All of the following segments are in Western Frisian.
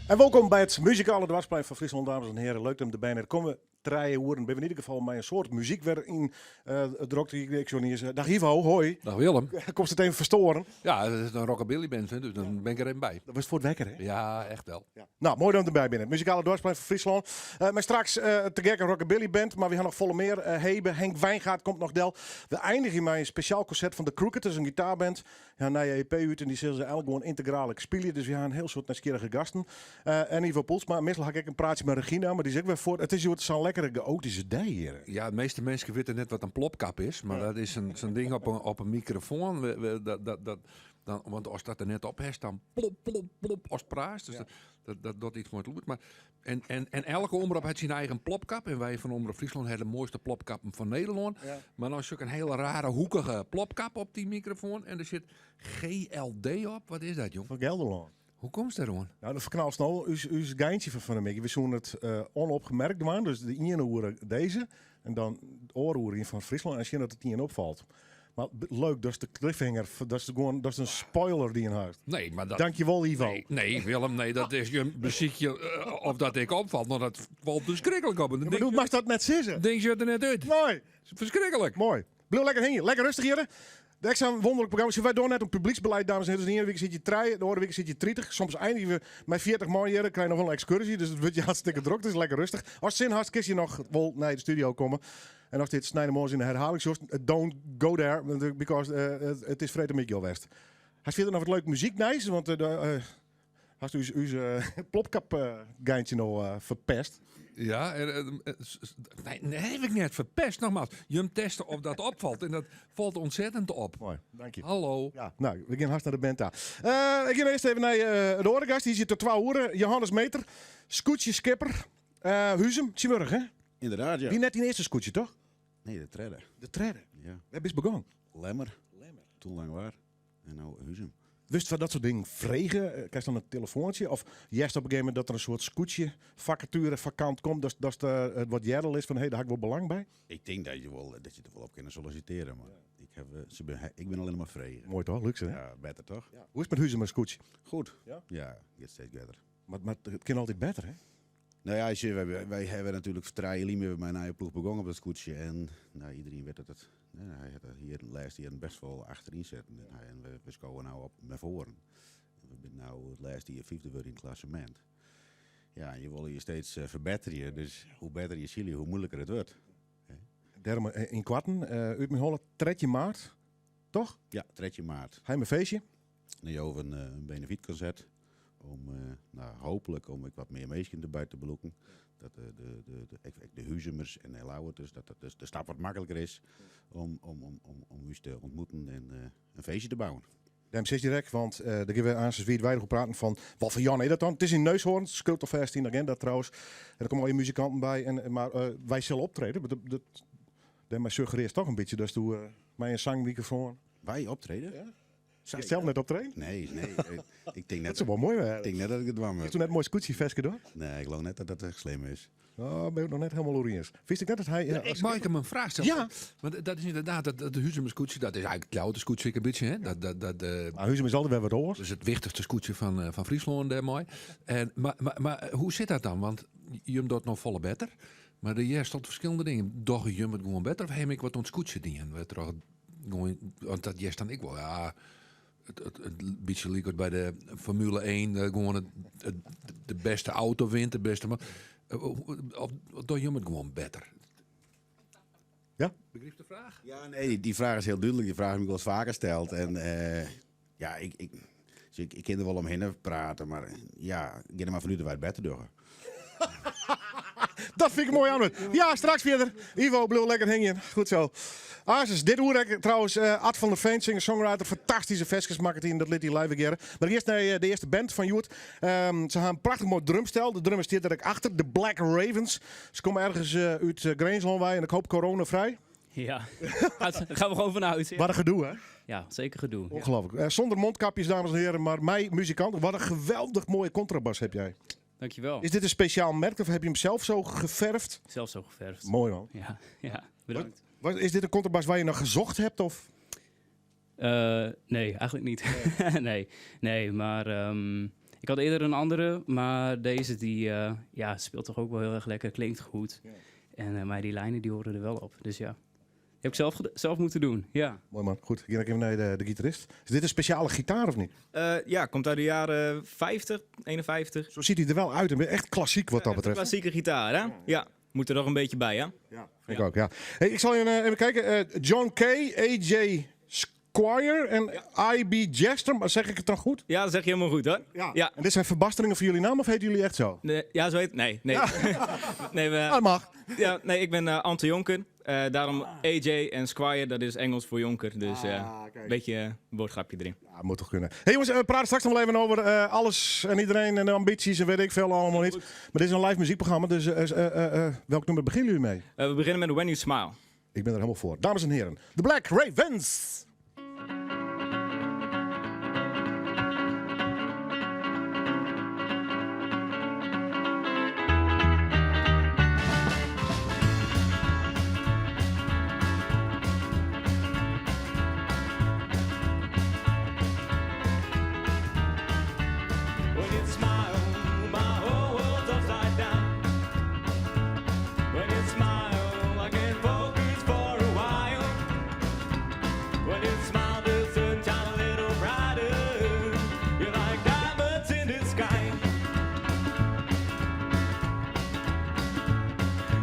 En wolkom by it muzikale doarpsplein fan Fryslân, dames en heren. Leuk dat der binne. Komme 3 oeren binne we yn ieder gefal mei in soad muzyk wer yn drokte. Ik soe niet eens. Dag Ivo, hoi. Dag Willem. Komst it even ferstoaren? Ja, dat is in rockabilly band, hè, dus dan bin ik der even by. Dat was foar it wekker, hè? Ja, echt wel. Ja. Nou, moai dat derby binne. Muzikale doarpsplein fan Fryslân. Mar straks te gekke rockabilly band, mar we ha noch folle mear. Hebe, Henk Wijngaard komt noch del. We einigje mei in spesjaal konsert fan The Crooked, dat is in gitaarband. Ja, in nije EP út en dy sille se eigenlik gewoan yntegraal spylje. Dus we ha in hiel soad nijsgjirrige gasten. En Ivo Poelsma, meastal ha ik ek in praatsje mei Regina, mar dy is ek wer fuort. It is hjoed sa'n lekkere chaotyske dei hjir. Ja, de measte minsken witte net wat in plopkap is, mar dat is sa'n ding op in mikrofoan. Want ast dat der net op hast, dan plop, plop, plop ast praatst. Dus dat iets moai lûd. Mar, en elke omrop hat syn eigen plopkap. En wy fan Omrop Fryslân ha de moaiste plopkappen fan Nederlân. Mar dan is in hiele rare hoekige plopkap op dy mikrofoan. En der sit GLD op. Wat is dat, jong? Fan Gelderlân. Hoe komst dêroan? Nou, dat ferknalst no ús geintje fan de middei. We soene it ûnopmerkt dwaan. Dus de iene oere dizze en dan de oare oere fan Fryslân. En sjen dat it ien opfalt. Mar leuk, dat is de cliffhanger. Dat is gewoan, dat is in spoiler dy't je hast. Nee, mar dat... Dankjewol, Ivo. Nee, nee, Willem, nee, dat is je besykje of dat ik opfalt. No, dat falt ferskriklik op. En dan Maar denk do moatst dat net sizze. Ding sjocht der net út. Nee. Ferskriklik. Moai. Bliuw lekker hingjen. Lekker rêstich hjir. De ekstra wûnderlik programma. Wy dogge net oan publyksbelied, dames en heren. Dus de iene wike sitte je 3, de oare wike sitte je 30. Soms einigje we mei 40 man hjir. Dan krije je noch wol in ekskurzje. Dus it wurdt je hartstikke drok. Dus lekker rêstich. Ast sin hast, kinst je noch wol nei de studio komme. En ast dit sneintemoarns yn de herhaling sjochst, don't go there, because it is freedtemiddei al west. Hast fierder noch wat leuk muzyknijs? Want hast ús plopkap geintje no ferpest? Ja, nee, nee, ha ik net ferpest. Nogmaals, je teste of dat opfalt. En dat falt ontzettend op. Moai, dank je. Hallo. Ja, no, we gean hast nei de band ta. Ik gean earst even nei de oare gast. Dy sit tot 2 oere. Johannes Meter, skûtsjeskipper. Huzum, tsjintwurdich, hè? Ynderdaad, ja. Wie net dyn earste skûtsje, toch? Nee, de tredde. De tredde? Ja. Wêr bist begûn? Lemmer. Lemmer. Toen Langwar. En no Huzum. Wurdst foar dat soart dingen frege? Krijst dan in telefoantsje? Of hearst op in gegeven momint dat der in soart skûtsje fakature fakant komt, dat it wat earder is fan hé, dêr ha ik wol belang by? Ik tink dat je der wol op kinne sollisitearje, mar ik bin allinnich mar frege. Moai toch? Lúkse, hè? Ja, better toch? Ja. Hoe is it mei Huzumer skûtsje? Goed. Ja? Ja, giet steeds better. Mar it kin altyd better, hè? No ja, sjoch, wy hawwe natuerlik 3 jier lyn mei in nije ploech begûn op dat skûtsje. En no, iderien wit dat it, ja, hy hat hjir de lêste jierren bêst wol achteryn sitten. En we skowe no op nei foaren. En we binne no it lêste jier fyfde wurden yn it klassemint. Ja, en je wolle je steeds ferbetterje. Dus hoe better je sile, hoe muoiliker it wurdt. Dêrom ynkoarten, út myn holle, 13 maart, toch? Ja, 13 maart. Ha je in feestje? Nu in benefietkonsert. Om, no, hooplik om ek wat mear minsken derby te belûken. Dat de Huzumers en de Ljouwerters, dat dat dus de stap wat makliker is om ús te ûntmoeten en in feestje te bouwen. Dêrom sis direkt, want dêr gean we aanst wiidweidich oer praten fan wat foar Jan is dat dan? It is yn Neushoorn, skriuwt alfêst yn de aginda trouwens. En der komme al je muzikanten by, mar wy sille optrede. Dêrmei suggerearst toch in bytsje dat do mei in sangmikrofoan. Wy optrede? Ja. Je sels net optreden? Nee. Ik tink net, Dat soe wol moai wêze. Ik tink net dat ik it dwaan Is toen net in moai skûtsjeferske door? Nee, ik leau net dat dat echt slim is. Oh, bin ik noch net hielendal oer iens. Wist ik net dat hy... Ja, Mag ik him in fraach stelle? Ja. Want dat is ynderdaad, dat Huzumer skûtsje, dat is eigenlik it Ljouwerter skûtsje in bytsje. Hè? Mar Huzum is altyd wer wat oars. Dat is it wichtichste skûtsje fan Fryslân dêrmei. Mar hoe sit dat dan? Want jim dogge it noch folle better. Mar der hearst altyd ferskillende dingen. Dogge jim it gewoan better of ha ik wat oan it skûtsje dien? Wêrtroch gewoan, want dat hearst dan ek wol. Ja, it bytsje liket by de Formule 1, gewoan de bêste auto wint, de bêste. Mar, of dogge jim it gewoan better? Ja? Begrypst de fraach? Ja, nee, dy fraach is hiel dúdlik. Dy fraach ha ik wolris faker steld. En ja, ik kin der wol omhinne prate, mar ja, gean der mar fanút dat wy it better dogge. Dat fyn ik in moai antwurd. Ja, straks fierder. Ivo, bliuw lekker hingjen. Goed sa. Asis, dit oere trouwens, Ad van der Veen, singer-songwriter, fantastyske ferskes makket yn, dat lit hy live hearre. Mar earst nei de earste band fan hjoed. Se ha in prachtich moai drumstel. De drummer stiet der ek achter, de Black Ravens. Se komme ergens út Grinslân wei en ik hoopje coronafrij. Ja, daar gaan we gewoon vanuit. Ja. Wat in gedoe, hè? Ja, zeker gedoe. Ja. Ongelooflijk. Sûnder mondkapjes, dames en heren, mar mei muzikanten. Wat in geweldich moaie kontrabas ha jy. Dankjewel. Is dit in spesjaal merk of ha je him sels sa ferve? Sels sa ferve. Moai, man. Ja, bedankt. Is dit in kontrabas wêr't je nei socht hast? Of? Nee, eigenlik net. Nee, mar. Ik had eerder een andere, maar deze die ja, speelt toch ook wel heel erg lekker, klinkt goed. Ja. En maar die lijnen die horen er wel op. Dus ja, die heb ik zelf moeten doen. Ja. Mooi man. Goed, ik ga even naar de gitarist. Is dit een speciale gitaar of niet? Ja, komt uit de jaren 50, 51. Zo ziet hij er wel uit. Echt klassiek wat dat betreft. Klassieke gitaar, hè? Ja. Moet er nog een beetje bij, hè? Ja, vind ik ook, ja. Hey, ik zal even kijken. John Kay, AJ Squire en I.B. Jester. Maar zeg ik het dan goed? Ja, dat zeg je helemaal goed, hoor. Ja. Ja. En dit zijn verbasteringen voor jullie naam of heten jullie echt zo? Nee, ja, zo heet... Nee, nee. Ja. Nee, we, dat mag. Ja, nee, ik ben Ante Jonker. Daarom AJ en Squire, dat is Engels voor Jonker. Dus een beetje een woordgrapje erin. Ja, moet toch kunnen. Hey jongens, we praten straks nog wel even over alles en iedereen en de ambities en weet ik veel allemaal niet. Maar dit is een live muziekprogramma, dus welk nummer beginnen jullie mee? We beginnen met When You Smile. Ik ben er helemaal voor. Dames en heren, The Black Ravens! When you smile, my whole world's upside down. When you smile, I can focus for a while. When you smile, the sun shines a little brighter. You're like diamonds in the sky.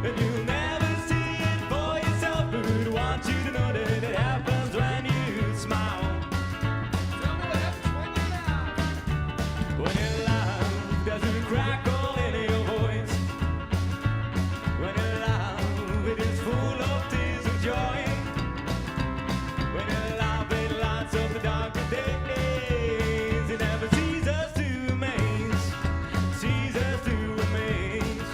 And you'll never see it for yourself, but want you to know that it happens when you smile. Tell me what happens when you laugh. When you laugh, there's a crackle in your voice. When you laugh, it is full of tears of joy. When you laugh, it lights up the darker days. It never ceases to amaze, ceases to amaze.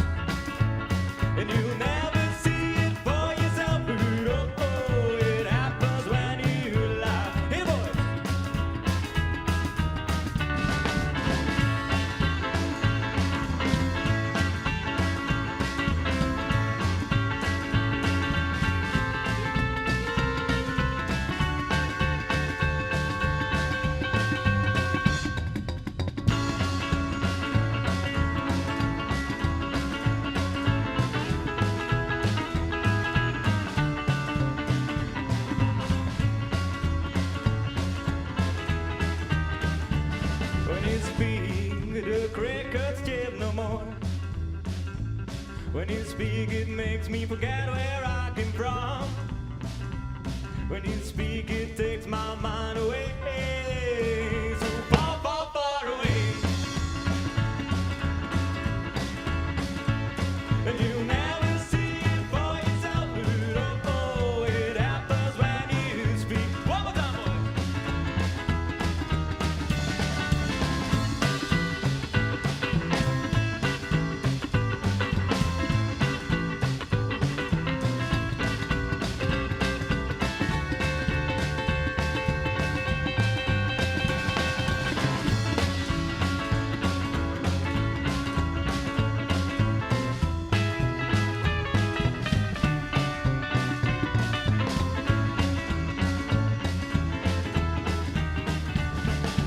And you'll never see it for yourself, but oh, oh, it happens when you laugh. Hey, boys! When you speak, the crickets chirp no more. When you speak, it makes me forget where I came from. When you speak, it takes my mind away. So far, far, far away. And you'll never see it for yourself, but oh, oh, it happens when you speak. One more time, boys.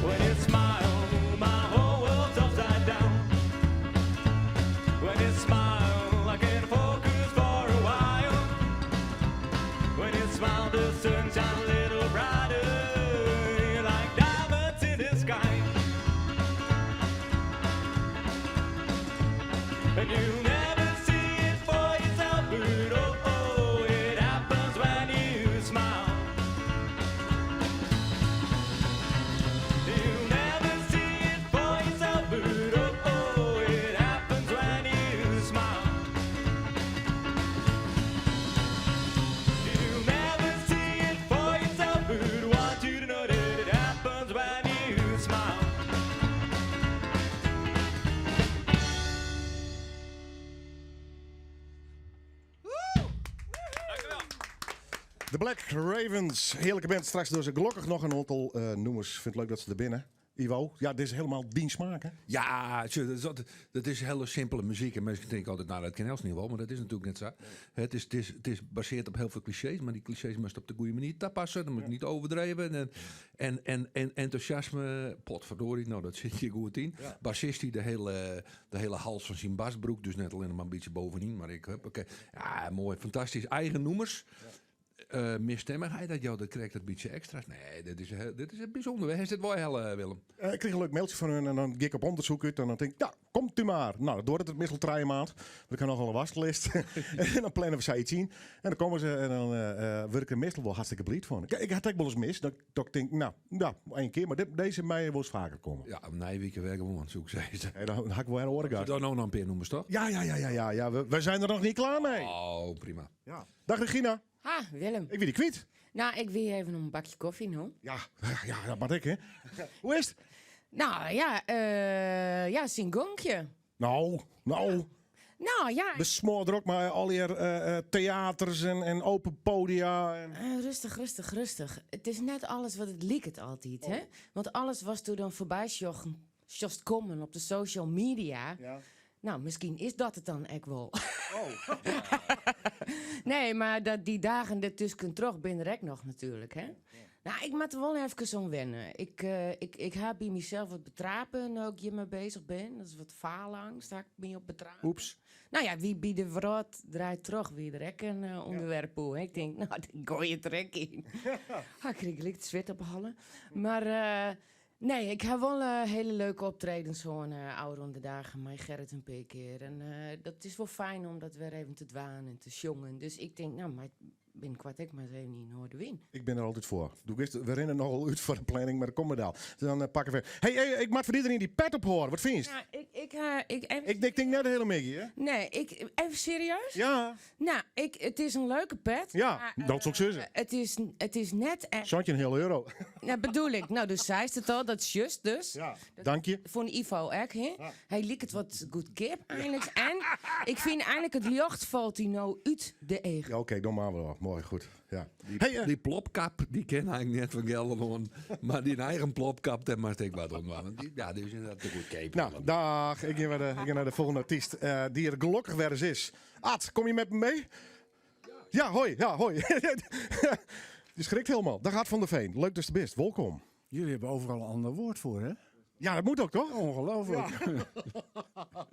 When you smile, my whole world's upside down. When you smile, I can focus for a while. When you smile, the sun shines a little brighter, like diamonds in the sky. And you'll never see it for yourself, but oh, oh, it happens when you smile. You'll never see it for yourself, but oh, oh, it happens when you smile. You'll never see it for yourself, but want you to know that it happens when you smile. De Black Ravens, heerlijke band. Straks door ze gelukkig nog een aantal noemers. Vind het leuk dat ze er binnen. Ivo, ja, dit is helemaal dyn smaak, hè? Ja, dat is, dat is hele simpele muziek. En mensen denken altijd, nou, dat ken Els niet wel, maar dat is natuurlijk net zo. Het is, het is, het is gebaseerd op heel veel clichés, maar die clichés moest op de goede manier toepassen. Dat moet niet overdreven. En, en, en, en enthousiasme, potverdorie, nou, dat zit je goed in. Ja. Bassist die de hele hals van zijn basbroek, dus net alleen maar een beetje bovenin. Maar ik, oké. Ja, mooi, fantastisch. Eigen noemers. Ja. Meerstemmigheid dat jou dat krijgt dat beetje extra's. Nee, dit is bijzonder. Waar is dit wel heel, Willem? Ik kreeg een leuk mailtje van hun en dan ga ik op onderzoek uit en dan denk ik, ja, komt u maar. Nou, dat wordt het meestal drie maand. We kunnen nogal een wastlist. en dan plannen we zij iets in. En dan komen ze en dan word ik er meestal wel hartstikke blij van. Ik had ook wel eens mis. Dat ik denk, nou, ja, één keer. Maar dit, deze mei wil eens vaker komen. Ja, Nijwieken werken gewoon, zoek ze. Hey, dan had ik wel een oren gehad. Dan nog een paar noemers, toch? Ja. We zijn er nog niet klaar mee. Oh, prima. Ja. Dag Regina. Ha, Willem. Ik ben die kwijt. Nou, ik wil even een bakje koffie, no? Ja, ja, dat mag ik, hè. Hoe is het? Nou, ja, ja, gonkje. Nou, nou. Ja. Nou, ja. Besmoor er ook maar al die theaters en open podia. En... Rustig, rustig, rustig. Het is net alles wat het liek het altijd, oh. hè? Want alles was toen dan voorbij sjocht komen op de social media. Ja. Nou, misschien is dat het dan echt wel. Oh. nee, maar dat die dagen ertussen terug ben ik nog natuurlijk, hè? Ja. Nou, ik moet er wel even zo wennen. Ik heb bij mezelf wat betrapen nu ik hiermee bezig ben. Dat is wat faalangst, daar ik me op betrapen. Oeps. Nou ja, wie bij de wrot draait terug, wie er ook een onderwerp hoe. Ik denk, nou, dan gooi je het er in. Ja. Ik kreeg het zweet op halen. Maar... nee, ik heb wel hele leuke optredens zo'n oude de dagen met Gerrit een paar keer. En dat is wel fijn om dat weer even te dwaan en te jongen. Dus ik denk, nou, maar binnenkort ik maar eens even in Noardewyn. Ik ben er altijd voor. Doe ik we rennen nogal uit voor de planning, maar dat komt wel. Dus dan pakken we. Hey, hey, ik maak voor iedereen die pet op horen. Wat vind je? Nou, ik, even ik denk net de hele Mickey, hè? Nee, ik, even serieus? Ja. Nou, het is een leuke pet. Ja, maar, dat is ook zo. Het is net echt... Zandje een hele euro. Nou, bedoel ik. Nou, dus zij is het al, dat is juist dus. Ja, dank je. Voor een Ivo ook, hè? Ja. Hij liep het wat goedkoop eigenlijk. En ik vind eigenlijk het licht valt hij nou uit de ego. Ja, oké, okay, doe maar wel. Mooi, goed. Ja. Die, hey, die plopkap, die ken eigenlijk net van Gelderland. Maar die eigen plopkap, daar mag ik wat om. Ja, die is inderdaad te goed kepen. Nou, dag. Ik ga naar de volgende artiest, die er gelukkig weer eens is. Ad, kom je met me mee? Ja, hoi. Ja, hoi. Je schrikt helemaal. Dag Ad van der Veen. Leuk dat je er bent. Welkom. Jullie hebben overal een ander woord voor, hè? Ja, dat moet ook, toch? Ongelooflijk. Ja.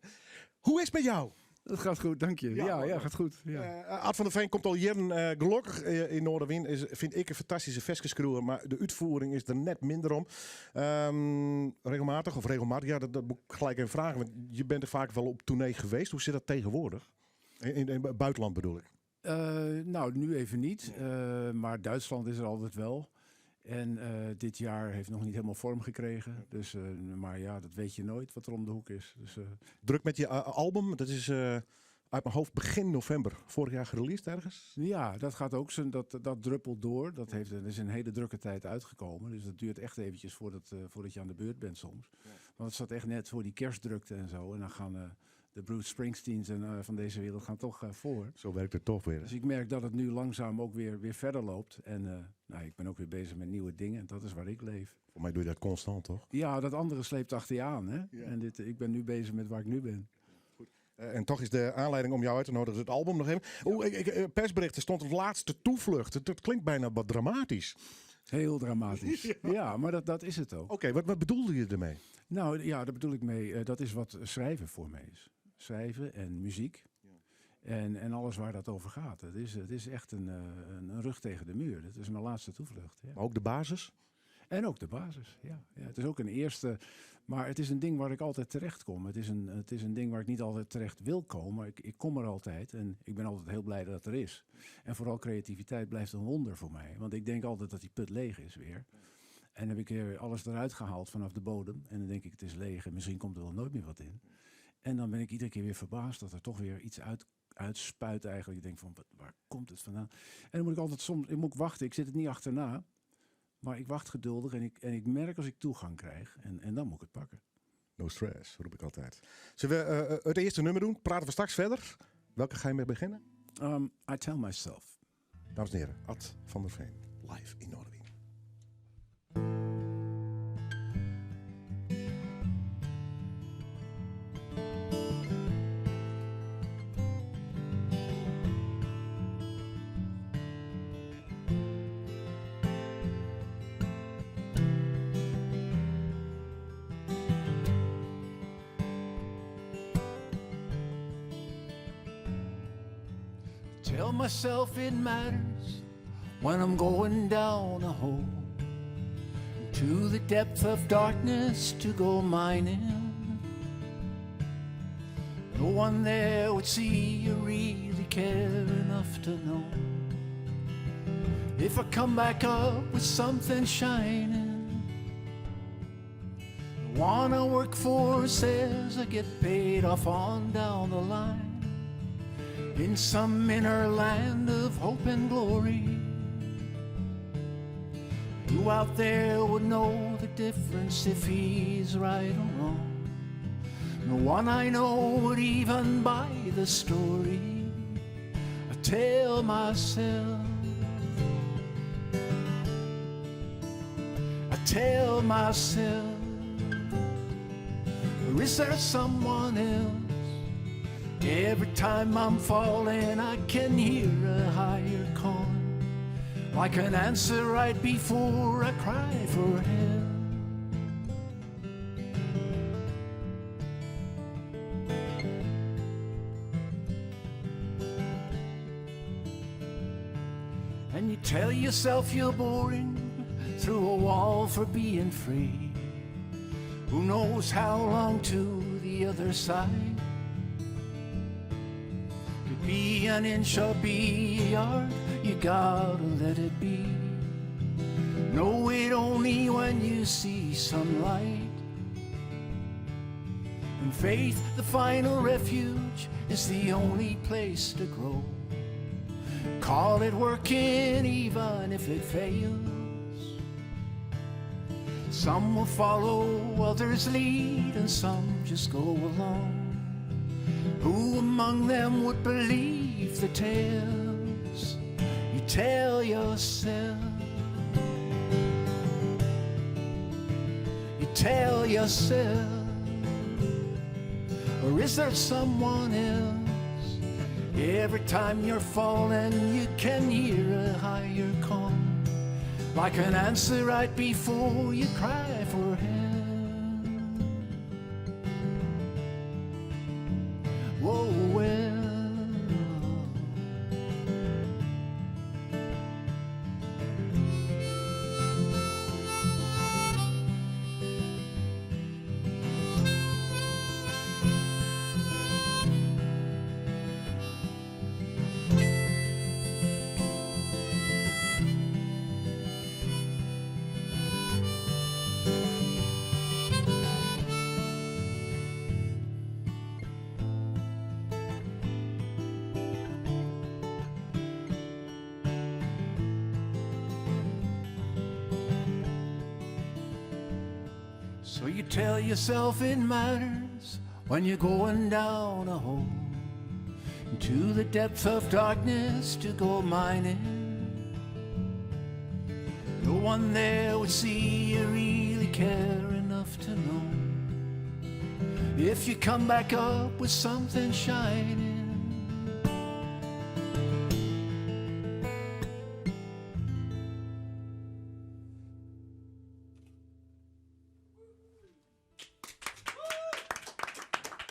Hoe is het met jou? Dat gaat goed, dank je. Ja, ja, gaat goed. Ja. Ad van der Veen komt al jaren gelukkig in Noardewyn. Is, vind ik een fantastische veskeskroer, maar de uitvoering is er net minder om. Regelmatig of regelmatig, ja, dat moet ik gelijk even vragen. Want je bent er vaak wel op tournee geweest. Hoe zit dat tegenwoordig? In het buitenland bedoel ik. Nou, nu even niet. Maar Duitsland is er altijd wel. En dit jaar heeft nog niet helemaal vorm gekregen. Dus, maar ja, dat weet je nooit wat er om de hoek is. Dus, Druk met je album. Dat is uit mijn hoofd begin november vorig jaar gereleased ergens. Ja, dat gaat ook zo. Dat druppelt door. Dat is een hele drukke tijd uitgekomen. Dus dat duurt echt eventjes voordat je aan de beurt bent soms. Ja. Want het zat echt net voor die kerstdrukte en zo. En dan gaan de Bruce Springsteens en van deze wereld gaan toch voor. Zo werkt het toch weer. Hè? Dus ik merk dat het nu langzaam ook weer verder loopt. En nou, ik ben ook weer bezig met nieuwe dingen. En dat is waar ik leef. Voor mij doe je dat constant, toch? Ja, dat andere sleept achter je aan. Hè? Ja. En ik ben nu bezig met waar ik nu ben. Goed. En toch is de aanleiding om jou uit te nodigen het album nog even. Ja. Persberichten stond het laatste toevlucht. Dat klinkt bijna wat dramatisch. Heel dramatisch. Ja, ja, maar dat is het ook. Oké, okay, wat bedoelde je ermee? Nou ja, daar bedoel ik mee. Dat is wat schrijven voor mij is. Schrijven en muziek. Ja. En alles waar dat over gaat. Het is echt een rug tegen de muur. Dat is mijn laatste toevlucht. Ja. Maar ook de basis? En ook de basis, ja. Ja. Het is ook een eerste... Maar het is een ding waar ik altijd terecht kom. Het is een ding waar ik niet altijd terecht wil komen. Ik kom er altijd en ik ben altijd heel blij dat het er is. En vooral creativiteit blijft een wonder voor mij. Want ik denk altijd dat die put leeg is weer. En heb ik weer alles eruit gehaald vanaf de bodem. En dan denk ik, het is leeg en misschien komt er wel nooit meer wat in. En dan ben ik iedere keer weer verbaasd dat er toch weer iets uitspuit eigenlijk. Ik denk van, waar komt het vandaan? En dan moet ik altijd soms, ik moet wachten, ik zit het niet achterna. Maar ik wacht geduldig en ik merk als ik toegang krijg. En dan moet ik het pakken. No stress, roep ik altijd. Zullen we het eerste nummer doen? Praten we straks verder. Welke ga je mee beginnen? I Tell Myself. Dames en heren, Ad van der Veen, live in Noardewyn. Tell myself it matters when I'm going down a hole to the depth of darkness to go mining. No one there would see you really care enough to know if I come back up with something shining. The one I work for says I get paid off on down the line in some inner land of hope and glory. Who out there would know the difference if he's right or wrong? No one I know would even buy the story. I tell myself. I tell myself. Or is there someone else? Every time I'm falling, I can hear a higher calling, like an answer right before I cry for help. And you tell yourself you're boring through a wall for being free. Who knows how long to the other side? Could be an inch or be a yard, you gotta let it be. Know it only when you see some light. And faith, the final refuge, is the only place to grow. Call it working even if it fails. Some will follow, others lead, and some just go along. Who among them would believe the tales you tell yourself? You tell yourself, or is there someone else? Every time you're falling, you can hear a higher call, like an answer right before you cry for help. Whoa, well. So you tell yourself it matters when you're going down a hole into the depth of darkness to go mining. No one there would see you really care enough to know if you come back up with something shining.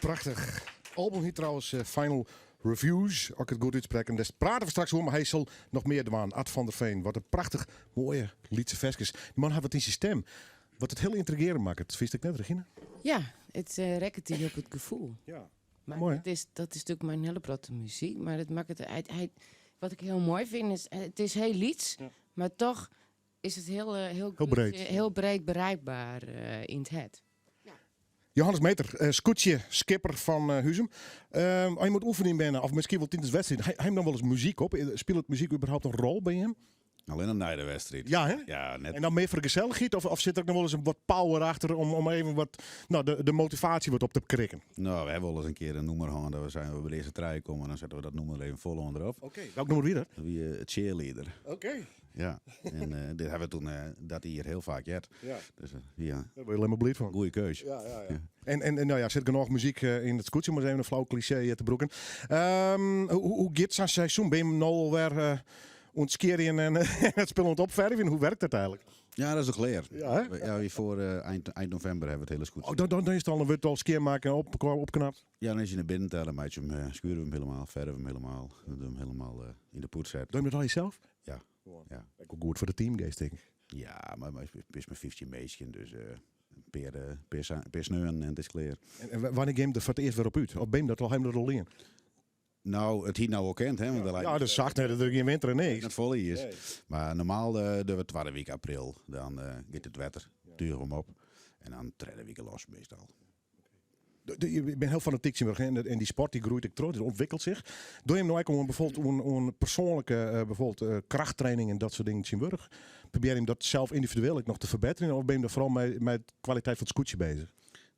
Prachtich album hjit trouwens eh, Final Reviews, as ik it goed útsprek. En dêr prate we straks oer, mar hy sil noch mear dwaan. Ad van der Veen, wat in prachtich moaie lytse ferskes. Dy man hat wat yn syn stim, wat it hiel yntrigearjend makket. Fynst ek net, Regina? Ja, it uh, rekket dy op it gefoel. Ja. Mar Moai, hè? it is, dat is natuerlik mei in hiele protte muzyk, mar it makket hy, hy, wat ik hiel moai fyn is, it is hiel lyts, mar dochs is it hiel, hiel, Hiel breed. Hiel breed bereikber yn it hert. Johannes Meeter, skûtsje skipper fan Huzum. As je moat oefenjen binne, of miskien wol tidens wedstriden, ha jim dan wolris muzyk op? Spilet muzyk überhaupt in rol by jim? Allinnich nei de wedstriid. Ja, hè? Ja, net. En dan mear foar de gesellichheid? Of sit der ek noch wolris wat power achter om even wat, no, de motivaasje wat op te krikken? No, we hawwe wolris in kear in nûmer hân dat we seinen, we by de earste trije komme, dan sette we dat nûmer even fol oan derop. Oké, welk nûmer wie dat? Dat wie Cheerleader. Oké. Ja, en dit hawwe we toen dat jier hiel faak heard. Ja. Dus ja. Dêr wurde je allinnich mar bliid fan. Goeie keus. Ja, ja, ja. En no ja, sit genôch muzyk yn it skûtsje, om ris even in flau klisjee te brûken. Hoe giet sa'n seizoen? Binne jim no alwer oan it skjirjen en it spul oan it opfervjen? Hoe wurket dat eigenlik? Ja, dat is al klear. Ja, hè? Ja, wie foar eh, eind, eind novimber hawwe we it hiele skûtsje. Oh, dan, dan, dan is it al, dan wurdt it al skjinmakke en op, opknapt. Ja, dan is hy nei binnen ta, dan meitsje we 'm, eh, skuore we 'm hielendal, ferve we 'm hielendal, dan dogge we 'm hielendal eh, yn de poets set. Doe je dat al jezelf? Ja. Ja. Ek wol goed foar de teamgeest, tink ik. Ja, mar mar it is mar 15 minsken, dus eh, in pear, eh, pear, sa- pear sneonen en it is klear. En, en wannear gean je der foar it earst wer op út? Of ben je dat al helemaal al lean? No, it hie no al kind, hè? Want der leit Ja, dat zag net dat der gjin winter en niks. net folle is. Nee. Mar normaal eh, dogge we twadde wike april, dan eh, giet it wetter, tuge we 'm op. En dan tredde wike los meastal. Je bent hiel fanatyk tsjintwurdich, hè, en dy sport dy groeit ek troch, dy ûntwikkelt sich. Dogge jim no ek oan bijvoorbeeld oan, oan persoanlike eh, bijvoorbeeld, eh, krachttraining en dat soart dingen tsjintwurdich? Probearje jim dat sels yndividueel ek noch te ferbetterjen of binne jim der foaral mei, mei de kwaliteit fan it skûtsje beuzich?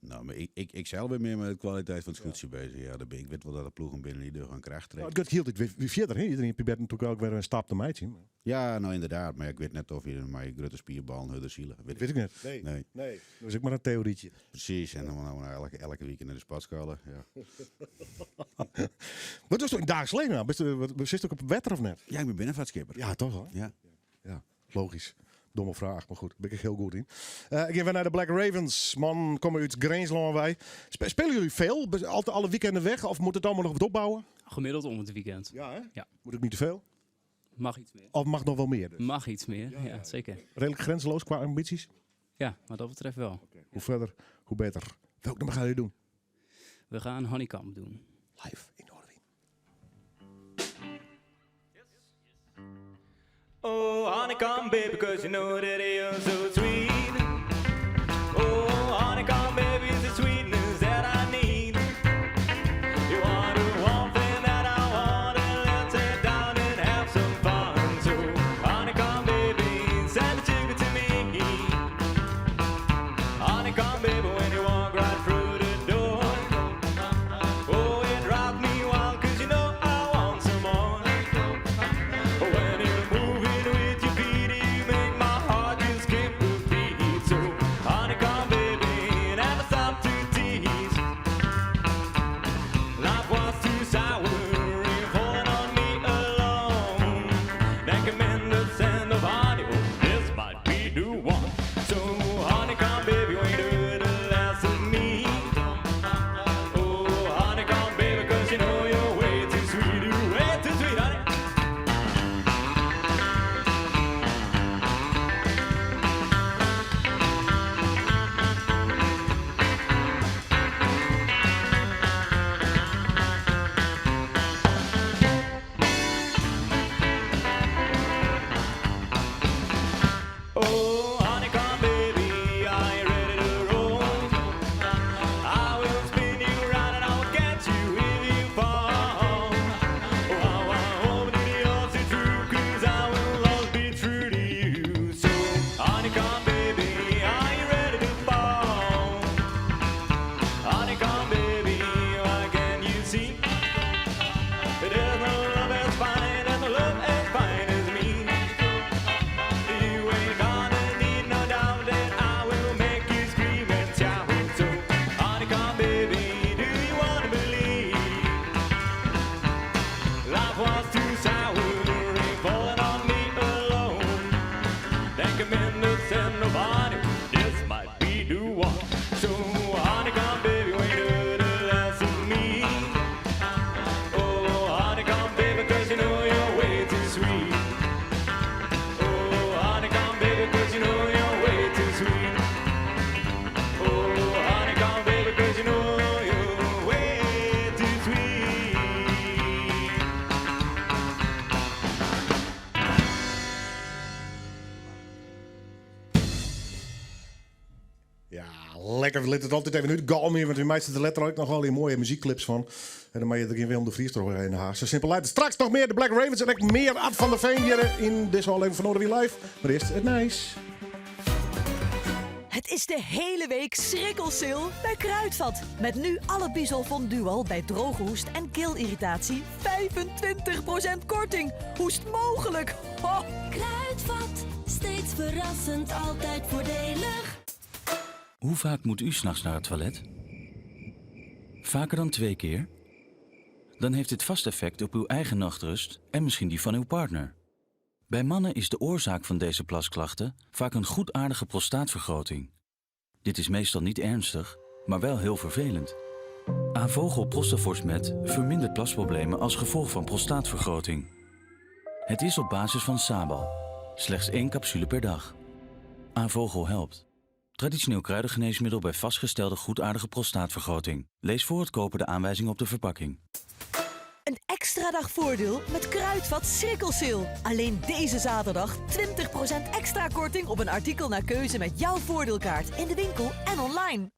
No, mar ik, ik, ik sels bin mear mei de kwaliteit fan it skûtsje beuzich. Ja, dat bin, ik wit wol dat der ploegen binne dy't dogge oan krachttraining. No, it giet hieltyd wer, wer fierder, hè? Iderien probearret natuerlik elk wer in stap te meitsjen. Ja, no ynderdaad. Mar ik wit net oft je mei grutte spierballen hurder sile. Wit Wit ik net. Nee. Nee. Nee. Dat is ek mar in teorytsje. Presys. En dan nou elke, elke wike nei de sportskoalle. Ja. Wat dochst yn it daagliks leven nou? Bist, wat, sitst ek op it wetter of net? Ja, ik bin binnenfeartskipper. Ja, toch hoor. Ja. Ja, logysk. Domme fraach, mar goed, bin ik hiel goed yn. Eh, ik gean wer nei de Black Ravens. Mannen komme út Grinslân wei. Spe spylje jilly folle? Altyd alle weekenden weg? Of moat it allegear noch wat opbouwe? Gemiddeld om it weekend. Ja, hè? Ja. Moat ek net te folle? Mag iets mear. Of mag noch wol mear? Dus? Mag iets mear, ja, seker. Reedlik grinzeloas kwa ambysjes? Ja, wat dat betreft wel. Hoe fierder, hoe better. Welk nûmer geane jilly dwaan? We gaan Honeycomb doen. Live yn Noardewyn. Oh, honeycomb, baby, cause you know that you're so sweet. Oh, honeycomb, baby, is the sweetness that I need. You are the one thing that I want, and let's sit down and have some fun. So, honeycomb, baby, send the sugar to me. Honeycomb, baby, when you walk right through the door. Oh, it drives me wild, cause you know I want some more. When you're moving with your feet, you make my heart just skip a beat. So, honeycomb, baby, never stop to tease. Life was too sour, falling on me alone. Recommend the scent of honey, oh, this might be the one. So, honeycomb, baby, wait a little less of me. Oh, honeycomb, baby, cause you know you're way too sweet, you're way too sweet, honey. Oh, honeycomb, baby, are you ready to roll? I will spin you round and I will catch you if you fall. Oh, I hope that you're so true, 'cause I will always be true to you. So, honeycomb, baby, are you ready to fall? Honeycomb, baby, why can't you see? There's no love as fine, and no love as fine as me. You ain't gonna need no doubt that I will make you scream and shout. So, honeycomb, baby, do you wanna believe? Life was too sour, falling on me alone. Then come in the send nobody, this might be the one. So, honeycomb, baby, wait a little less of me. Oh, honeycomb, baby, 'cause you know you're way too sweet. Oh, honeycomb, baby, 'cause you know you're way too sweet. Oh, honeycomb, baby, 'cause you know you're way too sweet. Ja, lekker. We litte it altyd even útgalmje, want wy meitsje der letter ek noch al dy moaie muzykclips fan. En dan moatte je der gjin Willem de Vries trochhinne ha. Sa simpel leit it. Straks noch mear de Black Ravens en ek mear Ad van der Veen hjir yn dizze ôflevering fan Noardewyn Live. Mar earst it nijs. Het is de hele week schrikkelsale bij Kruidvat. Met nu alle Bisolvon Dual bij droge hoest en keelirritatie 25% korting. Hoe is het mogelijk? Ho! Kruidvat, steeds verrassend, altijd voordelig. Hoe vaak moet u 's nachts naar het toilet? Vaker dan 2 keer? Dan heeft dit vast effect op uw eigen nachtrust en misschien die van uw partner. Bij mannen is de oorzaak van deze plasklachten vaak een goedaardige prostaatvergroting. Dit is meestal niet ernstig, maar wel heel vervelend. Avogel Prostaforce Met vermindert plasproblemen als gevolg van prostaatvergroting. Het is op basis van Sabal, slechts één capsule per dag. Avogel helpt. Traditioneel kruidengeneesmiddel bij vastgestelde goedaardige prostaatvergroting. Lees voor het kopen de aanwijzing op de verpakking. Een extra dag voordeel met Kruidvat Schrikelsale. Alleen deze zaterdag 20% extra korting op een artikel naar keuze met jouw voordeelkaart in de winkel en online.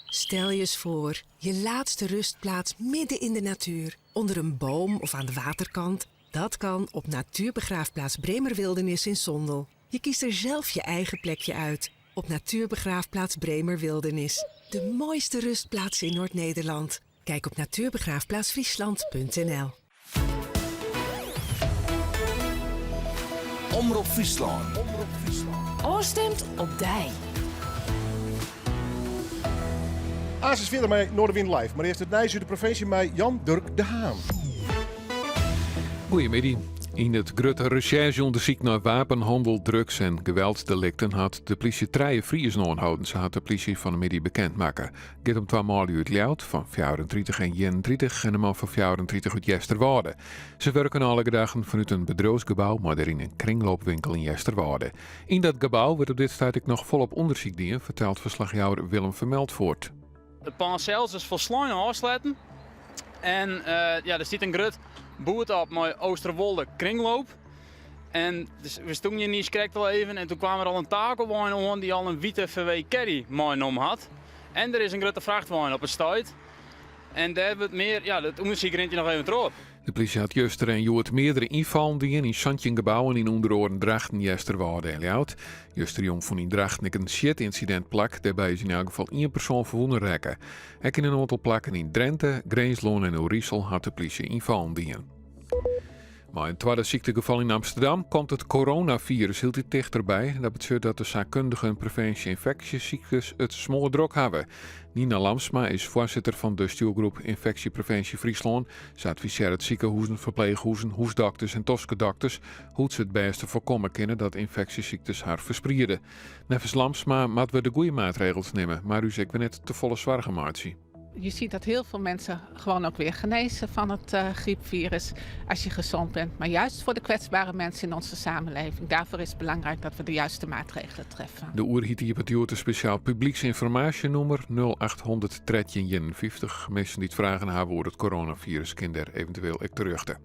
Stel je eens voor, je laatste rustplaats midden in de natuur. Onder een boom of aan de waterkant. Dat kan op Natuurbegraafplaats Bremerwildernis in Sondel. Je kiest er zelf je eigen plekje uit. Op Natuurbegraafplaats Bremerwildernis. De mooiste rustplaats in Noord-Nederland. Kijk op natuurbegraafplaatsfriesland.nl. Omrop Fryslân. Ofstimd op dy. Aanst fierder mei Noardewyn Live. Mar earst it nijs út de provinsje mei Jan Durk de Haan. Goeiemiddei. Yn it grutte resjerzje-ûndersyk nei wapenhannel, drugs en geweldsdelikten hat de plysje trije Friezen oanholden, sa hat de plysje fan 'e middei bekend makke. It giet om twa manlju út Ljouwert fan 34 en 31 en in man fan 34 út Easterwâlde. Se wurken alle gedachten fanút in bedriuwsgebou mei dêryn in kringloopwinkel yn Easterwâlde. Yn dat gebou wurdt op dit stuit ek noch folop ûndersyk dien, fertelt ferslachjouwer Willem Vermeltfoort. It pân sels is folslein ôfsletten en ja, der stiet in grut boerd op mei Oosterwolde Kringloop. En dus we stonden hjir niiskrekt al even en toen kwam der al in takelwein oan dy't al in wite VW Caddy meinaam hat. En der is in grutte frachtwein op it stuit. En dêr wurdt mear, ja, it ûndersyk rint hjir noch even troch. De plysje hat juster en hjoed meardere ynfallen dien yn 17 gebouwen yn ûnder oaren Drachten, Easterwâlde en Ljouwert. Justerjûn fûn yn Drachten ek in sjitynsidint plak. Dêrby is yn elk gefal ien persoan ferwûne rekke. Ek yn in oantal plakken yn Drinte, Grinslân en Oerisel hat de plysje ynfallen dien. Mei in twadde syktegefal yn Amsterdam komt it coronafirus hieltyd tichterby. Dat betsjut dat de saakkundigen previnsje ynfeksjesyktes it smoardrok hawwe. Nina Lamsma is foarsitter fan de stjoergroep Ynfeksjeprevinsje Fryslân. Se advisearret sikehuzen, ferpleechhuzen, húsdokters en toskedokters hoe't se it bêste foarkomme kinne dat ynfeksjesyktes har ferspriede. Neffens Lamsma moatte we de goede maatregels nimme, mar ús ek wer net tefolle soargen meitsje. Je ziet dat heel veel mensen gewoon ook weer genezen van het uh, griepvirus als je gezond bent. Maar juist voor de kwetsbare mensen in onze samenleving, daarvoor is het belangrijk dat we de juiste maatregelen treffen. De oerheid iepent hjoed in spesjaal publyksinformaasjenûmer 0800 1351. Minsken dy't fragen hawwe oer it coronafirus kinne dêr eventueel ek terjochte.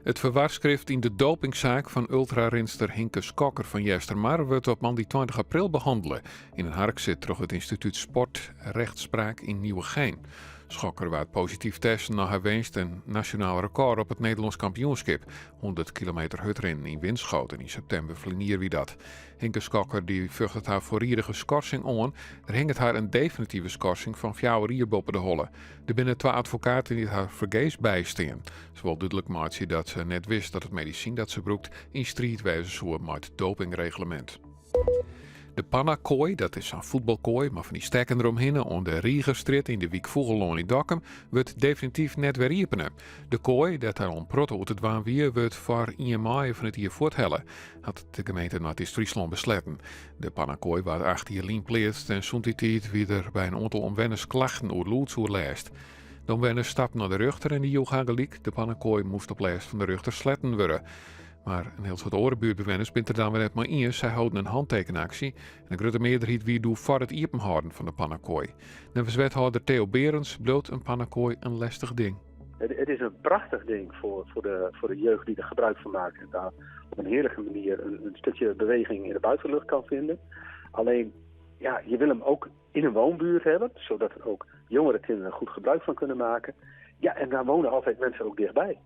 It ferwarskrift yn de dopingsaak fan ultrarinster Hinke Schokker fan Eastermar wurdt op moandei 20 april behannele yn in harksit troch it ynstitút Sport Rechtspraak yn Nieuwegein. Schokker waard posityf testen nei har winst en nasjonaal rekôr op it Nederlânsk kampioenskip 100 kilometer hurdrinnen yn Winschoten yn septimber ferline jier wie dat. Hinke Schokker dy fjochtet har foarriedige skorsing oan. Der hinget har in definitive skorsing fan fjouwer jier boppe de holle. Der binne twa advokaten dy't har fergees bystean. Se wol dúdlik meitsje dat se net wist dat it medisyn dat se brûkt yn striid wêze soe mei it dopingreglemint. De Pannakoai, dat is sa'n fuotbalkoai mei fan dy stekken deromhinne oan de Rigerstrjitte yn de wyk Fûgellân yn Dokkum, wurdt definityf net wer iepene. De koai, dêr't al in protte oer te dwaan wie, wurdt foar ien maaie fan it jier fuorthelle, hat de gemeente Noardeast-Fryslân besletten. De Pannakoai waard acht jier lyn pleatst en sûnt dy tiid wie der by in oantal omwenners klachten oer lûdsoerlêst. De omwenners stapten nei de rjochter en dy joech har gelyk. De Pannakoai moast op lêst fan de rjochter sletten wurde. Mar in hiel soad oare buertbewenners binne it der dan wer net mei iens. Sy holden in hantekenaksje en in grutte mearderheid wie doe foar it iepenhâlden fan de Pannakoai. Neffens wethâlder Theo Berends bliuwt in Pannakoai in lestich ding. Het is een prachtig ding voor de jeugd die er gebruik van maakt en daar op een heerlijke manier een stukje beweging in de buitenlucht kan vinden. Alleen, ja, je wil hem ook in een woonbuurt hebben, zodat er ook jongere kinderen goed gebruik van kunnen maken. Ja, en daar wonen altijd mensen ook dichtbij.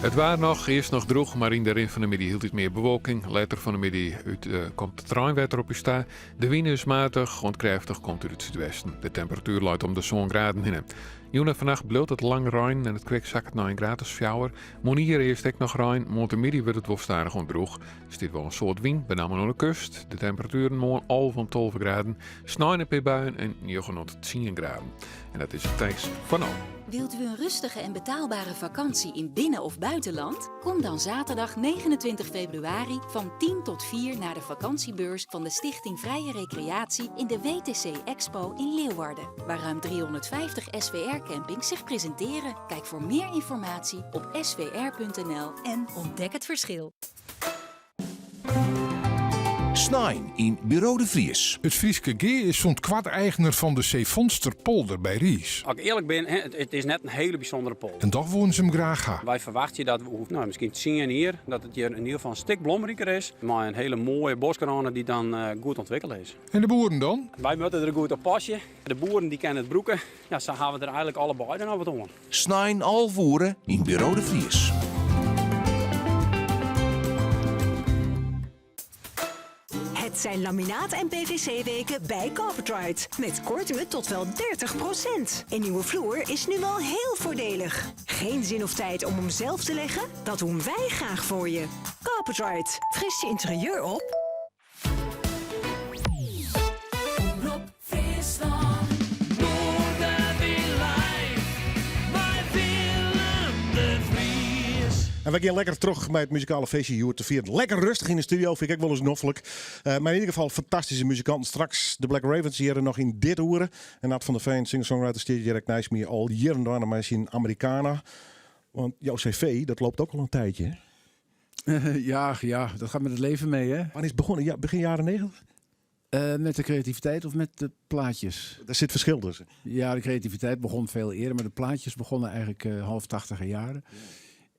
It waar noch, earst noch drûch, mar yn de rin fan de middei hieltyd mear bewolking. Letter fan de middei út, eh, komt it reinwetter op ús ta. De wyn is matich oant krêftich komt út it súdwesten. De temperatuer leit om de sân graden hinne. Jûn en fannacht bliuwt it lang reinen en it kwik sakket nei in graad as fjouwer. Moarnier earst ek noch rein, moarntemiddei wurdt it wol stadichoan drûch. Der stiet wol in soad wyn, benammen oan de kust. De temperatueren moarn 11 oant 12 graden, snein in pear buien en njoggen oant tsien graden. En dat is it nijs foar no. Wilt u een rustige en betaalbare vakantie in binnen- of buitenland? Kom dan zaterdag 29 februari van 10 tot 4 naar de vakantiebeurs van de Stichting Vrije Recreatie in de WTC Expo in Leeuwarden, waar ruim 350 SVR-campings zich presenteren. Kijk voor meer informatie op svr.nl en ontdek het verschil. Snein yn Buro de Vries. It Fryske Gea is sûnt koart eigner fan de Sefonsterpolder by Riis. As ik earlik bin, it is net in hiele bysûndere polder. En dochs woene se him graach ha. Wy ferwachtsje dat we no, miskien tsien jier dat it hjir yn ieder gefal in stik blomriker is. Mei in hiele moaie boskrâne dy't dan goed ûntwikkele is. En de boeren dan? Wy moatte der goed op pasje. De boeren dy kinne it brûke. Ja, sa hawwe we der eigenlik allebeide noch wat oan. Snein 11 oere yn Buro de Vries. Het zijn laminaat- en PVC-weken bij Carpetright. Met kortingen tot wel 30%. Een nieuwe vloer is nu wel heel voordelig. Geen zin of tijd om hem zelf te leggen? Dat doen wij graag voor je. Carpetright. Fris je interieur op. Omrop Fryslân. Noarderby Live mei Willem de Vries. En we gean lekker troch mei it muzikale feestje hjoed te fieren. Lekker rêstich yn de studio, fyn ik ek wolris noflik. Eh, mar yn ieder gefal fantastyske muzikanten. Straks de Black Ravens hjir noch yn dit oere. En Ad van der Veen, singer-songwriter, stiet hjir ek neist my al jierren dwaande mei syn Americana. Want jouw cv, dat loopt ook al een tijdje, hè? Ja, ja, dat gaat met het leven mee, hè? Wanneer is het begonnen? Ja, begin jaren 90? Eh, met de creativiteit of met de plaatjes? Daar zit verschil tussen. Ja, de creativiteit begon veel eerder, maar de plaatjes begonnen eigenlijk eh, half tachtiger jaren.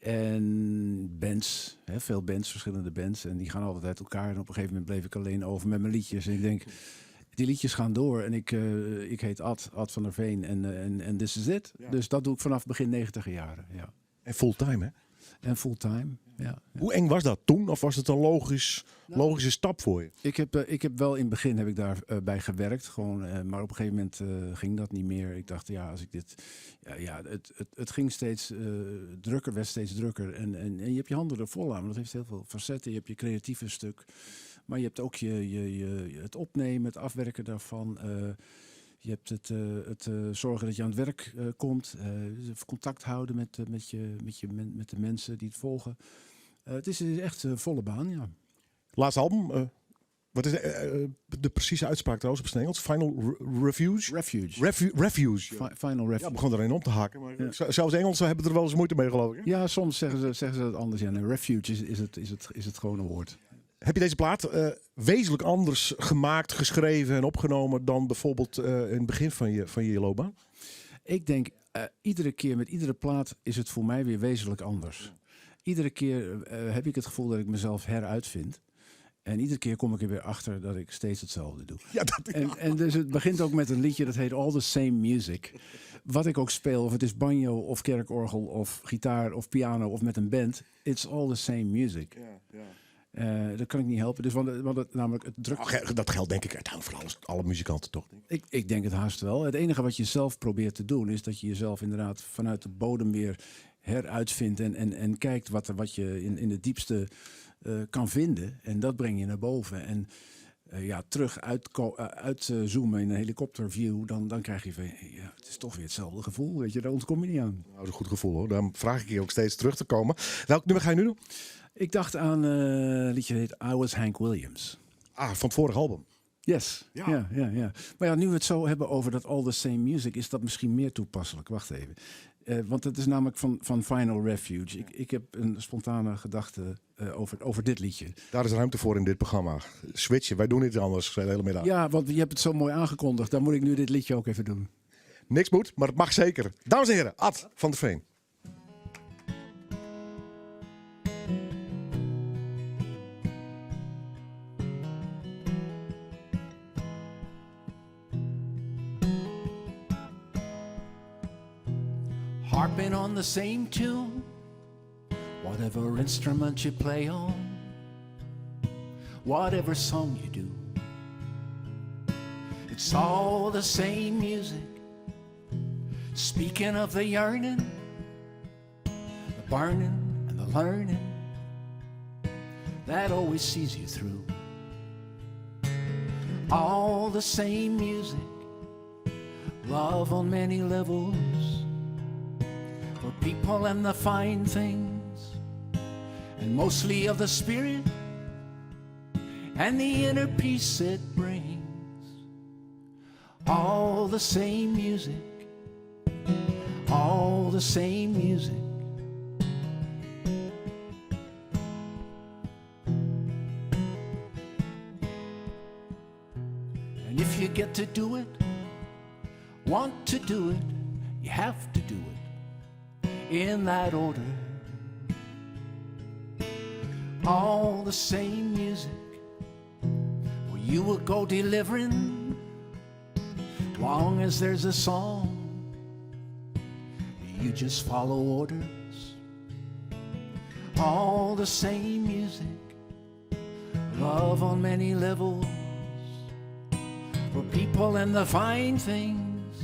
En bands, hè, veel bands, verschillende bands. En die gaan altijd uit elkaar. En op een gegeven moment bleef ik alleen over met mijn liedjes. En ik denk, die liedjes gaan door. En ik, eh, ik heet Ad, Ad van der Veen. En, eh, en, en this is it. Dus dat doe ik vanaf begin negentiger jaren. Ja. En fulltime, hè? En fulltime, ja. Hoe eng was dat toen? Of was het een logisch, logische stap voor je? Ik heb, eh, ik heb wel in het begin heb ik daarbij bij gewerkt. Gewoon, eh, maar op een gegeven moment eh, ging dat niet meer. Ik dacht, ja, als ik dit. Ja, ja het, het, het ging steeds eh, drukker, werd steeds drukker. En, en, en je hebt je handen er vol aan. Want dat heeft heel veel facetten. Je hebt je creatieve stuk. Maar je hebt ook je, je, je, het opnemen, het afwerken daarvan. eh, je hebt het, eh, het eh, zorgen dat je aan het werk eh, komt. eh, contact houden met, eh, met, je, met, je, men- met de mensen die het volgen. Eh, het is echt een volle baan, ja. Laatste album. eh, wat is de, eh, eh, de precieze uitspraak trouwens op zijn Engels? Final Re- Refuge? Refuge. Refu- refuge. Final Refuge. Ja, begon er een om te haken. Maar z- zelfs Engelsen hebben er wel eens moeite mee, geloof ik. hè? Ja, soms zeggen ze, zeggen ze het anders. Ja, nee, refuge is, is, het, is, het, is het gewone woord. Heb je deze plaat eh, wezenlijk anders gemaakt, geschreven en opgenomen dan bijvoorbeeld eh, in het begin van je, van je loopbaan? Ik denk, eh, iedere keer met iedere plaat is het voor mij weer wezenlijk anders. Iedere keer eh, heb ik het gevoel dat ik mezelf heruitvind. En iedere keer kom ik er weer achter dat ik steeds hetzelfde doe. Ja, dat, en, en dus het begint ook met een liedje dat heet All the Same Music. Wat ik ook speel, of het is banjo of kerkorgel of gitaar of piano of met een band. It's all the same music. Eh, dat kan ik niet helpen. Dus want, want het, namelijk het drukt. Ach, dat geldt denk ik uiteindelijk voor alles, alle muzikanten toch? Ik, ik denk het haast wel. Het enige wat je zelf probeert te doen, is dat je jezelf inderdaad vanuit de bodem weer heruitvindt en, en, en kijkt wat, er, wat je in, in het diepste eh, kan vinden. En dat breng je naar boven. En eh, ja, terug uitko- eh, uitzoomen in een helikopterview, dan, dan krijg je van, ja, het is toch weer hetzelfde gevoel. Weet je, daar ontkom je niet aan. Nou, dat is een goed gevoel hoor. Daarom vraag ik je ook steeds terug te komen. Welk nummer ga je nu doen? Ik dacht aan eh, een liedje dat heet I Was Hank Williams. Ah, van het vorige album. Yes. Ja. Ja, ja, ja. Maar ja, nu we het zo hebben over dat all the same music, is dat misschien meer toepasselijk. Wacht even. Eh, want het is namelijk van, van Final Refuge. Ik, ik heb een spontane gedachte eh, over, over dit liedje. Daar is ruimte voor in dit programma. Switchen, wij doen iets anders de hele middag. Ja, want je hebt het zo mooi aangekondigd. Dan moet ik nu dit liedje ook even doen. Niks moet, maar het mag zeker. Dames en heren, Ad van der Veen. Harping on the same tune, whatever instrument you play on, whatever song you do. It's all the same music. Speaking of the yearning, the burning, and the learning, that always sees you through. All the same music, love on many levels. people and the fine things, and mostly of the spirit and the inner peace it brings. All the same music, all the same music. And if you get to do it, want to do it, you have to do it in that order. All the same music, well, you will go delivering long as there's a song. You just follow orders. All the same music, love on many levels for people and the fine things,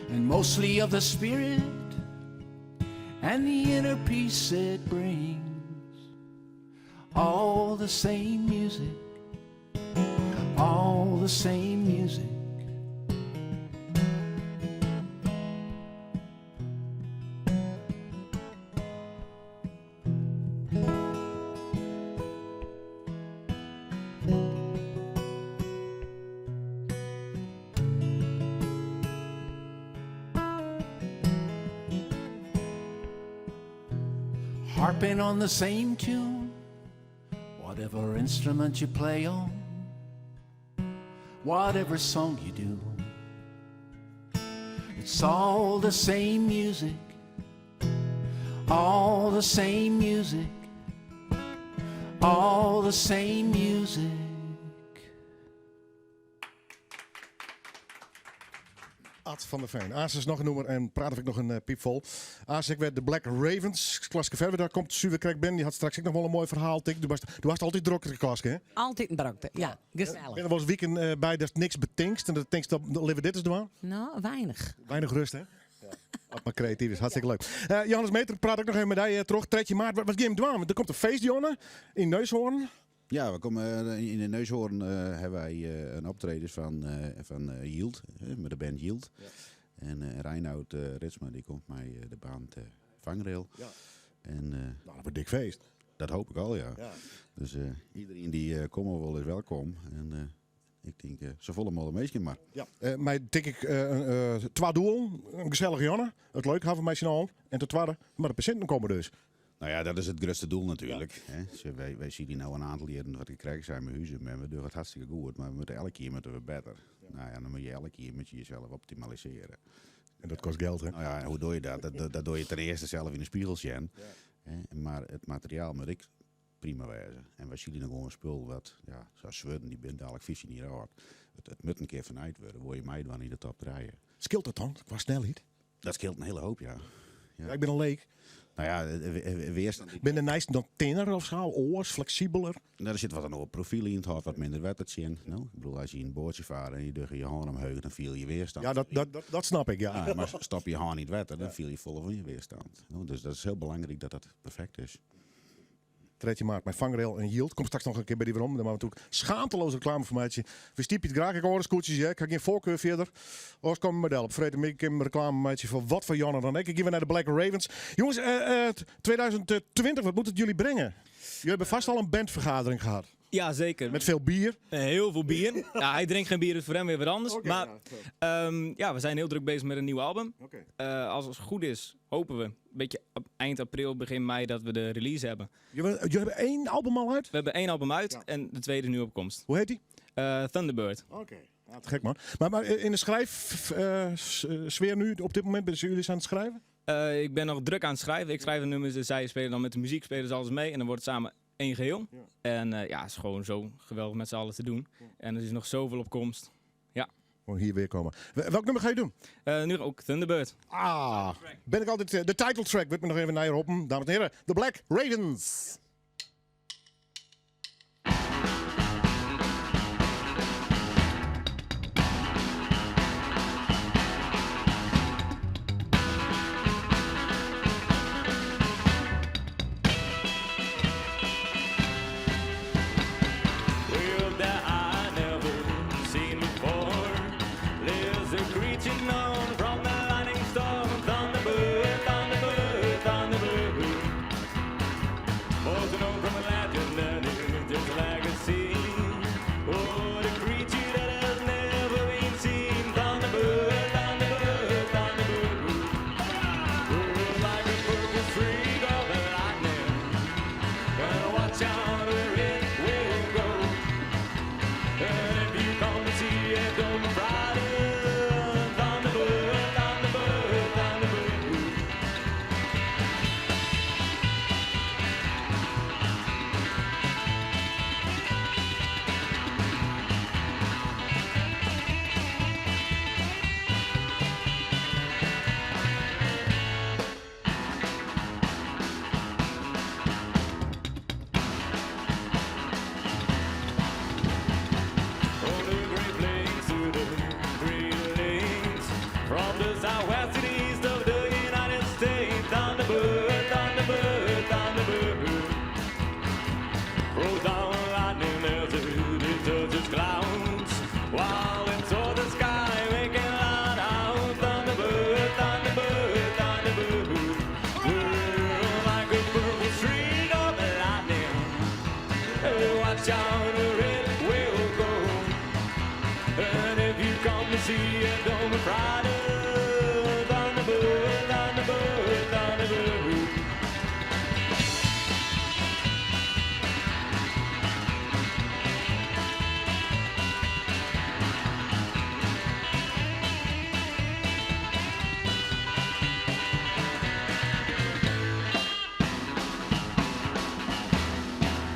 and mostly of the spirit and the inner peace it brings. All the same music, all the same music. Harping on the same tune, whatever instrument you play on, whatever song you do. It's all the same music, all the same music, all the same music. Ad van der Veen. Aas is nog een noemer en praat of ik nog een piep vol. Aas, ik werd de Black Ravens. Klaske verder, daar komt Suwe Krek Ben. Die had straks ook nog wel een mooi verhaal. Tik. Du was altijd druk, Klaske, hè? Altijd een drukte, ja. Gezellig. Ben er wel eens weekend bij dat niks betinkt en dat denkt dat leven dit is doen? Nou, weinig. Weinig rust, hè? Ja. Maar creatief is, hartstikke leuk. Johannes Meter, praat ook nog even met jou terug. Tredje maart, wat ga je doen? Want er komt een feest, Jonne, in Neushoorn. Ja, we komen in de Neushoorn hebben wij een optreden van Yield, met de band Yield. En Reinoud Ritsma, die komt mij de band Vangrail. En Nou, dat wordt een dik feest. Dat hoop ik al, ja. Dus iedereen die komen wil is welkom. En ik denk, ze volle molen meisje maar. Ja, maar denk ik een twee doel, een gezellige Jonne, het leuk hebben we met z'n allen. En ten tweede, maar de patiënten komen dus. Nou ja, dat is het grootste doel natuurlijk. Hè. Dus wij zien hier nou een aantal jaren wat ik krijg zijn mijn huizen, maar we doen het hartstikke goed, maar we moeten elke keer moeten we beter. Nou ja, dan moet je elke keer moet je jezelf optimaliseren. En dat kost geld, hè? Nou ja, en hoe doe je dat? Dat doe je ten eerste zelf in de spiegel zien. Hè? Maar het materiaal moet ik prima wijzen. En wij zien nog gewoon een spul wat, ja, zoals Zweden, die bent dadelijk 15 jaar oud. Het moet een keer vanuit worden, word je mij dan in de top draaien. Scheelt dat dan, qua snelheid? Dat scheelt een hele hoop, ja. Ja. Ja, ik ben een leek. Nou ja, weerstand. Ben de Nijs dan tinner of zo? Oors, flexibeler? Nou, er zit wat een oor profiel in, het houdt wat minder wettertje in. Nou, ik bedoel, als je in een boordje vaart en je doet je hand omhoog, dan viel je weerstand. Ja, dat snap ik, ja. Ja, maar stap je hand niet wetter, dan viel je volle van je weerstand. Nou, dus dat is heel belangrijk dat dat perfect is. Tredje maart, mijn vangrail en Yield. Komt straks nog een keer bij die waarom. Dan maken we natuurlijk schaamteloos reclame voor mij. We stiep het graag. Ik hoor de scootjes, hè. Ik heb geen voorkeur verder. Oors kom model op. Vrede ik een reclame meidje voor wat voor Janne dan. Ik geef naar de Black Ravens. Jongens, 2020, wat moet het jullie brengen? Jullie hebben vast al een bandvergadering gehad. Ja, zeker. Met veel bier? Heel veel bier. Ja, hij drinkt geen bier, dus voor hem weer wat anders. We zijn heel druk bezig met een nieuw album. Als het goed is, hopen we, een beetje eind april, begin mei, dat we de release hebben. Jullie hebben 1 album al uit? We hebben 1 album uit en de tweede nu op komst. Hoe heet die? Thunderbird. Oké. Ja, te gek man. Maar in de schrijfsfeer nu, op dit moment, zijn jullie aan het schrijven? Ik ben nog druk aan het schrijven. Ik schrijf de nummers en zij spelen dan met de muziek, spelen ze alles mee en dan wordt het samen één geheel. En het is gewoon zo geweldig met z'n allen te doen. En er is nog zoveel op komst. Ja. Gewoon hier weer komen. Welk nummer ga je doen? Nu ook Thunderbird. Ah, ben ik altijd de title track. Wil ik me nog even naar je roepen. Dames en heren, The Black Ravens. Creature known from the lightning storm, Thunderbird, Thunderbird. see it, don't be frightened. Thunderbird, Thunderbird, Thunderbird.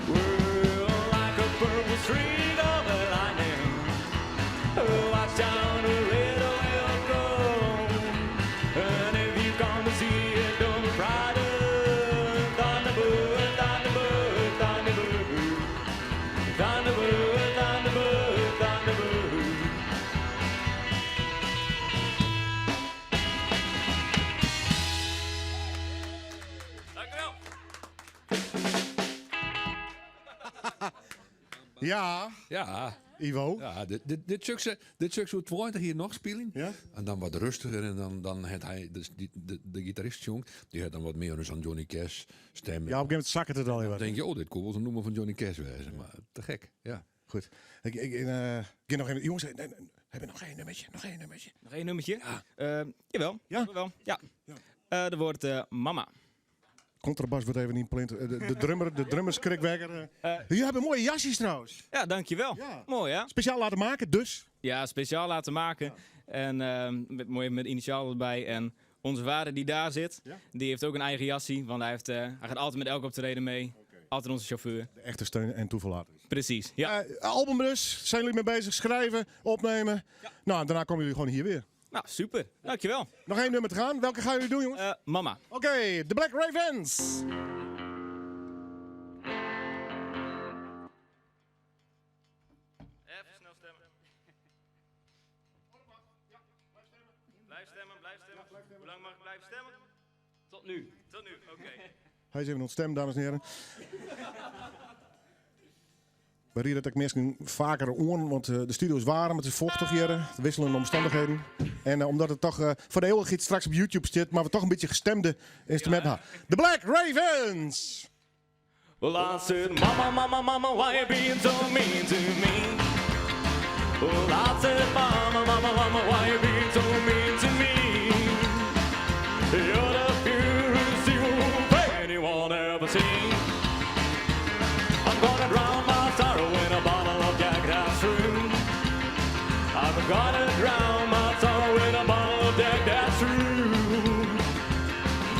Well, like a purple streak of lightning, watch down the red oil go. And if you come to see it, don't be frightened. Thunderbird, Thunderbird, Thunderbird, Thunderbird, Thunderbird, Thunderbird. Dankjewel. Ja. Ja. Ivo. Ja, dit, dit, dit sukses, dit sukses 20 hier noch spyljen. Ja. En dan wat rustiger en dan, dan hat hy, dus dy, de, de gitarist sjongt, dy hat dan wat mear sa'n Johnny Cash stim. Ja, op een gegeven moment zakket it al even. Dan denk je, oh, dit koe wol in nûmer fan Johnny Cash wêze. Mar te gek, ja. Goed. Ik, ik, ik, nog even, jongens, nee, nee, hebben we nog één nummertje? Nog één nummertje? Nog één nummertje? Ja. Jawel. Ja? Jawel. Ja. ja. Er wordt Mama. Contrabas wordt even inpland. De, de drummer, de drummer skrikwekker. Jullie hebben mooie jasjes trouwens. Ja, dankjewel. Ja. Mooi hè? Speciaal laten maken dus? Ja, speciaal laten maken. Ja. En met, mooi met initiaal erbij. En onze vader die daar zit, ja? die heeft ook een eigen jassie. Want hij, heeft, hij gaat altijd met elk optreden mee. Okay. Altijd onze chauffeur. De echte steun en toeverlaat. Precies, ja. Album dus, zijn jullie mee bezig? Schrijven, opnemen. Ja. Nou, en daarna komen jullie gewoon hier weer. Nou, super. Dankjewel. Nog één nummer te gaan. Welke gaan jullie doen, jongens? Mama. Oké, okay, The Black Ravens. Even snel stemmen. Blijf stemmen, blijf stemmen. Hoe lang mag ik blijven stemmen? Tot nu. Tot nu, oké. Okay. Hij is even ontstemd, dames en heren. We rieden dat ik misschien vaker oren, want de studio is warm, het is vochtig hier, de wisselende omstandigheden. En omdat het toch voor de eeuwigheid straks op YouTube zit, maar we toch een beetje gestemde instrumenten hebben. The Black Ravens! Well, I said, mama, mama, mama, why you being so mean to me? Well, I said, mama, mama, mama, why you being so mean to me? You're the purest evil anyone ever seen. I'm gonna drown my sorrow in a bottle of Jack that's true. I'm gonna drown my sorrow in a bottle of Jack that's true.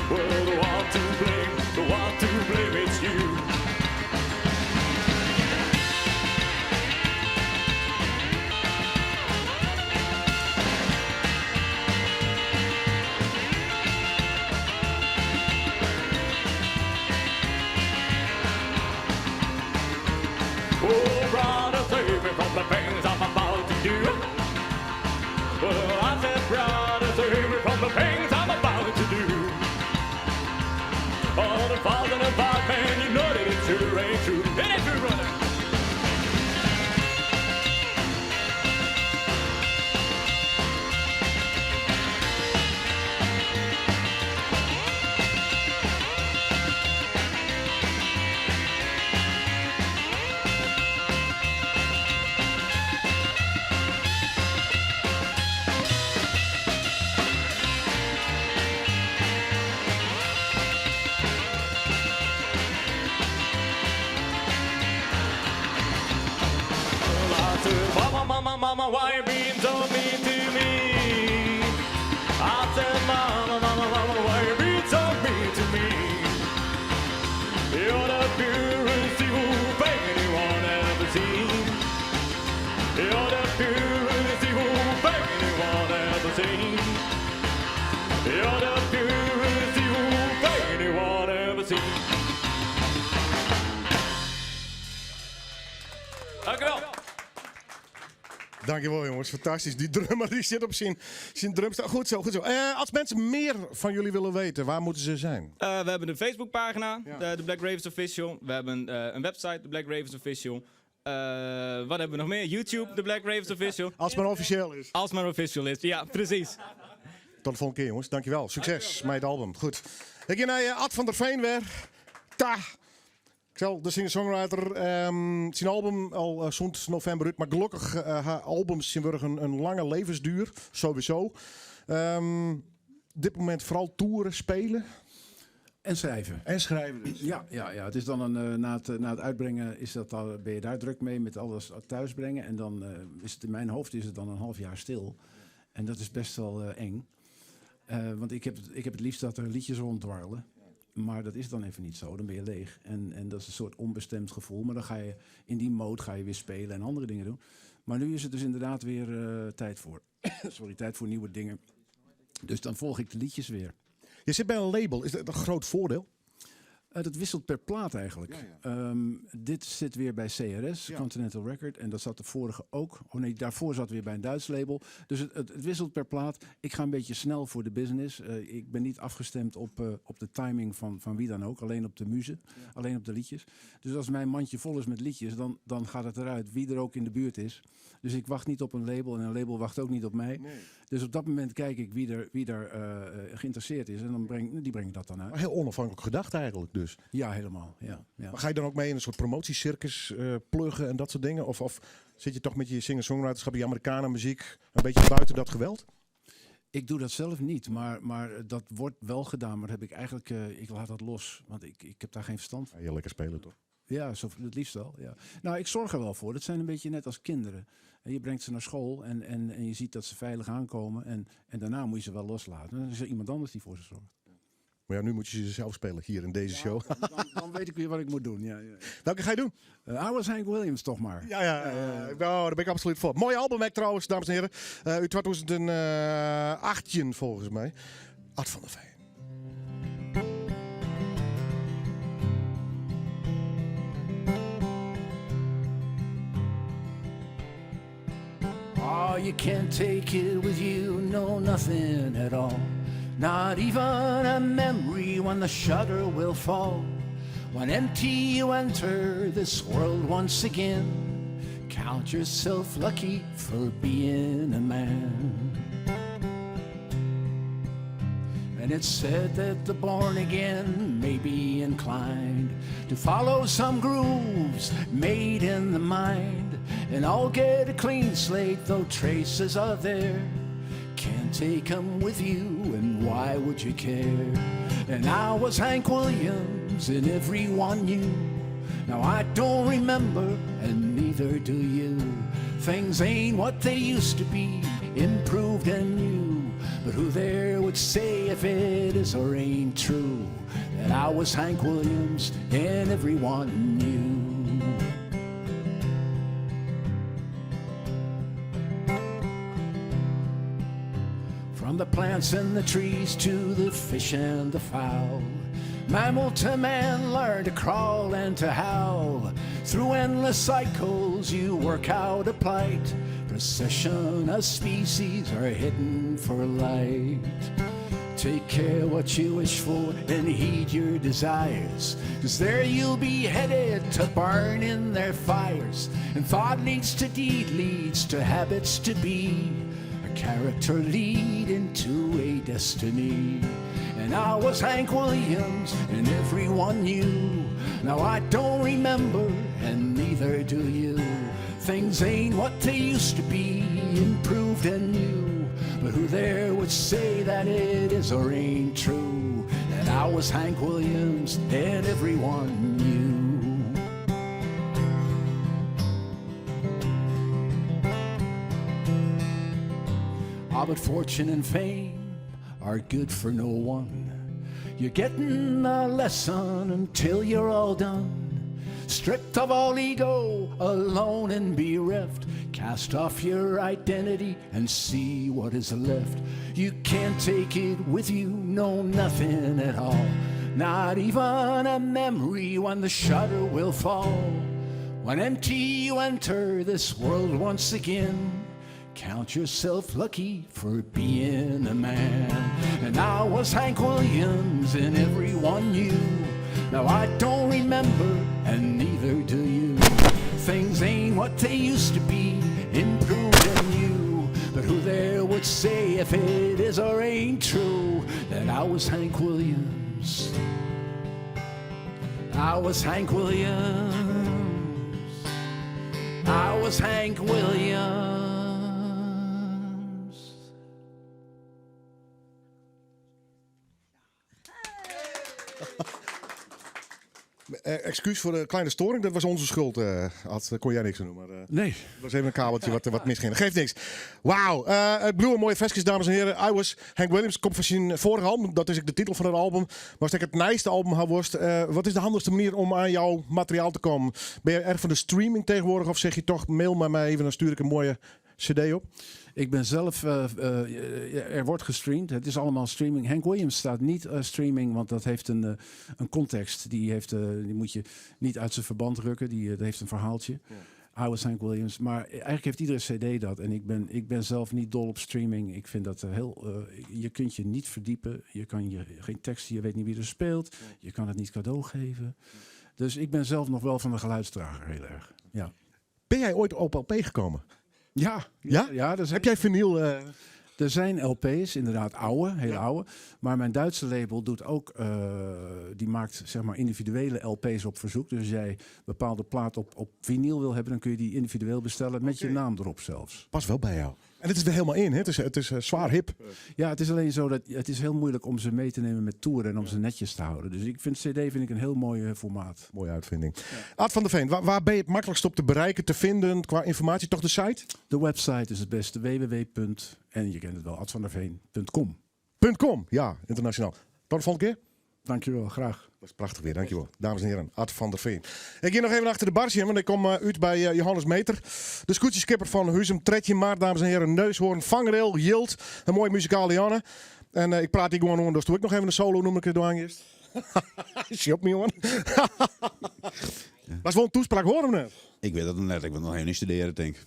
Well, the one to blame, the one to blame, it's you. Oh, brother, save me from the things I'm about to do. Well, I said, brother, save me from the things I'm about to do. Oh, the father and five man, you know that it's true, ain't true. It ain't true, brother. Well, I said, mama, mama, mama, why you being so mean to me? I said, mama, mama, mama, why you being so mean to me? You're the purest evil thing anyone ever seen. You're the purest evil thing anyone ever seen. You're the purest evil thing anyone ever seen. Dank u wel. Dankjewel jongens, fantastisch. Die drummer die zit op zijn, zijn drumstel. Goed zo, goed zo. Als mensen meer van jullie willen weten, waar moeten ze zijn? We hebben een Facebookpagina, de Black Ravens Official. We hebben een website, de Black Ravens Official. Wat hebben we nog meer? YouTube, de Black Ravens Official. Als het maar officieel is. Als het maar official is, ja, precies. Tot de volgende keer jongens, dankjewel. Succes met het album. Goed. Ik ga naar Ad van der Veen weer. Ta. Ik Stel, de singer-songwriter, ehm, syn album al sûnt novimber út, mar gelokkich ha albums tsjintwurdich in lange levensduer, sowieso. Ehm, dit momint foaral toeren, spelen. En schrijven. En schrijven dus. Ja, ja, ja. Het is dan een, eh, na, het, na het uitbrengen is dat al, ben je daar druk mee met alles thuisbrengen. En dan eh, is het in mijn hoofd is het dan een half jaar stil. En dat is best wel eh, eng. Eh, want ik heb, het, ik heb het liefst dat er liedjes ronddwarrelen. Maar dat is dan even niet zo. Dan ben je leeg. En, en dat is een soort onbestemd gevoel. Maar dan ga je in die mode ga je weer spelen en andere dingen doen. Maar nu is het dus inderdaad weer eh, tijd voor. Sorry, tijd voor nieuwe dingen. Dus dan volg ik de liedjes weer. Je zit bij een label. Is dat een groot voordeel? Eh, dat wisselt per plaat eigenlijk. Ehm, dit zit weer bij CRS, Continental Record. En dat zat de vorige ook. Oh nee, daarvoor zat weer bij een Duits label. Dus het, het, het wisselt per plaat. Ik ga een beetje snel voor de business. Eh, ik ben niet afgestemd op, eh, op de timing van, van wie dan ook. Alleen op de muze, alleen op de liedjes. Dus als mijn mandje vol is met liedjes, dan, dan gaat het eruit. Wie er ook in de buurt is. Dus ik wacht niet op een label en een label wacht ook niet op mij. Dus op dat moment kijk ik wie er, wie er eh, geïnteresseerd is. En dan breng, die breng ik dat dan uit. Maar heel onafhankelijk gedacht eigenlijk dus. Ja, helemaal. Ja, ja. Maar ga je dan ook mee in een soort promotiecircus eh, pluggen en dat soort dingen? Of, of zit je toch met je singer-songwriterschap, die Americana-muziek, een beetje buiten dat geweld? Ik doe dat zelf niet, maar, maar dat wordt wel gedaan. Maar dat heb ik eigenlijk, eh, ik laat dat los, want ik, ik heb daar geen verstand van. Ja, lekker spelen toch? Ja, zo, het liefst wel. Ja. Nou, ik zorg er wel voor. Dat zijn een beetje net als kinderen. En je brengt ze naar school en, en, en je ziet dat ze veilig aankomen. En, en daarna moet je ze wel loslaten. Dan is er iemand anders die voor ze zorgt. Maar ja, nu moet je ze zelf spelen hier in deze show. Dan, dan weet ik weer wat ik moet doen. Ja, ja. Welke ga je doen? Uh, I was Hank Williams toch maar. Ja, ja, ja. Oh, daar ben ik absoluut voor. Mooi album ook trouwens, dames en heren. Uh, uit 2018 volgens mij. Ad van der Veen. Oh, you can't take it with you, no, nothing at all. Not even a memory when the shutter will fall. When empty you enter this world once again, count yourself lucky for being a man. And it's said that the born again may be inclined to follow some grooves made in the mind. And all get a clean slate, though traces are there. Can't take 'em with you, and why would you care? And I was Hank Williams, and everyone knew. Now I don't remember, and neither do you. Things ain't what they used to be, improved and new. But who there would say if it is or ain't true that I was Hank Williams and everyone knew? From the plants and the trees to the fish and the fowl. Mammal to man, learn to crawl and to howl. Through endless cycles, you work out a plight. Procession of species are hidden for light. Take care what you wish for and heed your desires. Cause there you'll be headed to burn in their fires. And thought leads to deed, leads to habits to be. A character leading to a destiny. And I was Hank Williams, and everyone knew. Now I don't remember, and neither do you. Things ain't what they used to be, improved and new. But who there would say that it is or ain't true? That I was Hank Williams, and everyone knew. Ah, but fortune and fame are good for no one. You're getting a lesson until you're all done. Stripped of all ego, alone and bereft. Cast off your identity and see what is left. You can't take it with you, no, nothing at all. Not even a memory when the shutter will fall. When empty you enter this world once again. Count yourself lucky for being a man. And I was Hank Williams, and everyone knew. Now I don't remember, and neither do you. Things ain't what they used to be, improved and new. But who there would say if it is or ain't true that I was Hank Williams? I was Hank Williams. I was Hank Williams. Eh, excuus voor de kleine storing, dat was onze schuld. eh Ad, daar kon jij niks aan doen. Maar, eh, Nee. Het was even een kabeltje wat, wat misging. Dat geeft niks. Wauw, eh het bloemen mooie versjes, dames en heren. I Was Hank Williams komt van zijn vorige album. Dat is ook de titel van het album. Was denk ik het nijste album, haar worst. Eh, wat is de handigste manier om aan jouw materiaal te komen? Ben je erg van de streaming tegenwoordig? Of zeg je toch, mail maar mij even, dan stuur ik een mooie cd op? Ik ben zelf, eh, eh, er wordt gestreamd. Het is allemaal streaming. Hank Williams staat niet eh, streaming, want dat heeft een, eh, een context. Die, heeft, eh, die moet je niet uit zijn verband rukken. Die, eh, dat heeft een verhaaltje. I was Hank Williams. Maar eigenlijk heeft iedere cd dat. En ik ben, ik ben zelf niet dol op streaming. Ik vind dat eh, heel... eh, je kunt je niet verdiepen. Je kan je, geen tekst, je weet niet wie er speelt. Je kan het niet cadeau geven. Dus ik ben zelf nog wel van de geluidsdrager heel erg. Ja. Ben jij ooit op LP gekomen? Ja. Ja? ja er zijn, Heb jij vinyl? eh? Er zijn LP's, inderdaad oude, hele oude. Maar mijn Duitse label doet ook, eh, die maakt zeg maar individuele LP's op verzoek. Dus als jij bepaalde plaat op, op vinyl wil hebben, dan kun je die individueel bestellen met je naam erop zelfs. Pas wel bij jou. En het is er helemaal in, hè? Het is, het is eh, zwaar hip. Ja, het is alleen zo dat het is heel moeilijk om ze mee te nemen met toeren en om ze netjes te houden. Dus ik vind CD vind ik een heel mooi eh, formaat. Mooie uitvinding. Ad van der Veen, waar, waar ben je het makkelijkst op te bereiken, te vinden qua informatie? Toch de site? De website is het beste, www. en je kent het wel, advanderveen.com. .com, ja, internationaal. Tot de volgende keer. Dankjewel, graag. Dat is prachtig weer, dankjewel. Dames en heren, Ad van der Veen. Ik ga nog even achter de bar zitten, want ik kom eh, uit bij eh, Johannes Meter. De scootjeskipper van Huzum Tredje Maar, dames en heren. Neushoorn, Vangrail, Jilt. Een mooie muzikale Janne. En eh, ik praat hier gewoon om, dus doe ik nog even een solo, noem ik het door eerst. Is je op me, jongen? Was wel een toespraak horen we net. Ik weet dat nog net. Ik wil nog even niet studeren, denk ik.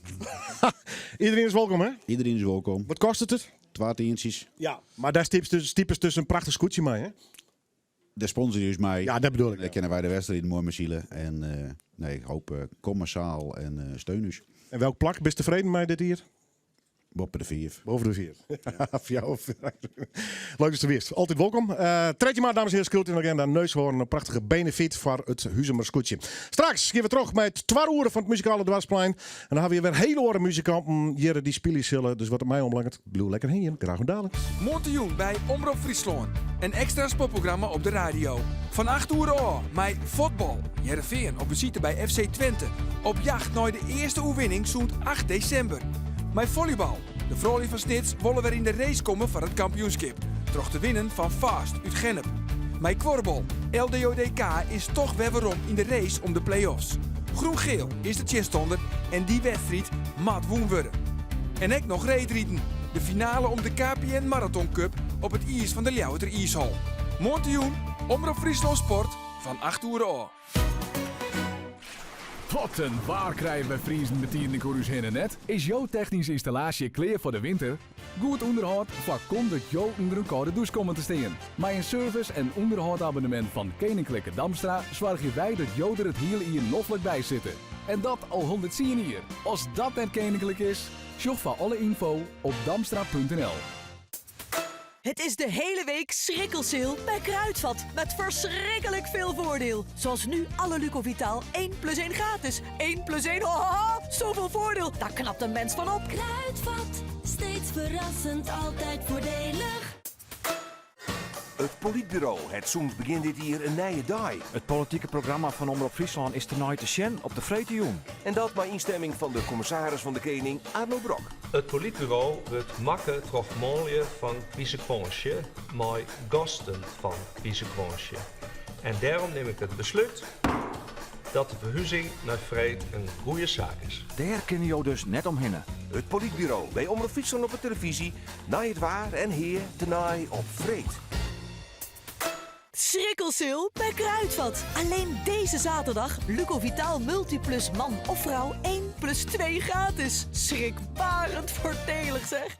Iedereen is welkom, hè? Iedereen is welkom. Wat kost het het? Twa tientjes. Ja. Maar daar stipt dus, types dus een prachtig scootje mee, hè? De sponsor is mij. Ja, dat bedoel ik. Daar kennen wij de wedstrijd mooi met zielen. En eh, nee, ik hoop eh, kom massaal en eh, steun us. En welk plak? Ben je tevreden met dit hier? Boven de vier. Boven de vier. Voor jou of- Leuk dat je er weer is. Altijd welkom. Eh Tredje maar, dames en heren, Scoot in de agenda. Neushoorn, een prachtige benefiet voor het Huzumer Scootje. Straks gaan we terug met twee uren van het muzikale dwarsplein. En dan hebben we weer hele oren muzikanten hier die spelen zullen. Dus wat het mij ombelangt, bloe lekker heen. Graag en dadelijk. Montejoen bij Omroep Friesland. Een extra sportprogramma op de radio. Van 8 uur af, met voetbal. Heerenveen op visite bij FC Twente. Op jacht naar de eerste oefening zo'n 8 december. Met volleybal. De vrouwen van Snits willen weer in de race komen voor het kampioenschap. Troch te winnen van Fast uit Gennep. Met Kworbel. LDODK is toch weer waarom in de race om de play-offs. Groen-geel is de chestonder en die wedstrijd mat woen worden. En ik nog reedrieten. De finale om de KPN Marathon Cup op het ijs van de Ljouwerter IJshal. Montejoen, Omroep Friesland Sport van 8 uur af. Wat een waar krijgen we Friesen met in de Corus heen en net. Is jouw technische installatie klaar voor de winter? Goed onderhoud voorkomt dat jou onder een koude douche komen te staan. Met een service- en onderhoudabonnement van Koninklijke Damstra zorgen wij dat jou er het hele hier noflijk bij zitten. En dat al 110 hier. Als dat net koninklijk is, zoek voor alle info op damstra.nl. Het is de hele week schrikkelsale bij Kruidvat. Met verschrikkelijk veel voordeel. Zoals nu alle Lucovitaal 1 plus 1 gratis. 1 plus 1, ho, ho, ho, zoveel voordeel. Daar knapt een mens van op. Kruidvat, steeds verrassend, altijd voordelig. Het Politbureau, het soms begint dit hier een nije dag. Het politieke programma van Omroep Friesland is tonight te Sjen op de Fretejoen. En dat maar instemming van de commissaris van de Koning, Arno Brok. Het politbureau wordt makke troch mooie van Kwizekwonsje, maar gasten van Kwizekwonsje. En daarom neem ik het besluit dat de verhuizing naar Vreed een goede zaak is. Daar kunnen jou dus net om hinnen. Het Politbureau bij Omroep Friesland op de televisie, naai het waar en heer tenaai op Vreed. Schrikkelsale bij Kruidvat. Alleen deze zaterdag Lucovitaal Multiplus man of vrouw 1 plus 2 gratis. Schrikbarend voordelig zeg.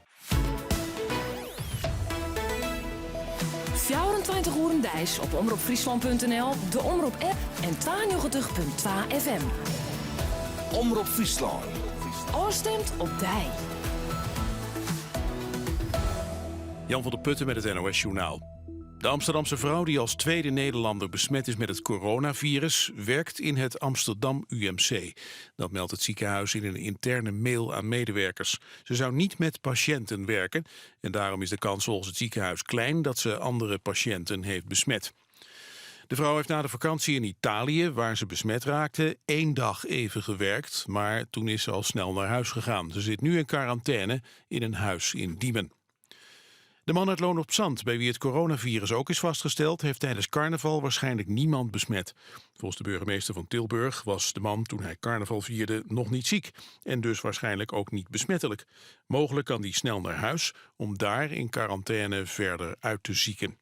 24 uur deis op omroepfriesland.nl, de Omroep app en 92.2 FM. Omroep Friesland. Oorstemt op dij. Jan van der Putten met het NOS Journaal. De De Amsterdamse vrouw die als tweede Nederlander besmet is met het coronavirus werkt in het Amsterdam UMC. Dat meldt het ziekenhuis in een interne mail aan medewerkers. Ze zou niet met patiënten werken en daarom is de kans volgens het ziekenhuis klein dat ze andere patiënten heeft besmet. De vrouw heeft na de vakantie in Italië, waar ze besmet raakte, één dag even gewerkt. Maar toen is ze al snel naar huis gegaan. Ze zit nu in quarantaine in een huis in Diemen. De man uit Loon op Zand, bij wie het coronavirus ook is vastgesteld, heeft tijdens carnaval waarschijnlijk niemand besmet. Volgens de burgemeester van Tilburg was de man toen hij carnaval vierde nog niet ziek en dus waarschijnlijk ook niet besmettelijk. Mogelijk kan hij snel naar huis om daar in quarantaine verder uit te zieken.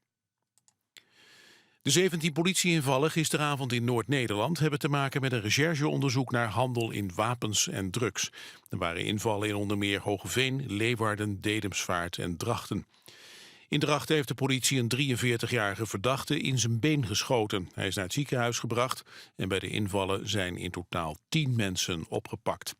De 17 politieinvallen gisteravond in Noord-Nederland hebben te maken met een rechercheonderzoek naar handel in wapens en drugs. Er waren invallen in onder meer Hoogeveen, Leeuwarden, Dedemsvaart en Drachten. In Drachten heeft de politie een 43-jarige verdachte in zijn been geschoten. Hij is naar het ziekenhuis gebracht en bij de invallen zijn in totaal 10 mensen opgepakt.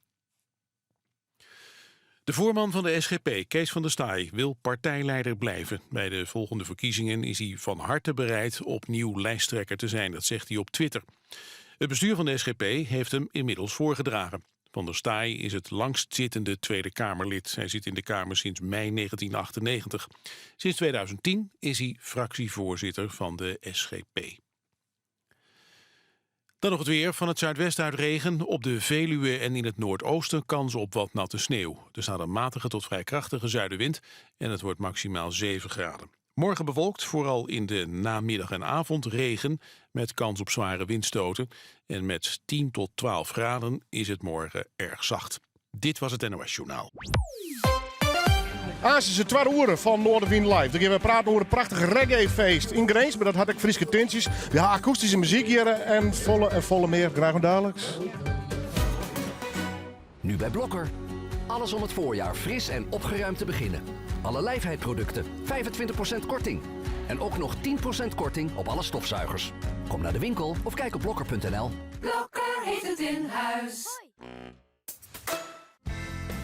De voorman van de SGP, Kees van der Staaij, wil partijleider blijven. Bij de volgende verkiezingen is hij van harte bereid opnieuw lijsttrekker te zijn. Dat zegt hij op Twitter. Het bestuur van de SGP heeft hem inmiddels voorgedragen. Van der Staaij is het langstzittende Tweede Kamerlid. Hij zit in de Kamer sinds mei 1998. Sinds 2010 is hij fractievoorzitter van de SGP. Dan nog het weer. Van het zuidwesten uit regen. Op de Veluwe en in het noordoosten kans op wat natte sneeuw. Er staat een matige tot vrij krachtige zuidenwind en het wordt maximaal 7 graden. Morgen bewolkt, vooral in de namiddag en avond regen met kans op zware windstoten. En met 10 tot 12 graden is het morgen erg zacht. Dit was het NOS Journaal. Aanst is it twadde oere fan Noardewyn Live. Dan gean we praten oer it prachtige reggae-feest yn Grins, mar dat hat ek Fryske tintsjes. We ha akoestyske muzyk hjir en folle en folle mear. Graach oant daliks. Nu bij Blokker. Alles om het voorjaar fris en opgeruimd te beginnen. Alle lijfheidproducten, 25% korting. En ook nog 10% korting op alle stofzuigers. Kom naar de winkel of kijk op blokker.nl. Blokker heeft het in huis.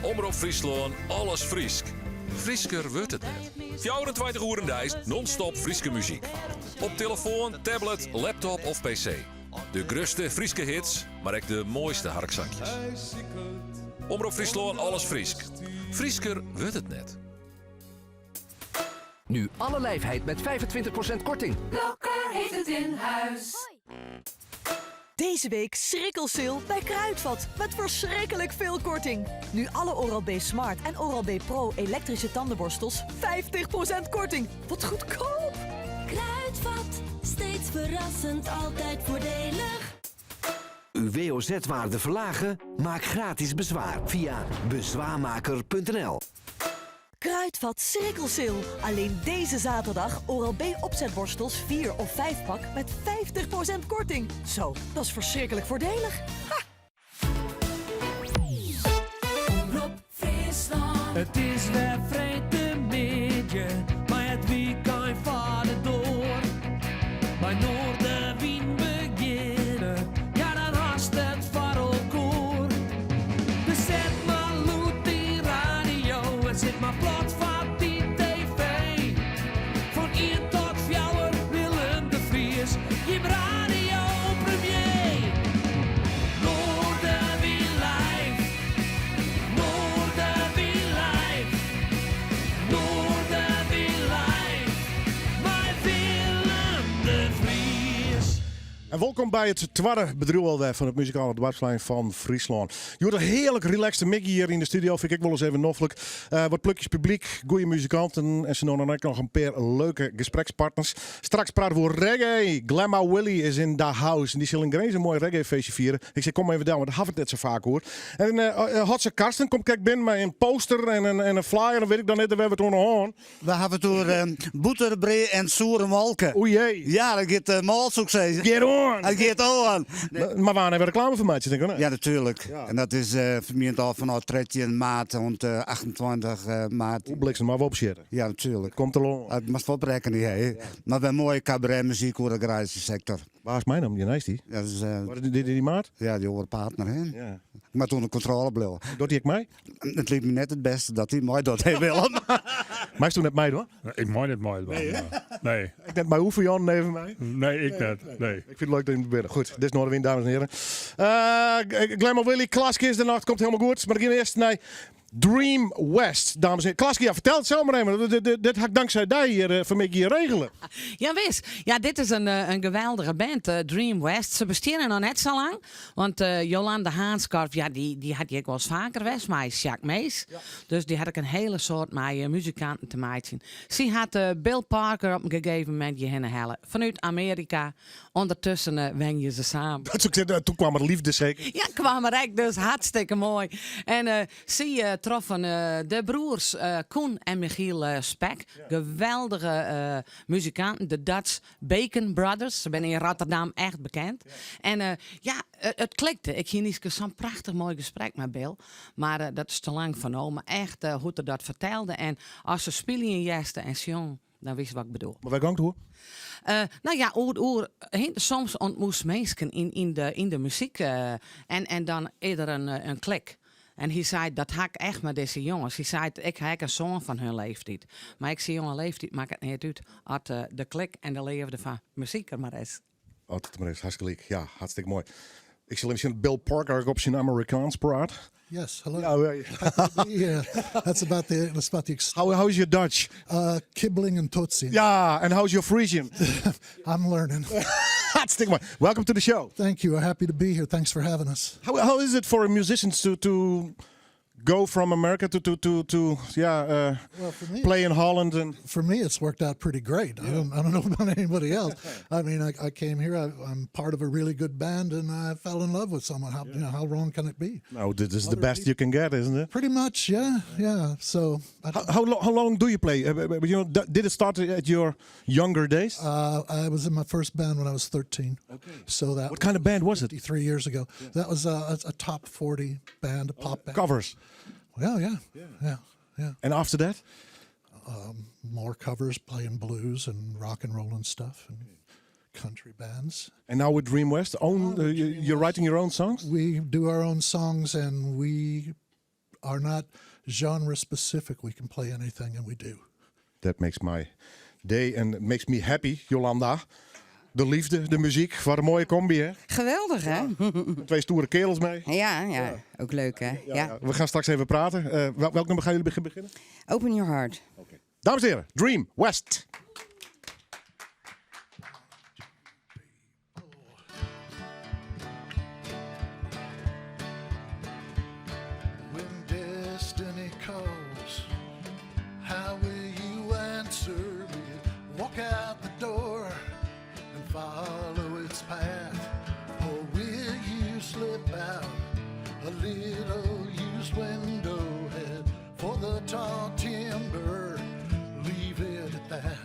Omrop Fryslân, alles Frysk. Frysker wurdt it net. 24 oeren deis non-stop Fryske muzyk. Op telefoan, tablet, laptop of PC. De grutste Fryske hits, mar ek de moaiste harksankjes. Omrop Fryslân, alles Frysk. Frysker wurdt it net. Nu alle lijfheid met 25% korting. Blokker heeft het in huis. Deze week schrikkelsale bij Kruidvat met verschrikkelijk veel korting. Nu alle Oral-B Smart en Oral-B Pro elektrische tandenborstels 50% korting. Wat goedkoop! Kruidvat, steeds verrassend, altijd voordelig. Uw WOZ-waarde verlagen? Maak gratis bezwaar via bezwaarmaker.nl. Kruidvat schrikkelsale. Alleen deze zaterdag Oral-B opzetborstels 4 of 5 pak met 50% korting. Zo, dat is verschrikkelijk voordelig. Ha! Omrop Fryslân. It is wer freedtemiddei, mei it wykein foar de doar. By Noardewyn begjinne, ja dan hast it foar elkoar. Dus set mar lûd dyn radio en sit mar plat foar dyn TV. Fan ien tot fjouwer Willem de Vries, jim radio premier. Noardewyn live, Noardewyn live, Noardewyn live, mei Willem de Vries. En wolkom by it twadde bedriuw alwer fan it muzikale doarpsplein fan Fryslân. Hjoed in hearlik relaxte middei hjir yn de studio, fyn ik ek wolris even noflik. Eh, wat plukjes publyk, goede muzikanten en sa no en dan ek noch in pear leuke gesprekspartners. Straks prate we oer reggae. Glamma Willy is in the house en dy sil yn Grins in moai reggae-feestje fiere. Ik sei, kom even del, want dêr ha we it net sa faak oer. En uh, Hotze Karsten komt krekt binnen mei in poster en in, en in flyer. Dan wit ik dan net wêr't we it oer hawwe. We hawwe it oer um, bûterbrea en soere molke. O jee. Ja, dat giet uh, mâl, soe ik sizze. Giet oan. It giet oan. Mar wa even reklame foar meitsje, tink ik. Ja, natuerlik. Ja. En dat is uh, fermient al fanôf 13 maart oant uh, 28 uh, maart. Hoe bliksem mar opsjitte. Ja, natuerlik. Komt der oan. It moatst oprekken, hè. Ja. Mar wer moaie kabaretmuzyk oer de agraryske sektor. Wa is myn namme? Dy neist dy? Ja, dat is... Uh, Wat, dy, dy maat? Ja, dy oare partner, hè. Ja. Moat ûnder kontrôle bliuwe. Docht dy ek mei? It liket my net it bêste dat hy meidocht, hè Willem. Meist do net meidwaan? Ik mei net meidwaan. Nee, hè? Nee. Ik net mei Oefe Jan even mei? Nee, ik net. Nee. Ik vind het leuk dat je er bent. Goed, dit is Noardewyn, dames en heren. Glenn Willy, Klaske is er nog. Het komt helemaal goed. Maar ik ga eerst naar Dream West, dames en heren. Klaske, ja, vertel het zelf maar even. Dit had ik dankzij die hier van mij hier regelen. Ja, wis. Ja, dit is een geweldige band, Dream West. Ze bestaan nog net zo lang. Want Jolande Haanskorf, ja, die had ik wel eens vaker west, maar Jacques Mees. Dus die had ik een hele soort met muzikanten te maken. Ze had Bill Parker op een gegeven moment je heen halen. Vanuit Amerika. Ondertussen wen je ze samen. Dat is ook, toen kwam er liefde zeker? Ja, kwam er echt dus hartstikke mooi. En ze troffen de broers Koen en Michiel Spek. Geweldige muzikanten, de Dutch Bacon Brothers. Ze zijn in Rotterdam echt bekend. En ja, het klikte. Ik ging niet zo'n prachtig mooi gesprek met Bill. Maar dat is te lang van oma. Echt hoe hij dat vertelde. En als ze spelen in Jeste en Sion, dan wist je wat ik bedoel. Maar waar gang toe? Nou ja, oer, oer, soms ontmoet mensen in de muziek. En dan eerder een klik. En hij zei, dat hak echt met deze jongens. Hij zei, ik heb een zoon van hun leeftijd. Maar ik zie jonge leeftijd, maakt het niet uit. Als de klik en de leefde van muziek er maar is. Altijd maar is, hartstikke leuk. Ja, hartstikke mooi. Ik zal even zien Bill Parker op zijn Amerikaans praat. Yes, hello. Ja, ja. Happy to be here. That's about the How is your Dutch? Kibbeling and Tootsie. Ja, and how's your Frisian? I'm learning. Hartstikke mooi. Welcome to the show. Thank you. We're happy to be here. Thanks for having us. How is it for musicians to go from America to yeah, Well, for me, play in Holland and for me, it's worked out pretty great. I don't know about anybody else. I mean, I came here. I'm part of a really good band, and I fell in love with someone. How wrong can it be? No, this is the best you can get, isn't it? Pretty much, yeah. So, I How long do you play? Did it start at your younger days? I was in my first band when I was 13. Okay. So that What kind of band was it? 3 years ago. That was a top 40 band, a pop band. Covers. Well, yeah. And after that? More covers, playing blues and rock and roll and stuff, and country bands. And now with Dream West, you're writing your own songs? We do our own songs, and we are not genre specific. We can play anything, and we do. That makes my day and makes me happy, Jolanda. De liefde, de muziek, wat een mooie combi, hè? Geweldig, hè? Twee stoere kerels mee. Ja, ook leuk, hè? Ja. We gaan straks even praten. Welk nummer gaan jullie beginnen? Open Your Heart. Dames en heren, Dream West. When destiny calls, how will you answer? Will you walk out the door and follow its path? Or will you slip out a little used window, head for the tall timber, leave it at that?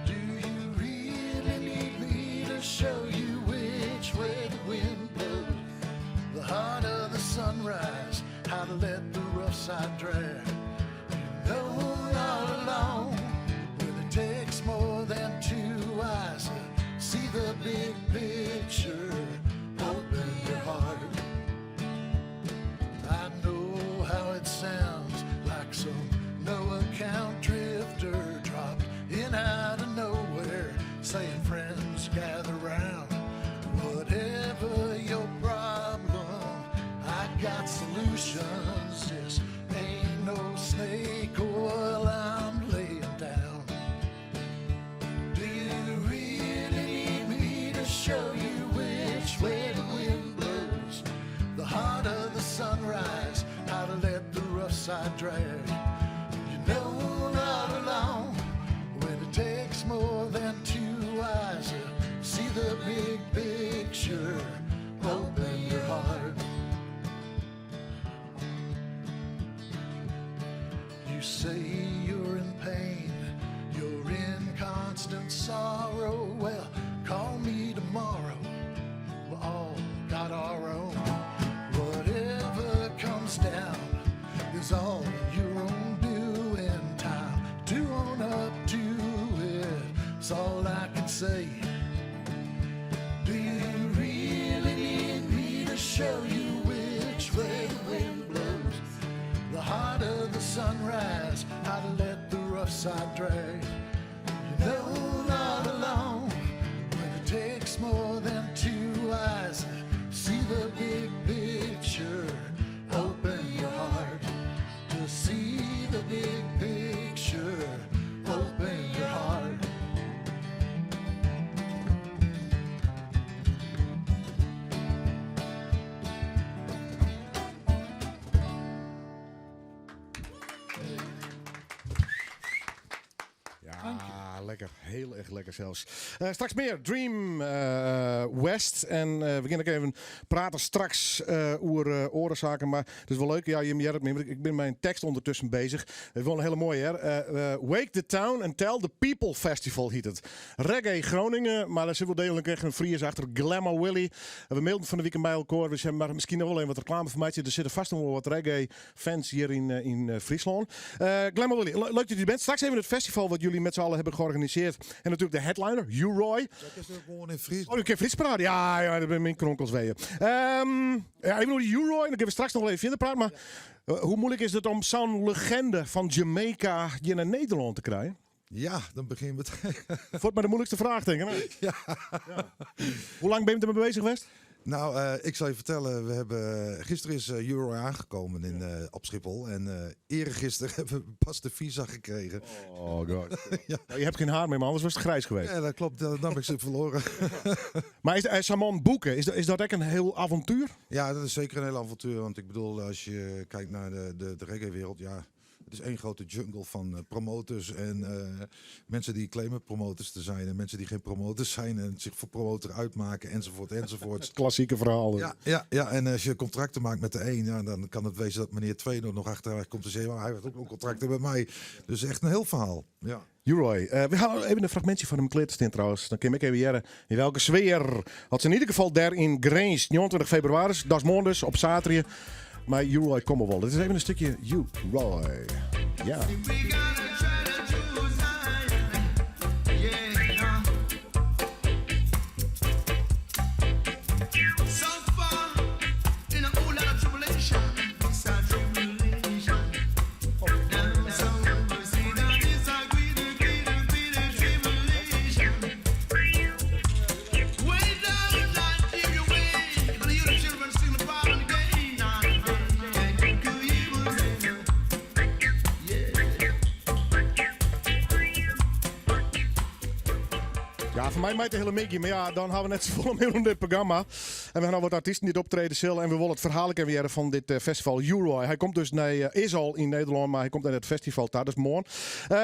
Do you really need me to show you which way the wind blows? The heart of the sunrise, how to let the rough side drag. You know all along, when it takes more than two eyes to see the big picture, open your heart. I know how it sounds, like some no account drifter dropped in out of nowhere, saying, Friends, gather round. Whatever your problem, I got solutions. This ain't no snake oil I'm laying down. Do you really need me to show you which way the wind blows? The heart of the sunrise, how to let the rough side drag. You know not alone when it takes more than two eyes to see the big picture. Open your heart. You say you're in pain, you're in constant sorrow. Well, call me tomorrow. We all got our own. Whatever comes down is all your own doing. Time to own up to it. It's all I can say. Do you really need me to show you which way the wind blows? The heart of the sunrise, how to let the rough side drag. No, not alone. When it takes more than two eyes, see the big picture. Open your heart to see the big picture. Open your heart. Ja, lekker. Heel erg lekker zelfs. Eh, straks meer Dream eh, West. En eh, we gaan ook even praten straks over oorzaken. Maar het is wel leuk. Ja, Jim, jij hebt meer. Ik ben mijn tekst ondertussen bezig. Het is wel een hele mooie, hè? Wake the Town and Tell the People Festival heet het. Reggae Groningen. Maar daar zit wel degelijk echt een Fries achter. Glamour Willy. We mailden van de weekend bij elkaar. We zijn maar misschien nog wel even wat reclame voor mij. Er zitten vast nog wel wat reggae fans hier in Friesland. Glamour Willy, leuk dat u er bent. Straks even het festival wat jullie met z'n allen hebben georganiseerd. En natuurlijk de headliner, U-Roy. Dat is ook gewoon in Fries. Oh, ik heb Fries praten. Ja, ja, dat ben mijn kronkels weeën. Ja, even over die U-Roy. Dan kunnen we straks nog wel even verder praten. Maar hoe moeilijk is het om zo'n legende van Jamaica hier naar Nederland te krijgen? Ja, dan begin we het. Wordt maar de moeilijkste vraag, denk ik. hè? Ja. Ja. Hoe lang ben je ermee bezig geweest? Nou, ik zal je vertellen, gisteren is U-Roy aangekomen op Schiphol. En eergisteren hebben we pas de visa gekregen. Oh god. Ja. Nou, je hebt geen haar meer, maar anders was het grijs geweest. Ja, dat klopt. Dan heb ik ze verloren. Maar is Samon boeken, is dat echt een heel avontuur? Ja, dat is zeker een heel avontuur. Want ik bedoel, als je kijkt naar de reggae-wereld, ja, het is één grote jungle van promoters en mensen die claimen promoters te zijn en mensen die geen promoters zijn en zich voor promotor uitmaken, enzovoort, enzovoort. Het klassieke verhaal. Ja, ja, ja, en als je contracten maakt met de een, ja, dan kan het wezen dat meneer 2 nog achteraan komt te zeggen, maar hij heeft ook nog contracten met mij. Dus echt een heel verhaal. Ja. U-Roy, we gaan even een fragmentje van hem klitsen trouwens. Dan kan ik even jaren in welke sfeer. Had ze in ieder geval daar in Grins, 29 februari, dat is morgen dus, op zaterdag. Maar U-Roy komt wel. Dit is even een stukje U-Roy. Ja. Ja, voor mij maakt het hele mickey, maar ja, dan hebben we net zoveel meer om dit programma. En we gaan al wat artiesten die optreden zullen en we willen het verhaal even weer van dit festival U-Roy. Hij komt dus naar, is al in Nederland, maar hij komt naar het festival daar, dat is morgen.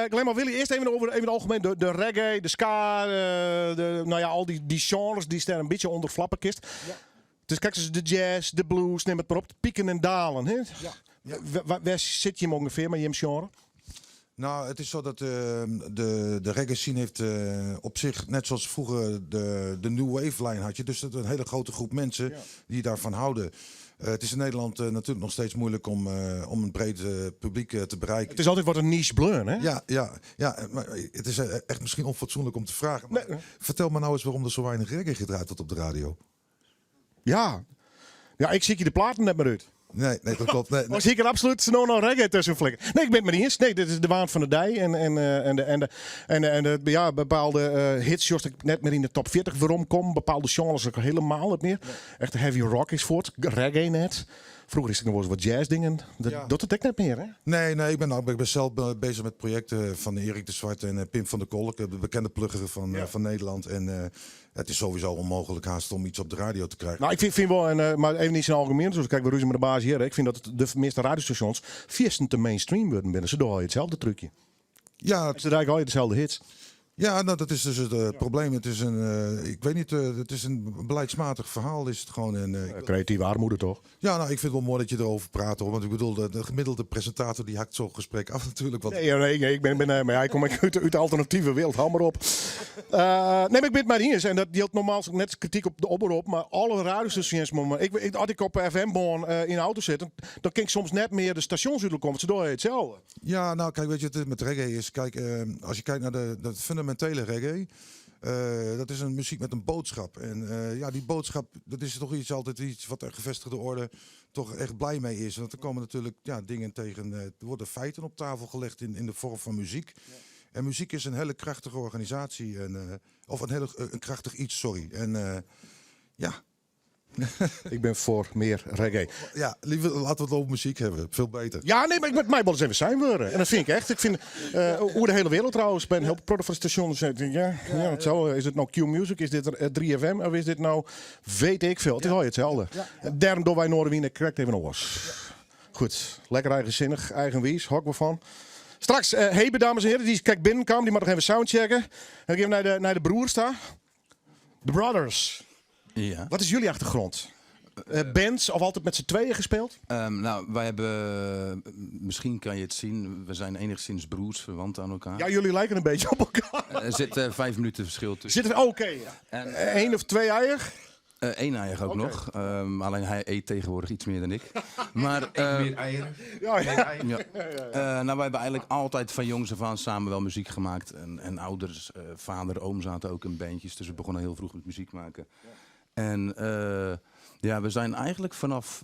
Glamour Willy, eerst even over even het algemeen de reggae, de ska, de, nou ja, al die genres die staan een beetje onder flappenkist. Ja. Dus kijk eens, de jazz, de blues, neem het maar op, de pieken en dalen. Hè? Ja. Ja. Waar zit je hem ongeveer met je genre? Nou, het is zo dat de reggae scene heeft op zich, net zoals vroeger de New Wave line had je. Dus dat een hele grote groep mensen die daarvan houden. Het is in Nederland natuurlijk nog steeds moeilijk om een breed publiek te bereiken. Het is altijd wat een niche bleun, hè? Ja, ja, ja, maar het is echt misschien onfatsoenlijk om te vragen. Maar Nee. vertel me nou eens waarom er zo weinig reggae gedraaid wordt op de radio. Ja. Ja, ik zie je de platen net meer uit. Nee, nee, dat klopt. Nee, nee. Maar zie ik er absoluut no, no reggae tussen flikken. Nee, ik ben het me niet eens. Nee, dit is de waan van de dij. En de, ja, bepaalde hits, zoals ik net meer in de top 40 waarom kom. Bepaalde genres ook helemaal niet meer. Nee. Echt heavy rock is voort. Reggae net. Vroeger is er nog wel eens wat jazz dingen. Dat doet het echt net meer, hè? Nee, nee, ik ben zelf bezig met projecten van Erik de Zwart en Pim van der Kolk, de bekende plugger van Nederland. En het is sowieso onmogelijk haast om iets op de radio te krijgen. Nou, ik vind wel, en maar even niet in het algemeen, zoals kijk, we ruzie met de baas hier. Hè. Ik vind dat de meeste radiostations viersten te mainstream worden binnen. Ze doen al hetzelfde trucje. Ze draaien al dezelfde hits. Ja, nou, dat is dus het probleem. Het is een ik weet niet, het is een beleidsmatig verhaal is het gewoon. En ik Creatieve armoede toch? Ja, nou, ik vind het wel mooi dat je erover praat, hoor. Want ik bedoel, de gemiddelde presentator die hakt zo'n gesprek af natuurlijk. Want Nee, ja, nee, nee, ik ben, ben, maar ja, ik kom uit de alternatieve wereld, hou maar op. Nee, maar ik ben het maar eens. En dat geldt normaal net kritiek op de omroep, maar alle radiostations, maar als ik op F M-baan in de auto zit, dan kan ik soms net meer de stations uitkomen, want ze doen hetzelfde. Ja, nou, kijk, weet je, het met reggae is, kijk, als je kijkt naar de fundamentele reggae, dat is een muziek met een boodschap. En ja, die boodschap, dat is toch altijd iets wat de gevestigde orde toch echt blij mee is. Want er komen natuurlijk, ja, dingen tegen, er worden feiten op tafel gelegd in de vorm van muziek. En muziek is een hele krachtige organisatie. En, eh, of een hele een krachtig iets, sorry. En eh, ja. Ik ben voor meer reggae. Ja, liever laten we het over muziek hebben. Veel beter. Ja, nee, maar ik met mij wel eens even zijn worden. En dat vind ik echt. Ik vind, eh, hoe de hele wereld trouwens, ben heel product van het station. Dus ik denk, ja, ja, het zal, is het nou Q-Music? Is dit er, eh, 3FM? Of is dit nou, weet ik veel. Het is al hetzelfde. Daarom doen wij Noorderwien correct even nog was. Goed, lekker eigenzinnig, eigenwies, hok we van. Straks, eh Hebe, dames en heren, die kijk binnenkwam, die mag nog even soundchecken. En dan gaan we naar de broers daar. De Brothers. Ja. Wat is jullie achtergrond? Eh, bands of altijd met z'n tweeën gespeeld? Ehm, nou, wij hebben, misschien kan je het zien, we zijn enigszins broers, verwant aan elkaar. Ja, jullie lijken een beetje op elkaar. Er zit eh, 5 minuten verschil tussen. Zitten we, oké. Eén of twee eier? Eén eier ook Oké. nog. Ehm, alleen hij eet tegenwoordig iets meer dan ik. Maar, ehm, meer eieren. Ja, ja. Ja. Eh, nou, wij hebben eigenlijk altijd van jongs af aan samen wel muziek gemaakt. En ouders, eh, vader, oom zaten ook in bandjes. Dus we begonnen heel vroeg met muziek maken. En eh, ja, we zijn eigenlijk vanaf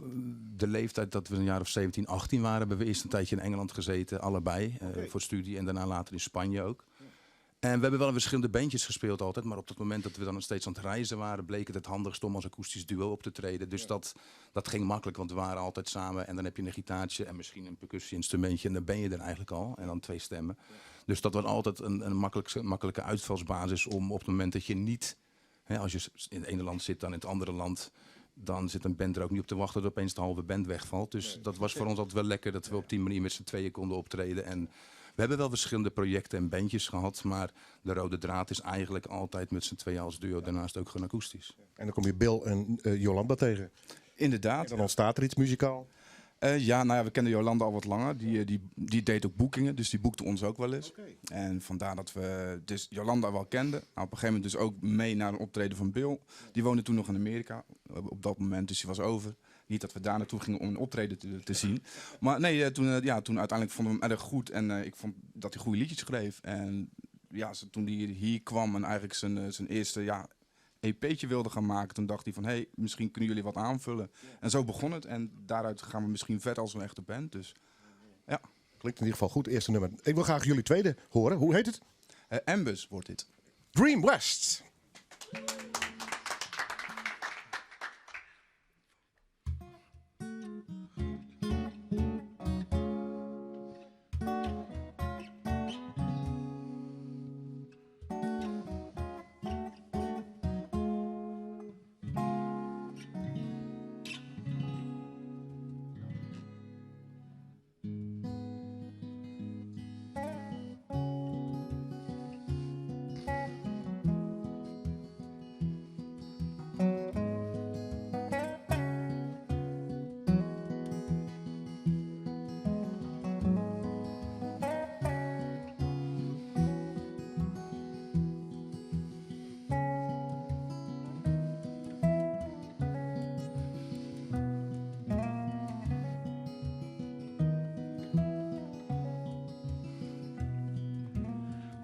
de leeftijd dat we een jaar of 17, 18 waren, hebben we eerst een tijdje in Engeland gezeten, allebei, eh, voor studie. En daarna later in Spanje ook. En we hebben wel in verschillende bandjes gespeeld altijd, maar op het moment dat we dan nog steeds aan het reizen waren, bleek het het handigst om als akoestisch duo op te treden. Dus dat ging makkelijk, want we waren altijd samen en dan heb je een gitaartje en misschien een percussie-instrumentje en dan ben je er eigenlijk al. En dan twee stemmen. Dus dat was altijd een makkelijke uitvalsbasis om op het moment dat je niet, hè, als je in het ene land zit, dan in het andere land, dan zit een band er ook niet op te wachten dat opeens de halve band wegvalt. Dus dat was voor ons altijd wel lekker dat we op die manier met z'n tweeën konden optreden. En we hebben wel verschillende projecten en bandjes gehad, maar de rode draad is eigenlijk altijd met z'n tweeën als duo, daarnaast ook gewoon akoestisch. En dan kom je Bill en eh, Jolanda tegen. Inderdaad. En dan ontstaat er iets muzikaal. Eh, ja, nou ja, we kenden Jolanda al wat langer. Die, eh, die deed ook boekingen, dus die boekte ons ook wel eens. En vandaar dat we dus Jolanda wel kenden. Nou, op een gegeven moment dus ook mee naar een optreden van Bill. Die woonde toen nog in Amerika op dat moment, dus die was over. Niet dat we daar naartoe gingen om een optreden te zien. Maar nee, eh, toen, eh, ja, toen uiteindelijk vonden we hem erg goed. En eh, ik vond dat hij goede liedjes schreef. En ja, toen hij hier kwam en eigenlijk zijn eerste ja, EP'tje wilde gaan maken, toen dacht hij van, hé, hey, misschien kunnen jullie wat aanvullen. En zo begon het. En daaruit gaan we misschien verder als een echte band. Dus ja. Klinkt in ieder geval goed, eerste nummer. Ik wil graag jullie tweede horen. Hoe heet het? Uh, Ambus wordt dit. Dream West.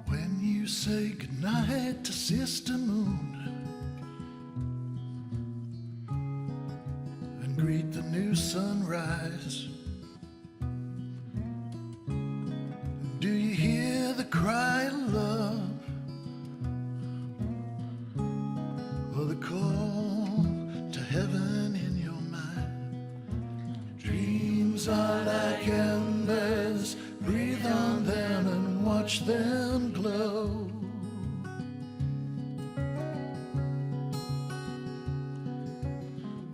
When you say goodnight to Sister Moon and greet the new sunrise, do you hear the cry of love or the call to heaven in your mind? Dreams are like embers, breathe on them and watch them glow.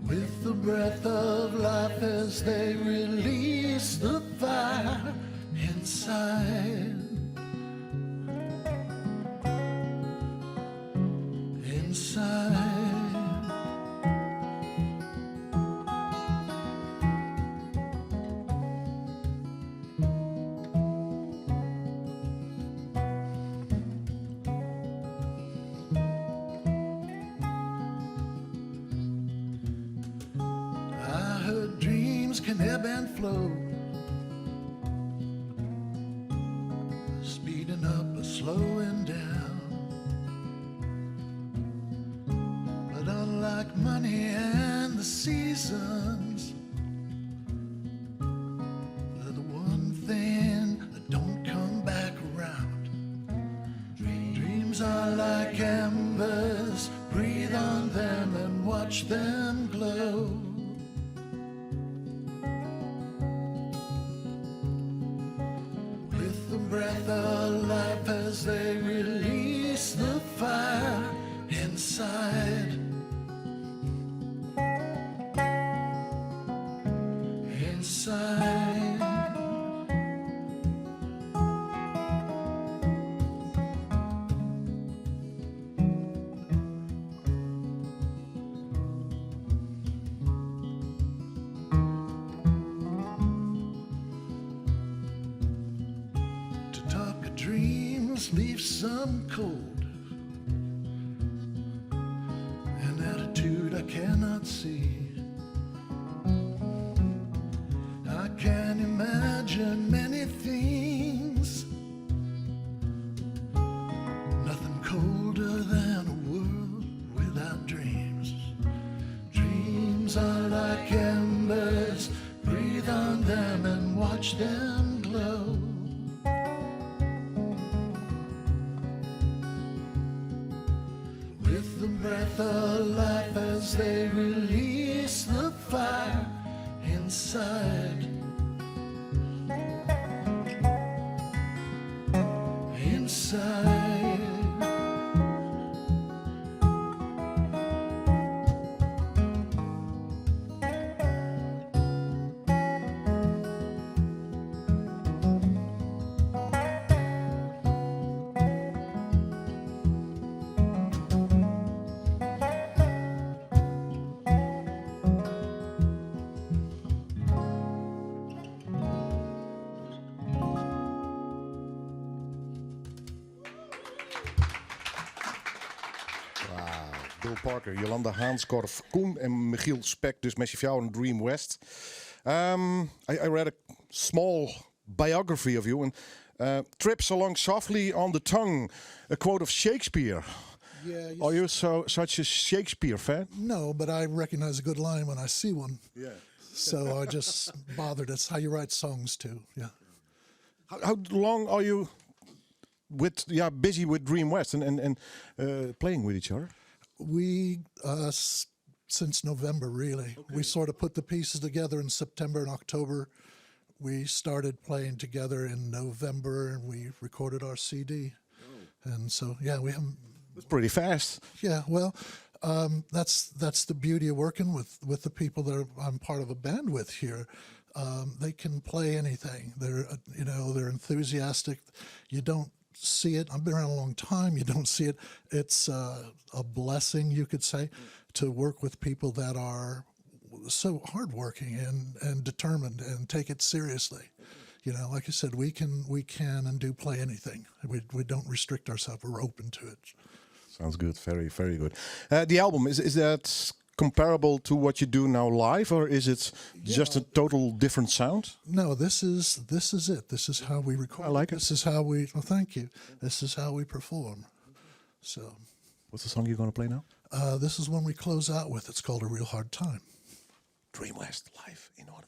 With the breath of life as they release the fire inside. Inside. I heard dreams can ebb and flow, speeding up or slowing down. But unlike money and the seasons, they're the one thing that don't come back around. Dreams are like embers, breathe on them and watch them glow. With the breath of life as they release the fire inside. Inside. To talk of dreams leaves some cold. An attitude I cannot see. I can imagine many things. Nothing colder than a world without dreams. Dreams are like embers, breathe on them and watch them glow. With the breath of life as they release the fire inside. Inside. Wow. Bill Parker, Jolanda Haanskorf, Koen en Michiel Spek, dus Messi Fjouwer en Dream West. I read a small biography of you and trips along softly on the tongue, a quote of Shakespeare. Yeah, Are you so such a Shakespeare fan? No, but I recognize a good line when I see one. So I just bothered. That's how you write songs too. Yeah. How long are you with yeah busy with Dream West and playing with each other? We since November really. We sort of put the pieces together in September and October. We started playing together in November and we recorded our CD. And so yeah, we haven't. That's pretty fast. Yeah, well, that's the beauty of working with the people that I'm part of a band with here. They can play anything. They're you know they're enthusiastic. You don't see it. I've been around a long time. You don't see it. It's a blessing, you could say, to work with people that are so hardworking and determined and take it seriously. Like I said, we can and do play anything. We don't restrict ourselves. We're open to it. Sounds good. Very, very good. The album, is that comparable to what you do now live, or is it just a total different sound? No, this is it. This is how we record. I like it. This is how we. Well, thank you. This is how we perform. So, What's the song you're gonna play now? This is one we close out with. It's called "A Real Hard Time." Dream West live in Noardewyn.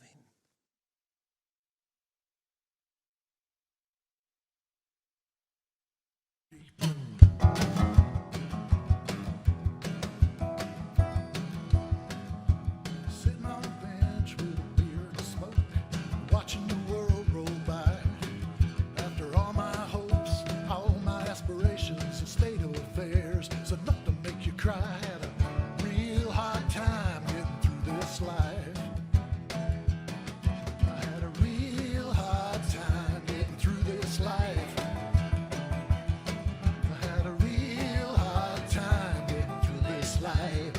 Sitting on a bench with a beer and a smoke, watching the world roll by. After all my hopes, all my aspirations, the state of affairs is enough to make you cry. Had a real hard time getting through this life. I had a real hard time getting through this life. I had a real hard time getting through this life.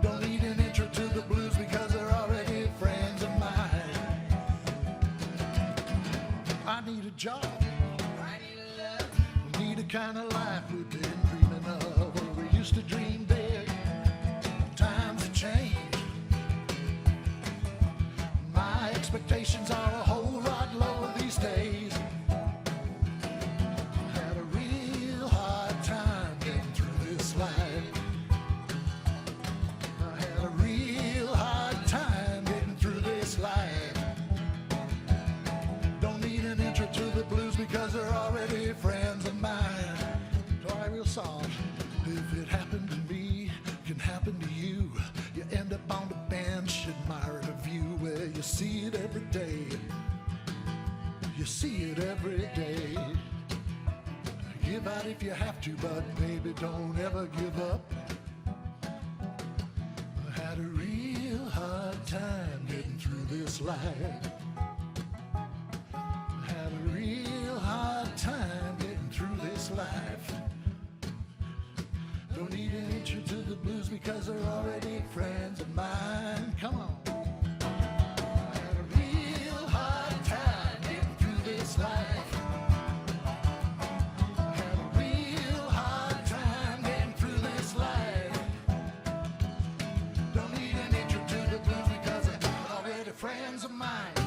Don't need an intro to the blues because they're already friends of mine. I need a job. I need love. Need a kind of life we've been dreaming of. Well, we used to dream big. Times have changed. My expectations are a whole lot lower these days. I had a real hard time getting through this life. I had a real hard time getting through this life. Don't need an intro to the blues because they're already friends of mine. song. If it happened to me, can happen to you. You end up on the bench admiring a view where you see it every day. You see it every day. Give out if you have to, but baby, don't ever give up. I had a real hard time getting through this life. I had a real hard time getting through this life. Don't need an intro to the blues because they're already friends of mine. Come on. I had a real hard time getting through this life. I had a real hard time getting through this life. Don't need an intro to the blues because they're already friends of mine.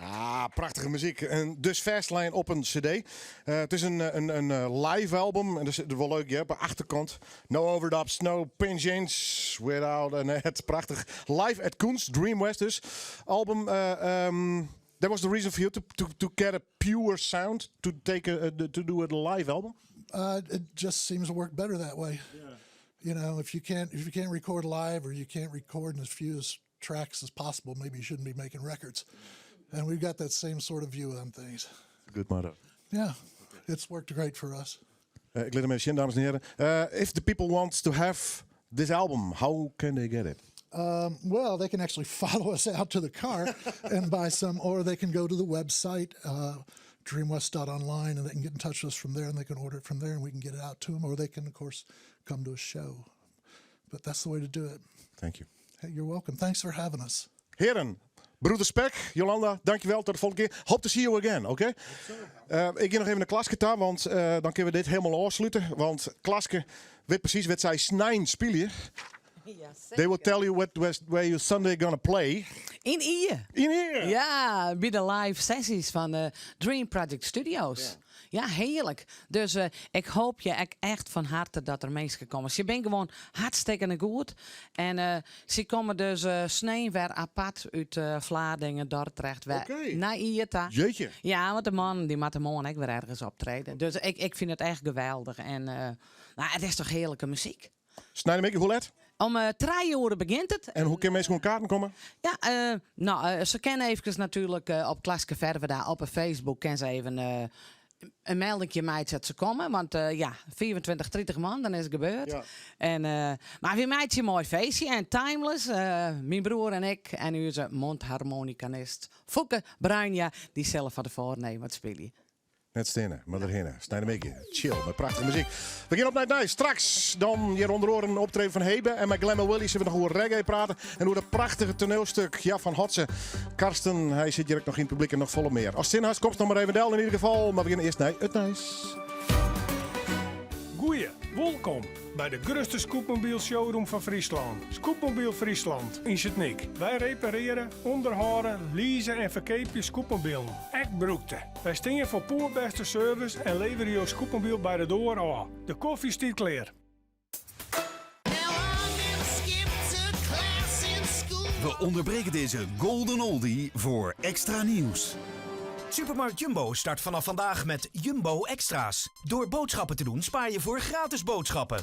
Ah, prachtige muziek. En dus Fastlane op een cd. Het is een live album. En dat is wel leuk, ja, op de achterkant. No overdubs, no pinch-ins, without a net. Prachtig. Live at Koens, Dream West dus. Album, that was the reason for you to get a pure sound, to do a live album? It just seems to work better that way. If you can't record live or you can't record in as few as tracks as possible, maybe you shouldn't be making records. And we've got that same sort of view on things. Good motto. Yeah, it's worked great for us. Ik laat hem even zien, dames en heren. If the people want to have this album, how can they get it? Well, they can actually follow us out to the car and buy some, or they can go to the website, dreamwest.online, and they can get in touch with us from there, and they can order it from there, and we can get it out to them, or they can, of course, come to a show. But that's the way to do it. Thank you. Hey, you're welcome. Thanks for having us. Heren, broeder Spek, Jolanda, dankjewel. Tot de volgende keer. Hope to see you again, oké? Ik ga nog even naar Klaske toe, want dan kunnen we dit helemaal afsluiten. Want Klaske weet precies wat zij snijn spelen. They will tell you where you Sunday gonna play. In Ie. In Ie? Ja, bij de live sessies van de Dream Project Studios. Ja, heerlijk. Dus ik hoop je echt van harte dat er mensen komen. Ze zijn gewoon hartstikke goed. En ze komen dus snee weer apart uit Vlaardingen, Dordrecht, weer naar Ierta. Jeetje. Ja, want de man die moet de morgen ook weer ergens optreden. Dus ik vind het echt geweldig. En het is toch heerlijke muziek. Snijden hoe laat? Om 3 uur begint het. En hoe kunnen mensen gewoon kaarten komen? Ja, nou, ze kennen even natuurlijk op Klaske Verveda op Facebook. Ken ze even een meldingje mij dat ze komen. Want ja, 24, 30 man, dan is het gebeurd. En, maar we maken een mooi feestje. En Timeless, mijn broer en ik. En u is een mondharmonicanist. Fouke Bruinja, die zelf van de voornemen wat speel je. Net stenen, maar erheen. Snij een beetje chill met prachtige muziek. We gaan op naar het nieuws. Straks dan hier onder oren een optreden van Hebe. En met Glenn Willies zullen we nog over reggae praten. En over dat prachtige toneelstuk ja, van Hotze. Karsten, hij zit hier ook nog in het publiek en nog volop meer. Als zin komt nog maar even del in ieder geval. Maar we beginnen eerst naar het nieuws. Goeie, welkom bij de grootste scootmobiel showroom van Friesland. Scootmobiel Friesland in Sint-Nyk. Wij repareren, onderhouden, leasen en verkopen scootmobielen. Echt broekte. Wij staan voor poerbeste service en leveren jouw scootmobiel bij de deur af. De koffie staat klaar. We onderbreken deze Golden Oldie voor extra nieuws. Supermarkt Jumbo start vanaf vandaag met Jumbo Extra's. Door boodschappen te doen spaar je voor gratis boodschappen.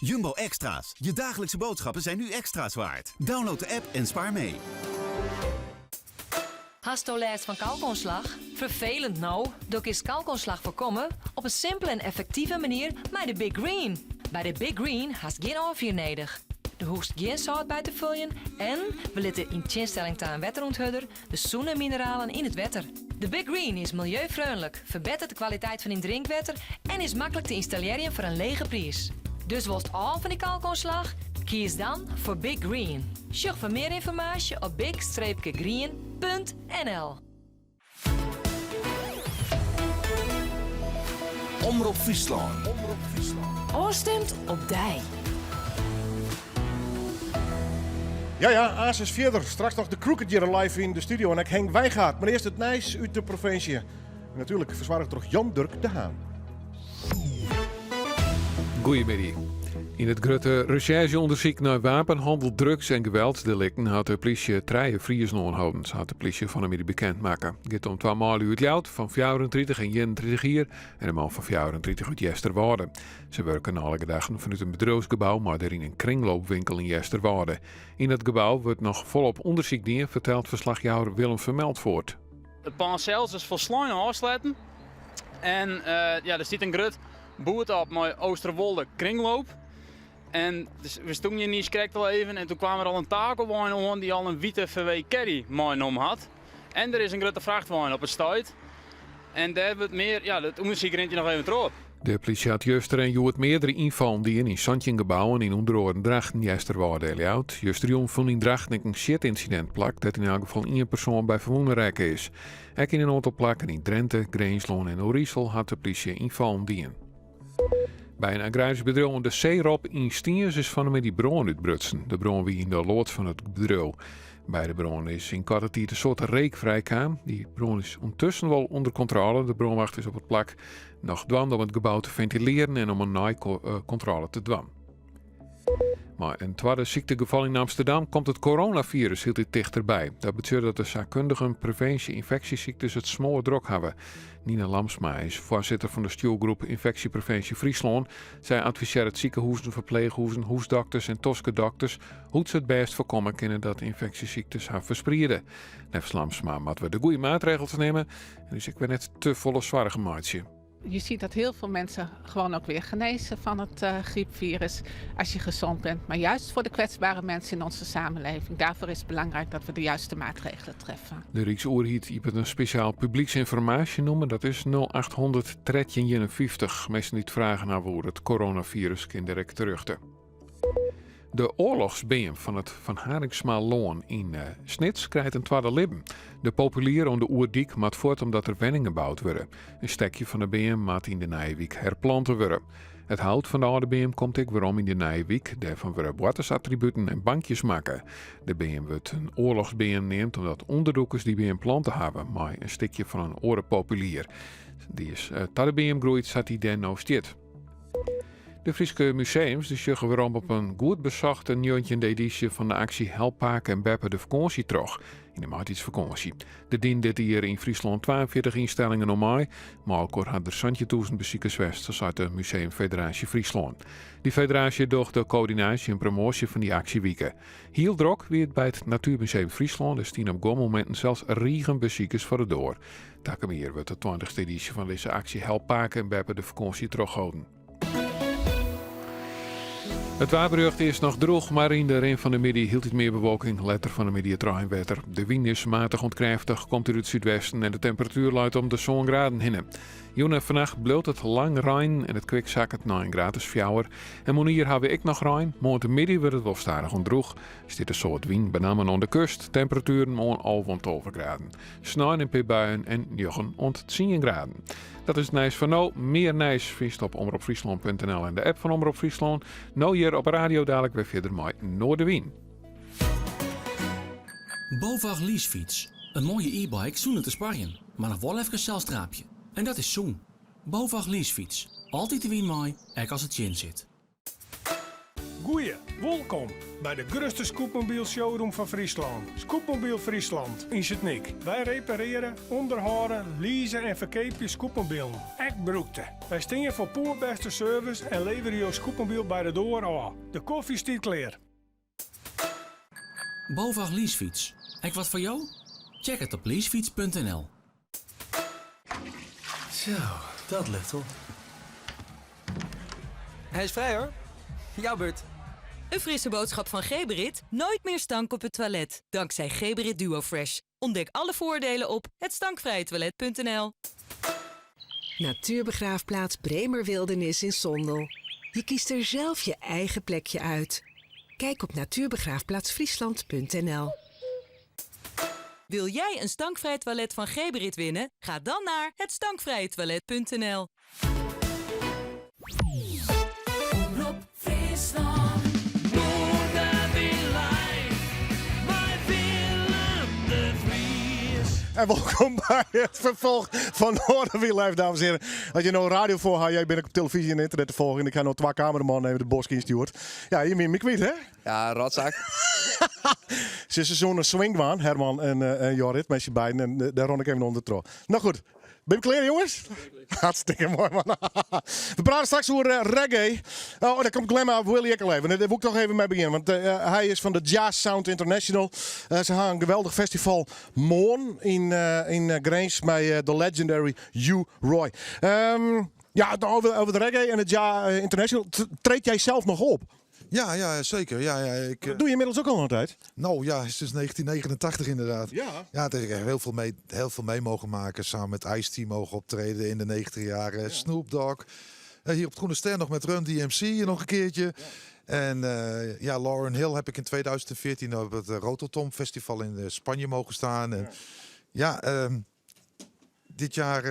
Jumbo Extra's. Je dagelijkse boodschappen zijn nu extra's waard. Download de app en spaar mee. Hasto lêst fan kalkoanslach? Ferfelend no. Do kinst kalkoanslach foarkomme op in simpele en effektive manier mei de Big Green. By de Big Green hast gjin ôffier nedich. Do hoechst gjin sâlt by te foljen en we litte yn tsjinstelling ta in wetterûnthurder de sûne mineralen yn it wetter. De Big Green is miljeufreonlik, ferbetteret de kwaliteit fan dyn drinkwetter en is maklik te ynstallearjen foar in lege priis. Dus wolst ôf fan dy kalkoanslach? Kies dan foar Big Green. Sjoch foar mear ynformaasje op big-green.nl. Omrop Fryslân. Ofstimd op dy. Ja, aanst is fierder. Straks noch de Crooked hjir live yn de studio en ek Henk Wijngaard. Mar earst it nijs út de provinsje. En natuerlik fersoarge troch Jan Durk de Haan. Goeiemiddei. Yn it grutte resjerzje-ûndersyk nei wapenhannel, drugs en geweldsdelikten hat de plysje trije Friezen oanholden, sa hat de plysje fan 'e middei bekend makke. It giet om twa manlju út Ljouwert fan 34 en 31 jier en in man fan 34 út Easterwâlde. Se wurken nei alle gedachten fanút in bedriuwsgebou mei dêryn in kringloopwinkel yn Easterwâlde. Yn dat gebou wurdt noch folop ûndersyk dien, fertelt ferslachjouwer Willem Vermeltfoort. It pân sels is folslein ôfsletten en ja, der stiet in grut boerd op mei Oosterwolde Kringloop. En we stoenen hjir niiskrekt al even en toen kwam der al in takelwein oan dy't al in wite VW Caddy meinommen hat. En der is in grutte frachtwein op it stuit. En dêr wurdt mear, ja, it ûndersyk rint hjir noch even troch. De plysje hat juster en hjoed meardere ynfallen dien yn 17 gebouwen yn ûnder oaren Drachten, Easterwâlde en Ljouwert. Justerjûn fûn yn Drachten ek in sjitynsidint plak dêr't yn elk gefal ien persoan by ferwûne rekke is. Ek yn in oantal plakken yn Drinte, Grinslân en Oerisel hat de plysje ynfallen dien. By in agrarysk bedriuw oan de Seerop yn Stiens is fan 'e middei brân útbrutsen. De brân wie yn de loads fan it bedriuw. By de brân is yn koarte tiid in soad reek frijkaam. Dy brân is ûntusken wol ûnder kontrôle. De brânwacht is op it plak noch dwaande om it gebou te fentilearjen en om in neikontrôle te dwaan. Mei in twadde syktegefal yn Amsterdam komt it coronafirus hieltyd tichterby. Dat betsjut dat de saakkundigen previnsje ynfeksjesyktes it smoardrok hawwe. Nina Lamsma is foarsitter fan de stjoergroep Ynfeksjeprevinsje Fryslân. Sy advisearret sikehûzen, ferpleechhûzen, húsdokters en toskedokters hoe't se it bêst foarkomme kinne dat ynfeksjesyktes har ferspriede. Neffens Lamsma moatte we de goede maatregels nimme en ús ek wer net te folle soargen meitsje. Je ziet dat heel veel mensen gewoon ook weer genezen van het uh, griepvirus als je gezond bent. Maar juist voor de kwetsbare mensen in onze samenleving, daarvoor is het belangrijk dat we de juiste maatregelen treffen. De Ryksoerheid iepent in spesjaal publyksynformaasjenûmer, dat is 0800 1351. Minsken dy't fragen hawwe oer it coronafirus kinne dêr ek terjochte. De oarlochsbeam fan it Van Harinxmalân yn eh, Snits krijt in twadde libben. De populier oan de Oerdyk moat fuort omdat der wenningen boud wurde. In stekje fan de beam moat yn de nije wyk herplante wurde. It hout fan de âlde beam komt ek werom yn de nije wyk. Dêrfan wurde boartersattributen en bankjes makke. De beam wurdt in oarlochsbeam neamd omdat ûnderdûkers dy beam plante hawwe mei in stikje fan in oare populier. Dy is eh, ta de beam groeid sa't dy dêr no stiet. De Fryske museums dy sjogge werom op in goed besochte njoggentjinde edysje fan de aksje Help Pake en Beppe de fakânsje troch yn de maitiidsfakânsje. Der dienen dit jier yn Fryslân 42 ynstellingen oan mei. Mei elkoar ha der 17.000 besikers west, sa seit de Museumfederaasje Fryslân. Dy federaasje docht de koördinaasje en promoasje fan dy aksjewike. Hiel drok wie it by it Natuermuseum Fryslân, der stiene op guon mominten sels rigen besikers foar de doar. Takom jier wurdt de tweintichste edysje fan dizze aksje Help Pake en Beppe de fakânsje trochholden. It waarberjocht is noch drûch, mar yn de rin fan de middei hieltyd mear bewolking. Letter fan de middei it reinwetter. De wyn is matich oant krêftich, komt út it súdwesten en de temperatuer leit om de sân graden hinne. Jûn en fannacht bliuwt it lang reinen en it kwik sakket nei in graad as fjouwer. En moarnier hawwe we ek noch rein. Moarntemiddei wurdt it wol stadichoan drûch. Stiet in soad wyn, benammen oan de kust. Temperatueren oan 11 oant 12 graden. Snein in pear buien en njoggen oant tsien graden. Dat is it nijs foar no. Mear nijs fynst op omropfryslân.nl en de app fan Omrop Fryslân. No hjir op 'e radio dadelijk wer fierder mei Noardewyn. BOVAG Leasefiets. In moaie e-bike sûnder te sparjen, mar noch wol efkes sels traapje. En dat is sûn. BOVAG Leasefiets. Altyd de wyn mei, ek as it tsjin sit. Goeie, wolkom by de grutste scootmobiel showroom fan Fryslân. Scootmobiel Friesland yn Sint Nyk. Wy repareare, ûnderhâlde, lease en ferkeapje scootmobielen, ek brûkte. Wy stean foar poerbêste service en leverje jo scootmobiel by de doar ôf. De kofje stiet klear. BOVAG Leasefiets. Ek wat foar jo? Check it op leasefiets.nl. Zo, dat lucht op. Hij is vrij hoor. Jouw beurt. Een frisse boodschap van Geberit. Nooit meer stank op het toilet. Dankzij Geberit DuoFresh. Ontdek alle voordelen op hetstankvrijetoilet.nl. Natuurbegraafplaats Bremerwildernis in Sondel. Je kiest er zelf je eigen plekje uit. Kijk op natuurbegraafplaatsfriesland.nl. Wil jij een stankvrij toilet van Geberit winnen? Ga dan naar hetstankvrijetoilet.nl. Omrop Fryslân. Noardewyn live mei Willem de Vries. En welkom by it ferfolch fan Noardewyn Live, dames en hearen. As je no radio foar ha, jij bent op televyzje en ynternet te folgjen. Ik ha no twa kameramannen even de bosk ynstjoerd. Ja, je binne my kwyt, hè? Ja, rotzak. Se soene swing dwaan, Herman en, eh, en Jorrit, met z'n beiden. En eh, daar run ik even ûndertroch. Nou goed, ben je klear, jongens? Hartstikke moai, man. We prate straks oer eh, reggae. Oh, daar komt Glenn Willy ek al even. Daar moet ik toch even mei begjinne. Want eh, hy is fan de Jazz Sound International. Eh, se ha in geweldich festival moarn yn, eh, yn eh, Grins mei eh, de legendary U-Roy. Ja, over, over de reggae en de Jazz International. Treed jij zelf nog op? Ja, ja, zeker. Ja, ja, ik, Dat doe je inmiddels ook al een tijd. Nou ja, sinds 1989 inderdaad. Ja. Ja, het is echt heel veel mee mogen maken. Samen met Ice-T mogen optreden in de 90 jaren. Snoop Dogg. Hier op het Groene Ster nog met Run DMC nog een keertje. En ja, Lauryn Hill heb ik in 2014 op het Rototom Festival in Spanje mogen staan. En ja, dit jaar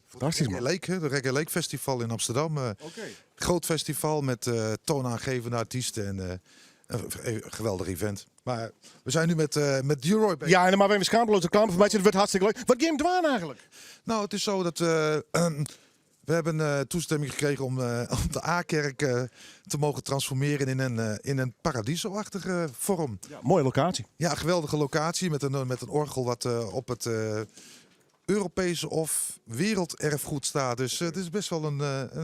Fantastisch, man. Reggae Lake, hè, de Reggae Lake Festival in Amsterdam. Groot festival met toonaangevende artiesten en een geweldig event. Maar we zijn nu met U-Roy bezig. Ja, en dan maar even schaamteloos reclame voor mij. Het wordt hartstikke leuk. Wat game dwaan eigenlijk? Nou, het is zo dat we hebben toestemming gekregen om de A-kerk te mogen transformeren in een paradiso-achtige vorm. Ja, mooie locatie. Ja, geweldige locatie met een orgel wat op het Europese of werelderfgoed staat. Dus het is best wel een,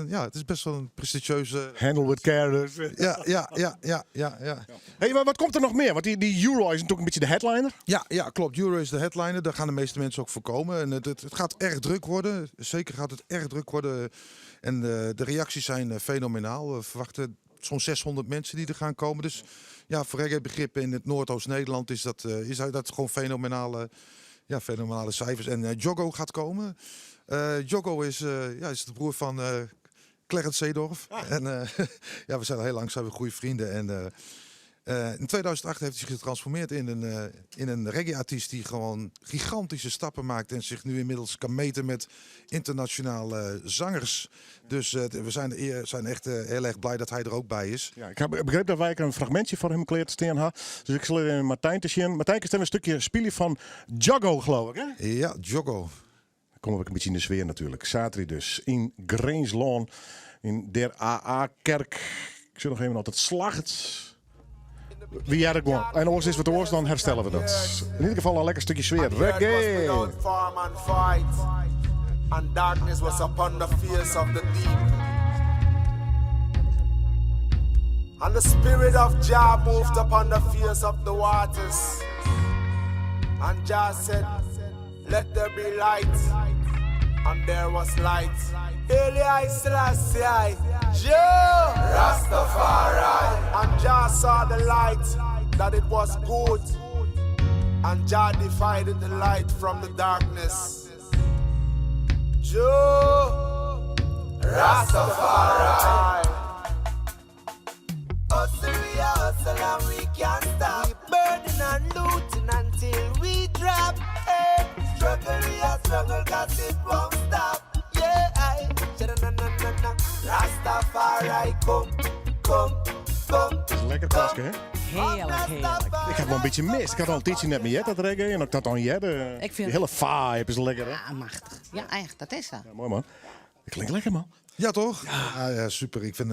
ja, het is best wel een prestigieuze... Handle with care dus. Ja. Hey, maar wat komt er nog meer? Want die U-Roy is natuurlijk een beetje de headliner. Ja, klopt. U-Roy is de headliner. Daar gaan de meeste mensen ook voor komen. En het gaat erg druk worden. Zeker gaat het erg druk worden. En de reacties zijn fenomenaal. We verwachten zo'n 600 mensen die er gaan komen. Dus ja, voor reggae begrippen in het Noordoost-Nederland is dat gewoon fenomenale, ja, fenomenale cijfers. En Joggo gaat komen. Joggo ja, is de broer van Clarence Seedorf. En ja, we zijn al heel lang zijn we goede vrienden. En in 2008 heeft hij zich getransformeerd in een reggae-artiest die gewoon gigantische stappen maakt en zich nu inmiddels kan meten met internationale zangers. Dus we zijn echt heel erg blij dat hij er ook bij is. Ja, ik heb begrepen dat wij een fragmentje van hem klear te stean ha. Dus ik zal even Martijn te zien. Martijn, ik een stukje spelen van Joggo, geloof ik, hè? Ja, Joggo. Dan komen we ook een beetje in de sfeer natuurlijk. Zaterdag dus in Grinslân, in der AA-kerk. Ik zeg nog even altijd slacht. Wie had ik gewoon. En oors is wat oors, dan herstellen we dat. In ieder geval een lekker stukje sfeer. Reggae! Without form and fight, and darkness was upon the face of the deep. And the spirit of Jah moved upon the face of the waters. And Jah said, Let there be light. And there was light. Haile Selassie, I, Jah Rastafari. And Jah saw the light, that it was good. And Jah divided the light from the darkness. Jah Rastafari. Hustle, we a hustle and we can't stop. We burning and looting until we drop. Hey, struggle, we a struggle, cause it won't stop. Yeah, I, na na na. Rastafari, come, come, come. Het is een lekker pasje, hè? Heerlijk, heerlijk. Ik heb wel een beetje mist. Ik had al een tijdje net meer dat reggae. En ook dat dan jette. Ik vind- Die hele vibe is lekker, hè? Ja, machtig. Ja, echt, dat is dat. Ja, mooi man. Dat klinkt lekker, man. Ja, toch? Ja, ja, super. Ik vind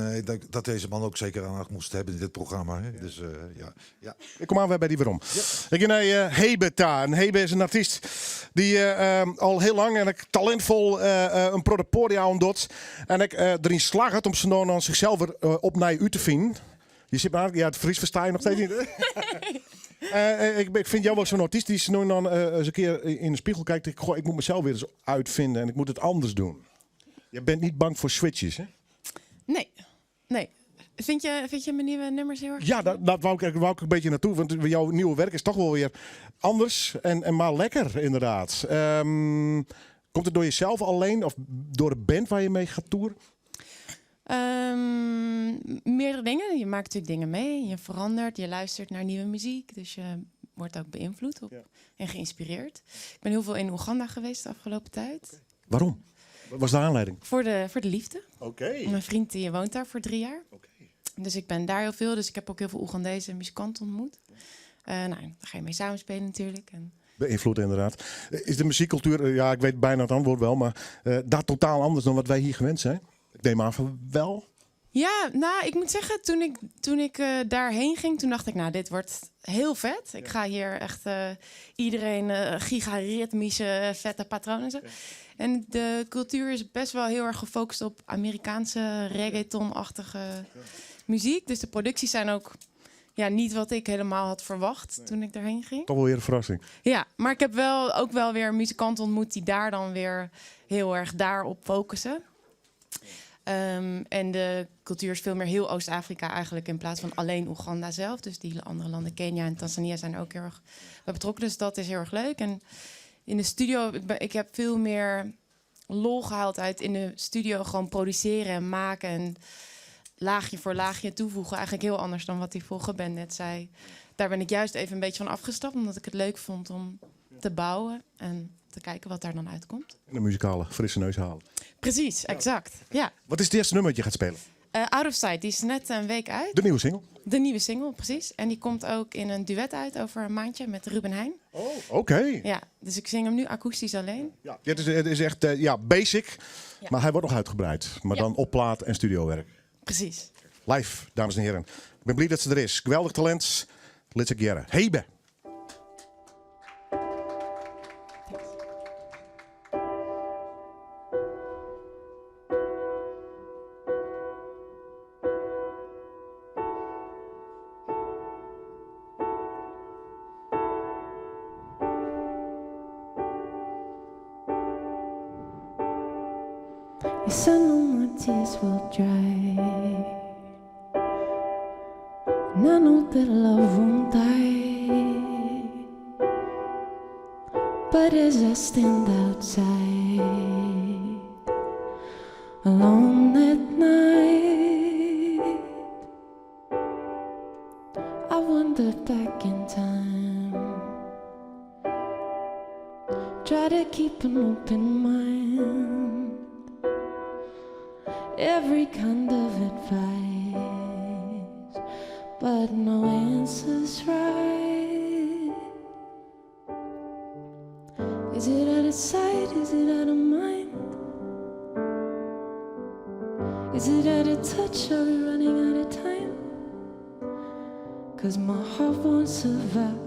dat deze man ook zeker aandacht moest hebben in dit programma. Hè? Dus ja. Ja. Ik kom aan weer bij die waarom. Ik ga naar Hebe ta. En Hebe is een artiest die al heel lang en ik talentvol in protte poadia docht. En ik erin slagget om ze nou dan zichzelf weer opnieuw uit te vinden. Je zit maar, ja, het Fries versta je nog steeds niet. hè? Ik vind jou wel zo'n artiest die ze nu dan eens een keer in de spiegel kijkt. Ik, goh, ik moet mezelf weer eens uitvinden en ik moet het anders doen. Je bent niet bang voor switches, hè? Nee, nee. Vind je mijn nieuwe nummers heel erg Ja, daar wou ik een beetje naartoe. Want jouw nieuwe werk is toch wel weer anders en maar lekker, inderdaad. Komt het door jezelf alleen of door de band waar je mee gaat toeren? Meerdere dingen. Je maakt natuurlijk dingen mee. Je verandert, je luistert naar nieuwe muziek. Dus je wordt ook beïnvloed op en geïnspireerd. Ik ben heel veel in Oeganda geweest de afgelopen tijd. Waarom? Wat was de aanleiding? Voor de liefde. Mijn vriend die woont daar voor 3 jaar. Dus ik ben daar heel veel. Dus ik heb ook heel veel Oegandese muzikanten ontmoet. Nou, daar ga je mee samenspelen natuurlijk. En Beïnvloed inderdaad. Is de muziekcultuur, ja, ik weet bijna het antwoord wel, maar dat totaal anders dan wat wij hier gewend zijn? Ik neem aan van wel. Ja, nou, ik moet zeggen, toen ik daarheen ging, toen dacht ik, nou, dit wordt heel vet. Ik ga hier echt iedereen gigaritmische, vette patronen en zo. En de cultuur is best wel heel erg gefocust op Amerikaanse reggaeton-achtige muziek. Dus de producties zijn ook, ja, niet wat ik helemaal had verwacht toen ik daarheen ging. Toch wel weer een verrassing. Ja, maar ik heb wel ook wel weer muzikanten ontmoet die daar dan weer heel erg daarop focussen. En de cultuur is veel meer heel Oost-Afrika eigenlijk in plaats van alleen Oeganda zelf. Dus die andere landen, Kenia en Tanzania, zijn ook heel erg bij betrokken. Dus dat is heel erg leuk. En in de studio, ik heb veel meer lol gehaald uit in de studio gewoon produceren en maken en laagje voor laagje toevoegen. Eigenlijk heel anders dan wat die vorige band net zei. Daar ben ik juist even een beetje van afgestapt, omdat ik het leuk vond om te bouwen en te kijken wat daar dan uitkomt. En de muzikale frisse neus halen. Precies, exact. Ja. Wat is het eerste nummer dat je gaat spelen? Out of Sight, die is net een week uit. De nieuwe single? De nieuwe single, precies. En die komt ook in een duet uit over een maandje met Ruben Heijn. Oh, oké. Ja, dus ik zing hem nu akoestisch alleen. Ja, het is echt ja, basic, maar hij wordt nog uitgebreid. Maar dan op plaat en studiowerk. Precies. Live, dames en heren. Ik ben blij dat ze er is. Geweldig talent. Let's get Hebe. Yes, I know my tears will dry. And I know that love won't die. But as I stand outside, alone at night, I wander back in time. Try to keep an open mind. Every kind of advice, but no answer's right. Is it out of sight? Is it out of mind? Is it out of touch? Are we running out of time? 'Cause my heart won't survive.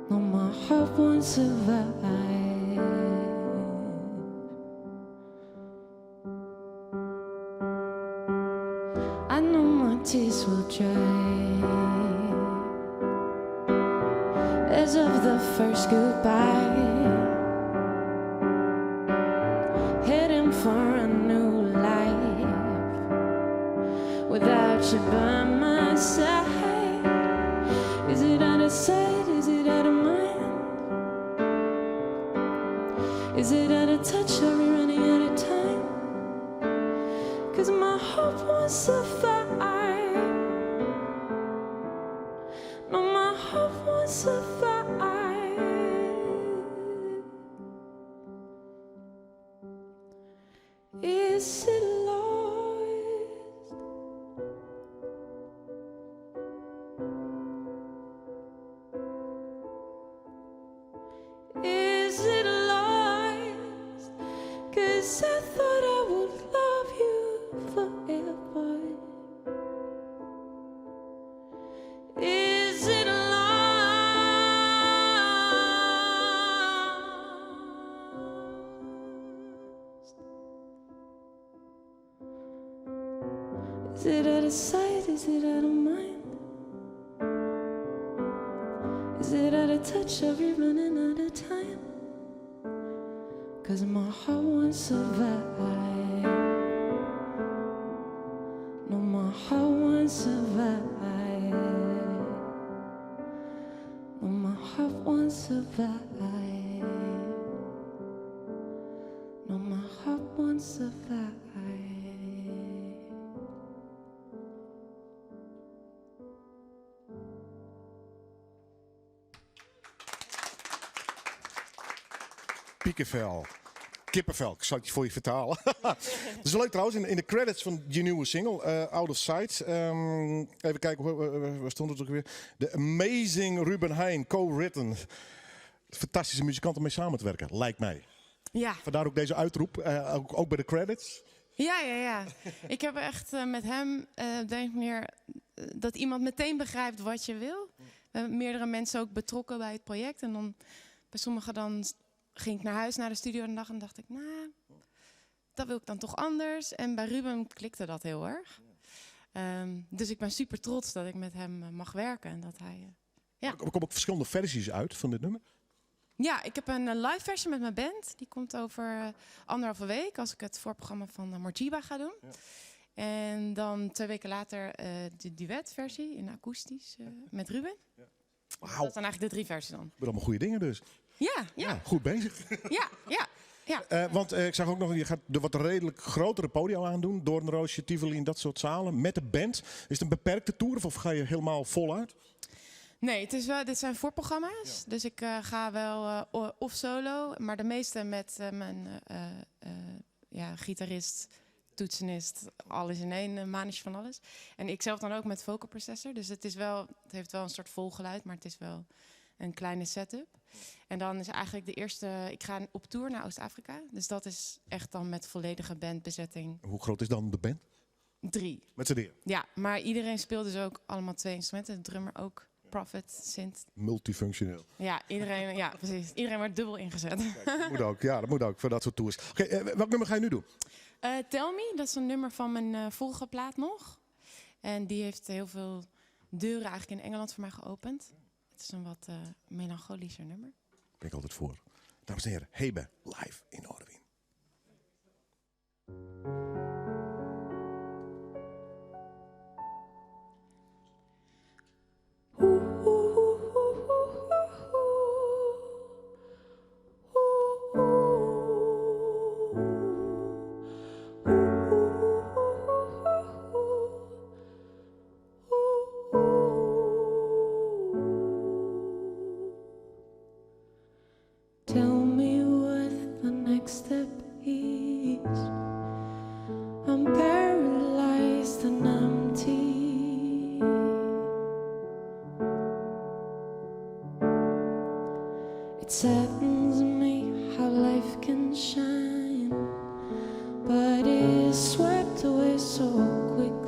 No, my heart won't survive. I know my tears will dry as of the first goodbye. Heading for a new life without you by my side. Is it out of sight? Is it out of mind? Is it out of touch? Are we running out of time? 'Cause my heart won't survive. No, my heart won't survive. Is it lost? Is it lost? 'Cause I thought I would love you forever. Is it lost? Is it out of sight? Is it out of mind? Is it out of touch? Are we running out of time? 'Cause my heart won't survive. No, my heart won't survive. No, my heart won't survive. No, my heart won't survive. Piekenvel. Kippenvel, ik zal het je voor je vertalen. Dat is leuk trouwens, in de credits van je nieuwe single, Out of Sight. Even kijken, waar stond het ook weer? The Amazing Ruben Heijn, co-written. Fantastische muzikant om mee samen te werken, lijkt mij. Ja. Vandaar ook deze uitroep, ook bij de credits. Ja, ja, ja. Ik heb echt met hem, op de een of andere manier, dat iemand meteen begrijpt wat je wil. We hebben meerdere mensen ook betrokken bij het project. En dan bij sommigen dan ging ik naar huis, naar de studio een dag en dacht ik, nou, dat wil ik dan toch anders. En bij Ruben klikte dat heel erg. Dus ik ben super trots dat ik met hem mag werken. En dat hij ja. Er komen ook verschillende versies uit van dit nummer. Ja, ik heb een live versie met mijn band. Die komt over anderhalve week als ik het voorprogramma van Morcheeba ga doen. En dan 2 weken later de duetversie in akoestisch met Ruben. Wauw. Dat zijn eigenlijk de 3 versies dan. Dat zijn allemaal goede dingen dus. Ja, ja. Ja, goed bezig. Ja, ja, ja. Want ik zag ook nog, je gaat de wat redelijk grotere podia aandoen. Doornroosje, Tivoli en dat soort zalen. Met de band. Is het een beperkte tour of ga je helemaal voluit? Nee, dit zijn voorprogramma's. Dus ik ga wel of solo, maar de meeste met mijn gitarist, toetsenist, alles in één, manetje van alles. En ik zelf dan ook met vocal processor. Dus het heeft wel een soort vol geluid, maar het is wel een kleine setup. En dan is eigenlijk de eerste... Ik ga op tour naar Oost-Afrika. Dus dat is echt dan met volledige bandbezetting. Hoe groot is dan de band? 3. Met z'n drieën? Ja, maar iedereen speelt dus ook allemaal 2 instrumenten. De drummer ook, Prophet, synth. Multifunctioneel. Ja, iedereen, ja, precies. Iedereen wordt dubbel ingezet. Kijk, dat moet ook, ja, dat moet ook voor dat soort tours. Oké, welk nummer ga je nu doen? Tell Me, dat is een nummer van mijn vorige plaat nog. En die heeft heel veel deuren eigenlijk in Engeland voor mij geopend. Het is een wat melancholischer nummer. Ben ik altijd voor. Dames en heren, Hebe, live in Noardewyn. Tell me what the next step is. I'm paralyzed and empty. It saddens me how life can shine, but is swept away so quickly.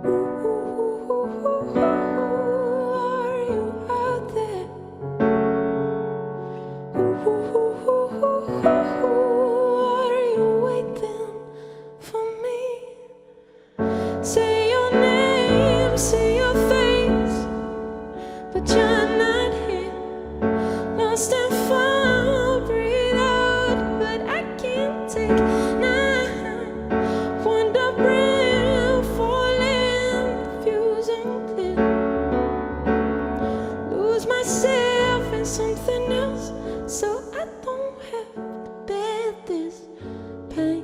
Ooh, are you out there? Ooh, are you waiting for me? Say your name, say your face, but you're not here. Lost and found, breathe out, but I can't take now. Wondering, falling, confused and clear. Lose myself in something else, so I don't have to bear this pain.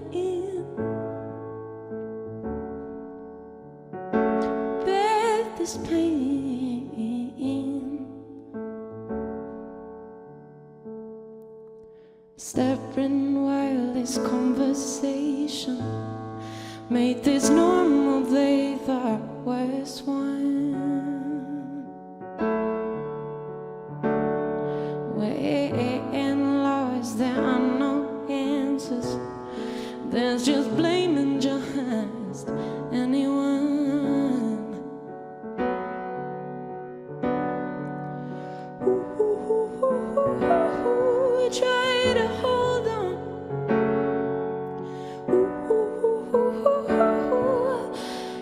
Bear this pain. Staring while this conversation made this normal day the worst one. When lost, there are no answers. There's just blaming just anyone. Ooh, try to hold on. Ooh,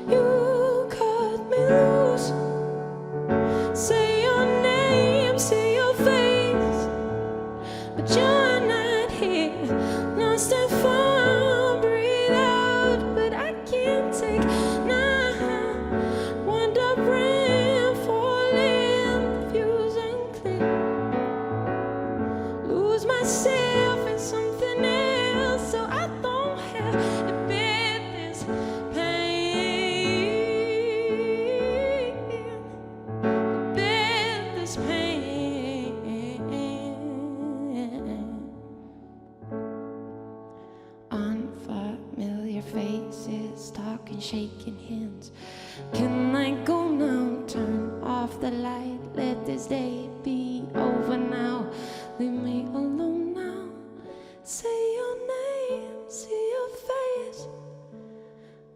you cut me loose. Faces, talking, shaking hands. Can I go now? Turn off the light. Let this day be over now. Leave me alone now. Say your name, see your face.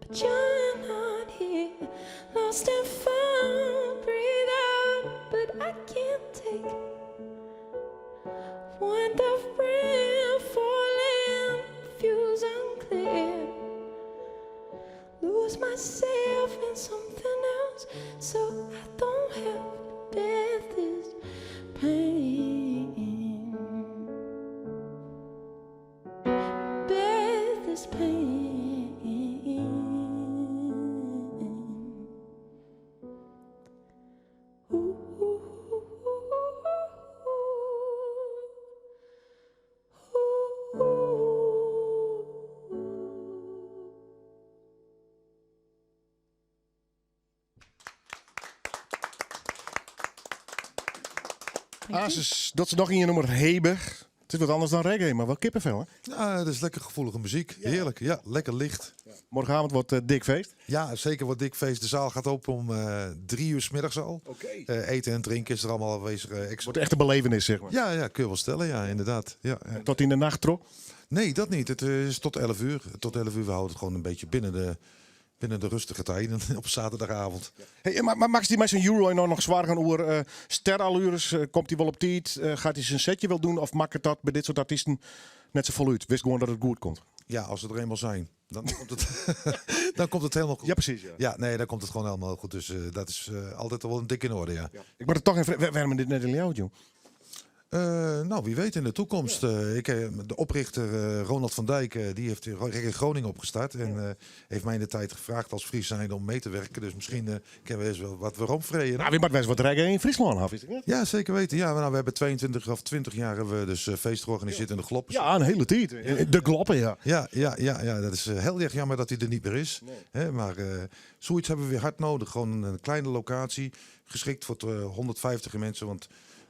But you're not here. Lost and found, breathe out, but I can't take. Want a friend, falling, fuse unclear. Lose myself in something else, so I don't have to bear this pain. Bear this pain. Ooh, ooh, ooh, ooh, ooh. Asus, dat ze nog in je nummer Hebe. Het is wat anders dan reggae, maar wel kippenvel, hè? Ja, dat is lekker gevoelige muziek. Heerlijk. Ja, lekker licht. Morgenavond wordt eh, dik feest. Ja, zeker wordt dik feest. De zaal gaat open om eh drie uur 's middags al. Oké. Eh, eten en drinken is er allemaal aanwezig. eh, extra. Wordt echt een belevenis, zeg maar. Ja, ja, kun je wel stellen, ja, inderdaad. Ja, ja. Tot in de nacht, tro? Nee, dat niet. Het eh, is tot 11 uur. Tot 11 uur. We houden het gewoon een beetje binnen de, binnen de rustige tijden op zaterdagavond. Hey, maar, maar Max, die met zijn Euro nou nog zwaar gaan oer. eh sterallures, eh, komt hij wel op tijd? Eh, gaat hij zijn setje wel doen? Of maakt het dat bij dit soort artiesten net zo voluit? Wist gewoon dat het goed komt. Ja, als ze er eenmaal zijn, dan komt het, dan komt het helemaal goed. Ja, precies. Ja. Ja, nee, dan komt het gewoon helemaal goed. Dus eh, dat is eh, altijd wel een dik in orde, ja. Ik moet het toch even... Waarom dit net in jou, joh? Eh, nou, wie weet in de toekomst. Eh, ik, eh, de oprichter eh, Ronald van Dijk, eh, die heeft Reggae Groningen opgestart. En eh, heeft mij in de tijd gevraagd als Fries zijnde om mee te werken. Dus misschien eh, kunnen we eens wel wat weer omvreden. Nou, wie maakt best wat reggae in Friesland af, is het niet? Ja, zeker weten. Ja, maar nou, we hebben 22 of 20 jaar hebben we dus eh, feest georganiseerd in de Gloppen. Ja, een hele tijd. De Gloppen, ja. Ja, ja, ja, ja, dat is eh, heel erg jammer dat hij er niet meer is. Hè, maar eh, zoiets hebben we weer hard nodig. Gewoon een, een kleine locatie, geschikt voor eh, 150 mensen. Want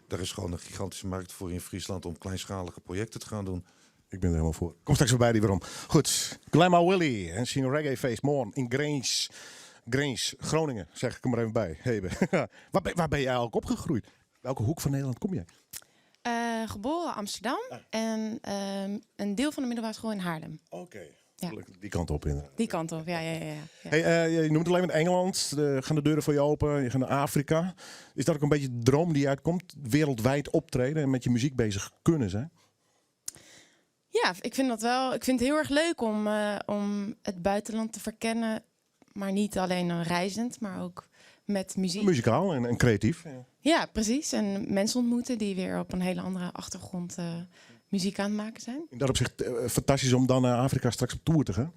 daar is gewoon een gigantische markt voor in Friesland om kleinschalige projecten te gaan doen. Ik ben er helemaal voor. Kom straks voorbij die waarom. Goed, Glamour Willy en zijn reggae feest morgen in Grains. Grains, Groningen, zeg ik er maar even bij. Hebe. waar, ben, waar ben jij eigenlijk opgegroeid? Welke hoek van Nederland kom jij? Eh, geboren Amsterdam en ehm, een deel van de middelbare school in Haarlem. Oké. Ja. Die kant op inderdaad. Die kant op, ja, ja, ja. ja. Ja. Hey, eh, je noemt het alleen maar Engeland. Eh, gaan de deuren voor je open? Je gaat naar Afrika. Is dat ook een beetje de droom die uitkomt? Wereldwijd optreden en met je muziek bezig kunnen zijn? Ja, ik vind dat wel. Ik vind het heel erg leuk om, eh, om het buitenland te verkennen. Maar niet alleen eh, reizend, maar ook met muziek. Muzikaal en, en creatief. Ja, precies. En mensen ontmoeten die weer op een hele andere achtergrond eh, muziek aan het maken zijn. In dat opzicht eh, fantastisch om dan naar Afrika straks op tour te gaan.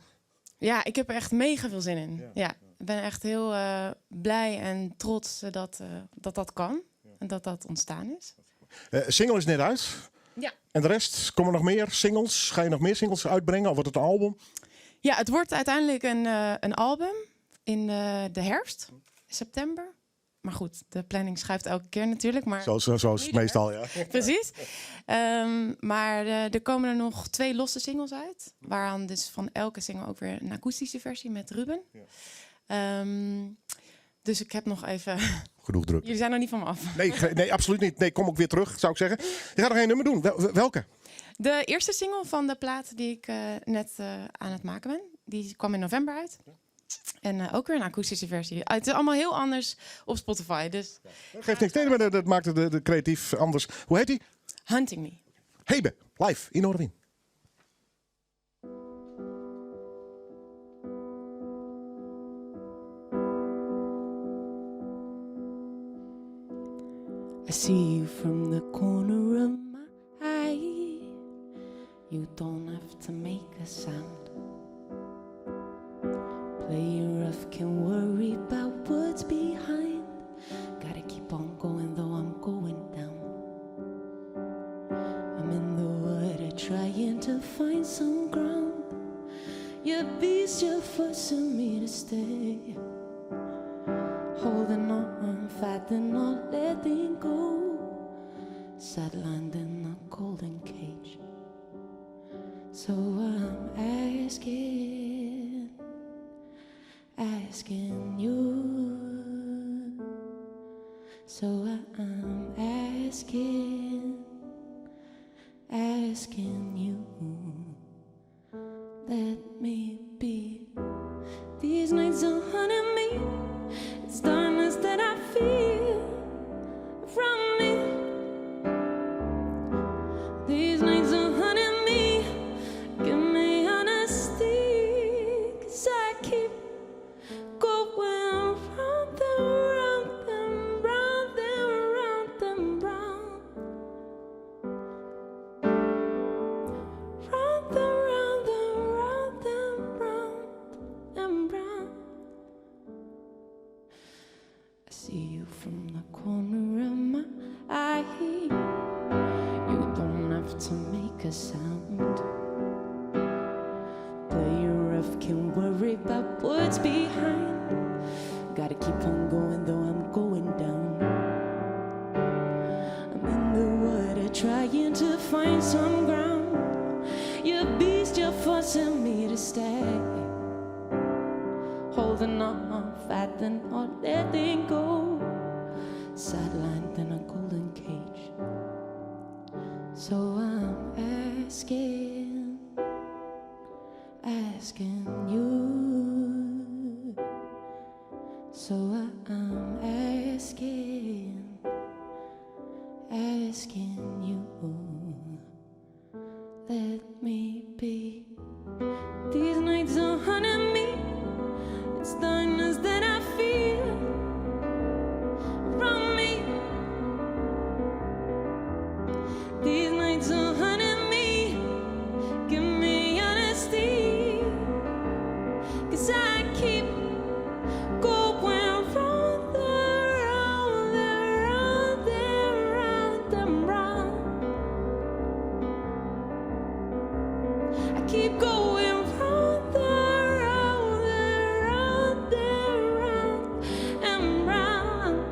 Ja, ik heb er echt mega veel zin in. Ja, ik ben echt heel eh, blij en trots eh, dat, eh, dat dat kan. En dat dat ontstaan is. Eh, single is net uit. Ja. En de rest, komen er nog meer singles? Ga je nog meer singles uitbrengen? Of wordt het een album? Ja, het wordt uiteindelijk een, eh, een album in eh, de herfst, september. Maar goed, de planning schuift elke keer natuurlijk. Maar Zoals, zoals meestal, ja. Precies. Ehm, maar eh, er komen er nog twee losse singles uit. Waaraan dus van elke single ook weer een akoestische versie met Ruben. Ehm, dus ik heb nog even... Genoeg druk. Jullie zijn nog niet van me af. Nee, ge- nee, absoluut niet. Nee, kom ook weer terug, zou ik zeggen. Je gaat nog één nummer doen. Wel- welke? De eerste single van de plaat die ik eh, net eh, aan het maken ben, die kwam in november uit. En eh, ook weer een akoestische versie. Ah, Het is allemaal heel anders op Spotify. Dus Geeft niks. Nee, maar dat, dat maakt het de, de creatief anders. Hoe heet die? Hunting Me. Hebe, live in Noardewyn. I see you from the corner of my eye. You don't have to make a sound. Play rough, can worry about what's behind. Gotta keep on going though I'm going down. I'm in the water trying to find some ground. Your beast, you're forcing me to stay. Holding on, fighting, not letting go. Sidelined in a golden cage. So I'm asking. asking you. So I'm asking, asking you. Let me be. These nights are haunting me. It's darkness that I feel from me. These nights are haunting me. Give me honesty, 'cause I keep going round and round and round and round and round. Round and round and round and round and round. I see you from the corner of my eye. You don't have to make a sound. Play your rough, can't worry about what's behind. Gotta keep on going though I'm going down. I'm in the water trying to find some ground. Your beast, you're forcing me to stay. Holding on, fighting or letting go. Sidelined in a golden cage. So I'm asking, asking you. So I'm asking, asking you. Let me be. These nights are haunting me. It's darkness that I feel from me. These nights are haunting me. Give me honesty. 'Cause I keep going round and round and round and round and round. I keep going round and round and round and round and round.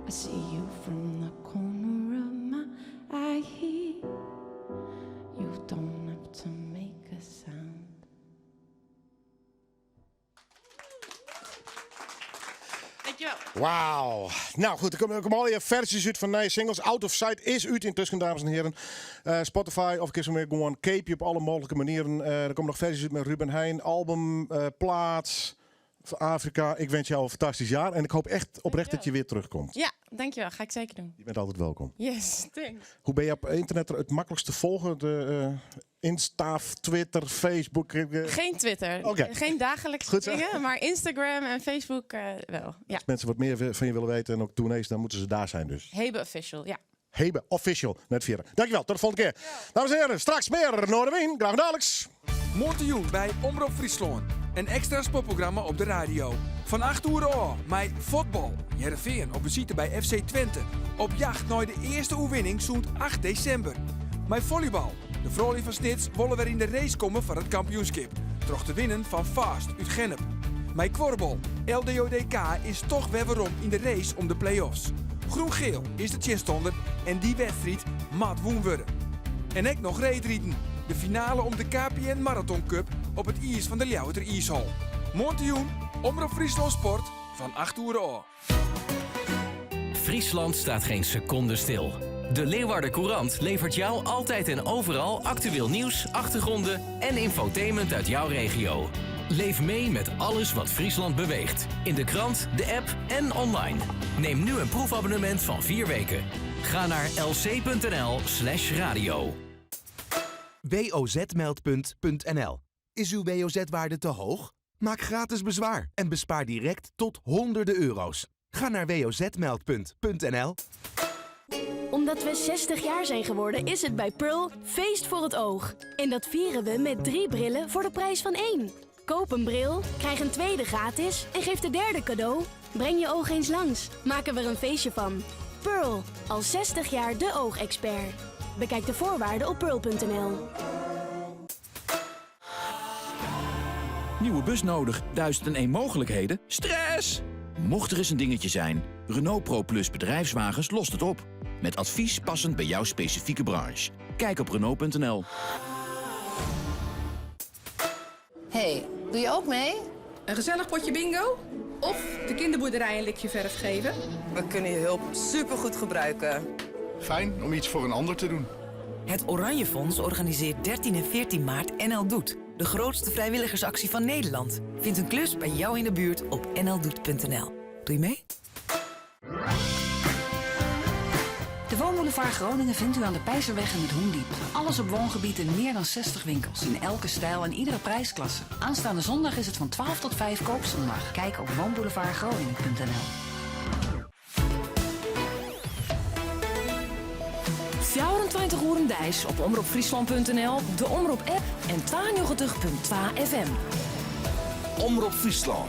I see you from the corner of my eye. You don't have to make a sound. Dankjewel. Wauw. Nou goed, der komme, der komme allegear ferzjes út fan nije singles. Out of Sight is út yntusken, dames en hearen. Spotify of kinst him ek gewoan keapje op alle mooglike manieren. Der komme noch ferzjes út mei Ruben Heijn, album, plaat, Afrika. Ik wens jou een fantastisch jaar en ik hoop echt oprecht dat je weer terugkomt. Ja, dankjewel. Ga ik zeker doen. Je bent altijd welkom. Yes, thanks. Hoe ben je op internet het makkelijkst te volgen? De Insta, Twitter, Facebook? Geen Twitter. Oké. Geen dagelijkse Goed zo. dingen, maar Instagram en Facebook wel. Ja. Als mensen wat meer van je willen weten en ook tournees, dan moeten ze daar zijn dus. Hebe Official, ja. Hebe Official, net via. Dankjewel, tot de volgende keer. Dames en heren, straks meer Noardewyn. Graach daliks. Moarntejûn by Omrop Fryslân. In ekstra sportprogramma op de radio. Fan 8 oere ôf mei fuotbal. Hearrenfean op besite by FC Twente. Op jacht nei de earste oerwinning sûnt 8 desimber. Mei follybal. De froulju fan Snits wolle wer yn de race komme foar it kampioenskip. Troch te winnen fan Fast út Gennep. Mei kuorbal. LDODK is toch wer werom yn de race om de play-offs. Groen-Geel is de tsjinstanner en dy wedstriid moat wûn wurde. En ek noch reedriden. De finale om de KPN Marathon Cup op it iis fan de Ljouwerter Iishal. Moarntejûn, Omrop Fryslân Sport fan 8 oere ôf. Friesland staat geen seconde stil. De Leeuwarder Courant levert jou altijd en overal actueel nieuws, achtergronden en infotainment uit jouw regio. Leef mee met alles wat Friesland beweegt. In de krant, de app en online. Neem nu een proefabonnement van 4 weken. Ga naar lc.nl/radio. WOZ-meldpunt.nl. Is uw WOZ-waarde te hoog? Maak gratis bezwaar en bespaar direct tot honderden euro's. Ga naar wozmeldpunt.nl. Omdat we 60 jaar zijn geworden, is het bij Pearl feest voor het oog. En dat vieren we met 3 brillen voor de prijs van 1. Koop een bril, krijg een tweede gratis en geef de derde cadeau. Breng je oog eens langs. Maken we er een feestje van. Pearl, al 60 jaar de oogexpert. Bekijk de voorwaarden op pearl.nl. Nieuwe bus nodig, 1001 mogelijkheden, stress! Mocht er eens een dingetje zijn, Renault Pro Plus bedrijfswagens lost het op. Met advies passend bij jouw specifieke branche. Kijk op Renault.nl. Hey, doe je ook mee? Een gezellig potje bingo? Of de kinderboerderij een likje verf geven? We kunnen je hulp supergoed gebruiken. Fijn om iets voor een ander te doen. Het Oranje Fonds organiseert 13 en 14 maart NL Doet. De grootste vrijwilligersactie van Nederland. Vind een klus bij jou in de buurt op nldoet.nl. Doe je mee? De Woonboulevard Groningen vindt u aan de Pijzerweg en het Hoendiep. Alles op woongebied in meer dan 60 winkels. In elke stijl en iedere prijsklasse. Aanstaande zondag is het van 12 tot 5 koopzondag. Kijk op woonboulevardgroningen.nl. 24 oeren deis op omropfriesland.nl, de Omrop app en 92.2 FM. Omrop Fryslân.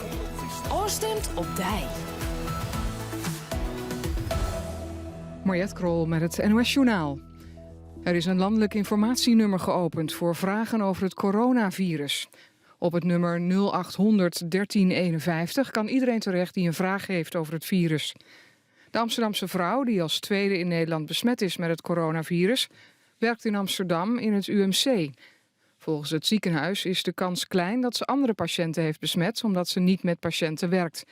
Ofstimd op dei. Mariette Krol met het NOS Journaal. Er is een landelijk informatienummer geopend voor vragen over het coronavirus. Op het nummer 0800 1351 kan iedereen terecht die een vraag heeft over het virus. De Amsterdamse vrouw, die als tweede in Nederland besmet is met het coronavirus, werkt in Amsterdam in het UMC. Volgens het ziekenhuis is de kans klein dat ze andere patiënten heeft besmet omdat ze niet met patiënten werkt.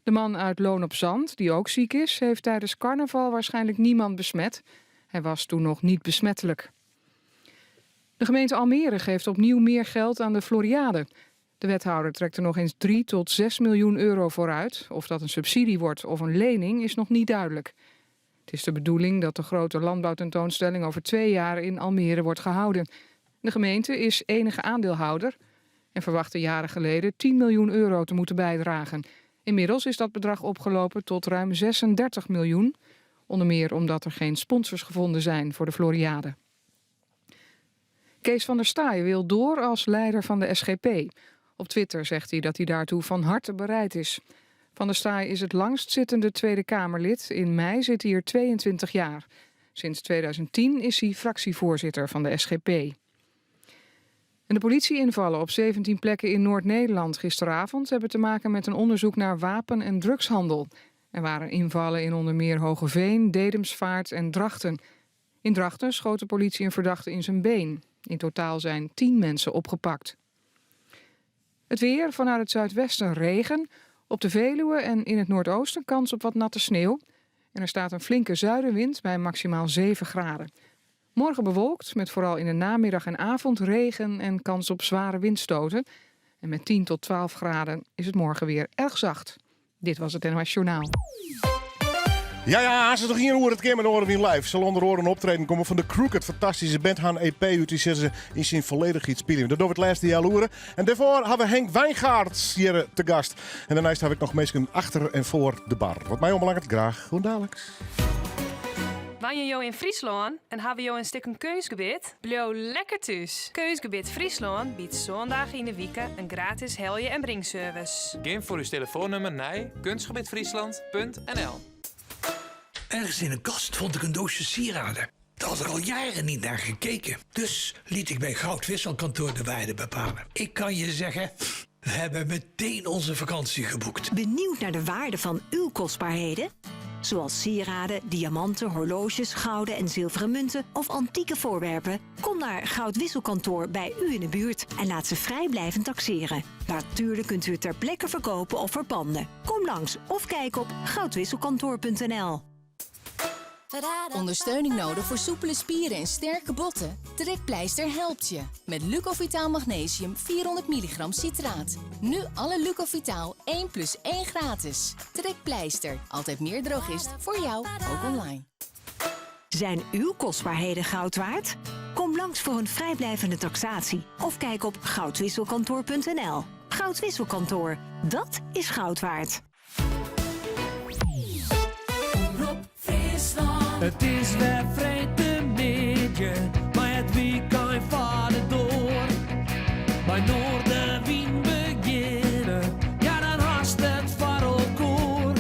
De man uit Loon op Zand, die ook ziek is, heeft tijdens carnaval waarschijnlijk niemand besmet. Hij was toen nog niet besmettelijk. De gemeente Almere geeft opnieuw meer geld aan de Floriade. De wethouder trekt er nog eens 3 tot 6 miljoen euro voor uit. Of dat een subsidie wordt of een lening is nog niet duidelijk. Het is de bedoeling dat de grote landbouwtentoonstelling over 2 jaar in Almere wordt gehouden. De gemeente is enige aandeelhouder en verwachtte jaren geleden 10 miljoen euro te moeten bijdragen. Inmiddels is dat bedrag opgelopen tot ruim 36 miljoen. Onder meer omdat er geen sponsors gevonden zijn voor de Floriade. Kees van der Staaij wil door als leider van de SGP. Op Twitter zegt hij dat hij daartoe van harte bereid is. Van der Staaij is het langstzittende Tweede Kamerlid. In mei zit hij er 22 jaar. Sinds 2010 is hij fractievoorzitter van de SGP. En de politieinvallen op 17 plekken in Noord-Nederland gisteravond hebben te maken met een onderzoek naar wapen- en drugshandel. Er waren invallen in onder meer Hogeveen, Dedemsvaart en Drachten. In Drachten schoot de politie een verdachte in zijn been. In totaal zijn 10 mensen opgepakt. Het weer, vanuit het zuidwesten regen. Op de Veluwe en in het noordoosten kans op wat natte sneeuw. En er staat een flinke zuidenwind bij maximaal 7 graden. Morgen bewolkt, met vooral in de namiddag en avond regen en kans op zware windstoten. En met 10 tot 12 graden is het morgen weer erg zacht. Dit was het NOS Journaal. Ja, ze toch hier hoe het keer met Noardewyn Live. Zal onder oren optreden komen van de Crooked, fantastische band Han EP uit die zetten ze in zijn volledig iets spelen. Dat doen we het laatste jaar loeren. En daarvoor hebben we Henk Wijngaard hier te gast. En daarnaast heb ik nog mensen achter en voor de bar. Wat mij onbelangrijk, graag. Gewoon dadelijk. Wenje jo yn Fryslân en hawwe jo in stikken keunstgebit? Bliuw lekker thús. Keunstgebit Fryslân biedt sân yn 'e wike in gratis helje- en bringservice. Gean foar ús telefoannûmer nei kunstgebitfriesland.nl. Ergens in een kast vond ik een doosje sieraden. Daar had ik al jaren niet naar gekeken. Dus liet ik bij Goudwisselkantoor de waarde bepalen. Ik kan je zeggen, we hebben meteen onze vakantie geboekt. Benieuwd naar de waarde van uw kostbaarheden? Zoals sieraden, diamanten, horloges, gouden en zilveren munten of antieke voorwerpen? Kom naar Goudwisselkantoor bij u in de buurt en laat ze vrijblijvend taxeren. Natuurlijk kunt u het ter plekke verkopen of verpanden. Kom langs of kijk op goudwisselkantoor.nl. Ondersteuning nodig voor soepele spieren en sterke botten? Trekpleister helpt je. Met Lucovitaal Magnesium 400 milligram citraat. Nu alle Lucovitaal 1 plus 1 gratis. Trekpleister. Altijd meer drogist voor jou, ook online. Zijn uw kostbaarheden goud waard? Kom langs voor een vrijblijvende taxatie of kijk op goudwisselkantoor.nl. Goudwisselkantoor, dat is goud waard. It is wer freedtemiddei, mei it wykein foar de doar. By Noardewyn begjinne, ja dan hast it foar elkoar.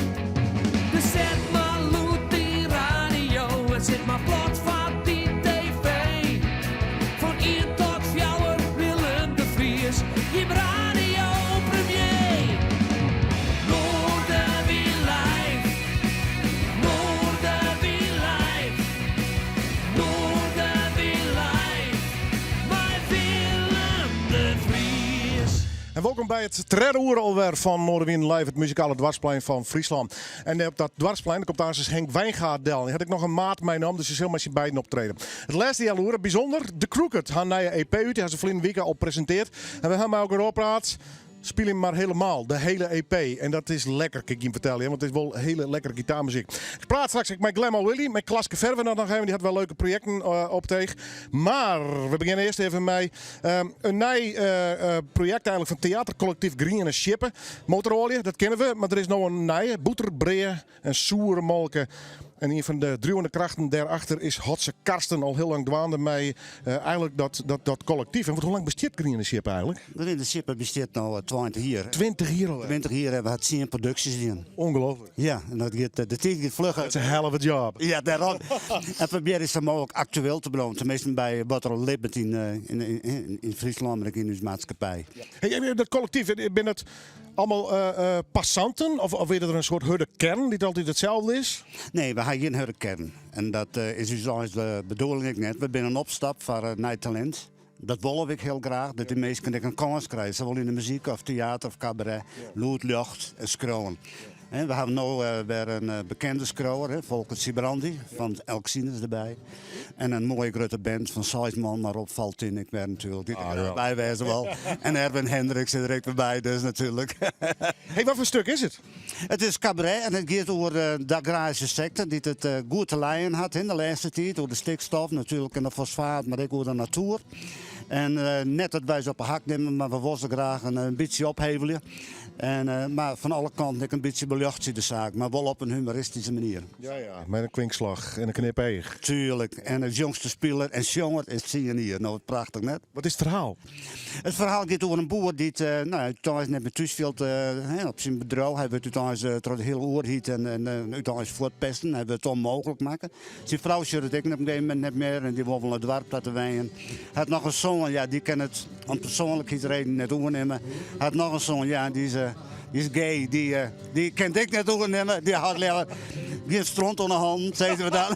Dus set mar lûd dyn radio en sit mar plat foar dyn TV. Fan ien tot fjouwer Willem de Vries, jim radiopremier. Noardewyn live, Noardewyn live, Noardewyn. by it tredde oere alwer fan Noardewyn Live, it muzikale doarpsplein fan Fryslân. En op dat doarpsplein komt aansens Henk Wijngaard del. Hy hat ek noch in maat meinaam, dus se sil mei syn beiden optrede. It lêste healoere, bysûnder, The Crooked ha in nije EP út. Dy ha se ferline wike al presinteard. En we ha mei elkoar ôfpraat. Spylje him mar helemaal, de hele EP. En dat is lekker, kin ik jim fertelle, want it is wol hele lekkere gitaarmuzyk. Ik praat straks ek mei Glemma Willy, mei Klaske Verven nog even. Dy hat wol leuke projekten op it each. Mar we begjinne earst even mei in nij projekt eigenlik fan teaterkollektyf Griene Sjippe. Motoroalje, dat kenne we, mar der is no in nije, bûter, brea en soere molke. En ien fan de driuwende krachten dêrachter is Hotze Karsten, al hiel lang dwaande mei eigenlik dat, dat, dat kollektyf. En hoe lang bestiet Griene Sjippe eigenlik? Griene Sjippe bestiet no 20 jier. 20 jier al? 20 jier en we ha 10 produksjes dien. Ongelooflijk. Ja, en dat giet, de tiid giet fluch. It's a hell of a job. Ja, dêrom. En probearje sa mooglik aktueel te bliuwen. Teminsten by wat der libbet yn, yn, yn, yn Fryslân, mar ek yn ús maatskippij. Hey, dat kollektyf, binne dat allemaal passanten? Of, of is der in soart hurde kearn dy't altyd itselde is? Nee, we ha gjin hurde kearn. En dat is ús eins de bedoeling ek net. We binne in opstap foar nij talint. Dat wolle we ek hiel graach, dat dy minsken ek in kâns krije, sawol yn de muzyk of teater of kabaret, lûd, ljocht en skriuwen. We hawwe no wer in bekende skriuwer, Folkert Sybrandy fan Elksinus derby. En in moaie grutte band fan seis man, mar Rob Faltin ek wer natuerlik, dy't der graach by wêze wol. En Erwin Hendriks is der ek wer by, dus natuerlik. Hey, wat foar stuk is it? It is kabaret en it giet oer de agraryske sektor dy't it goed te lijen hat de lêste tiid. Oer de stikstof natuerlik en de fosfaat, mar ek oer de natoer. En net dat wy se op 'e hak nimme, mar we wolle se graach in bytsje ophevelje. En, mar fan alle kanten ek in bytsje beljochtsje de saak, mar wol op in humoristyske manier. Ja, ja, mei in kwinkslach en in knipeach. Tuerlik. En it jongste spiler en sjonger is tsien jier. No, wat prachtich net? Wat is it ferhaal? It ferhaal giet oer in boer dy't no, úteinlik net mear thús fielt op syn bedriuw. Hy wurdt úteinlik troch de hiele oerheid en úteinlik fuortpesten. Hy wurdt ûnmooglik makke. Syn frou sjocht it ek op in gegeven momint net mear en dy wol wol nei it doarp ta te wenjen. Hy hat noch in soan, ja, dy kin it om persoanlikheidsreden net oernimme. Hy hat noch in soan, ja, dy is, dy is gay, dy, dy kin it ek net oernimme. Dy hat leaver gjin stront oan de hannen, sizze we dan.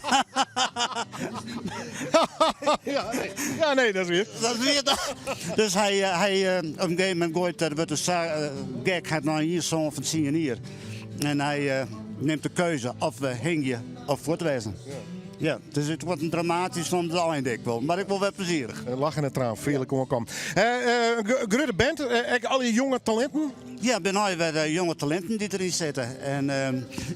ja, nee. ja, nee, dat is wier. Dat is wier. Dus hy, hy op in gegeven momint goait er, wurdt er sa gek, hy hat noch ien soan fan tsien jier. En hy nimt de keuze of we hingje of fuortwêze. Ja, dus it wurdt in dramatysk oan it ein ek wol, mar ek wol wer plezierich. In lach en in traan, freonlik oankommen. Grutte band, ek al dy jonge talinten? Ja, binne allegear wer jonge talinten dy't deryn sitte. En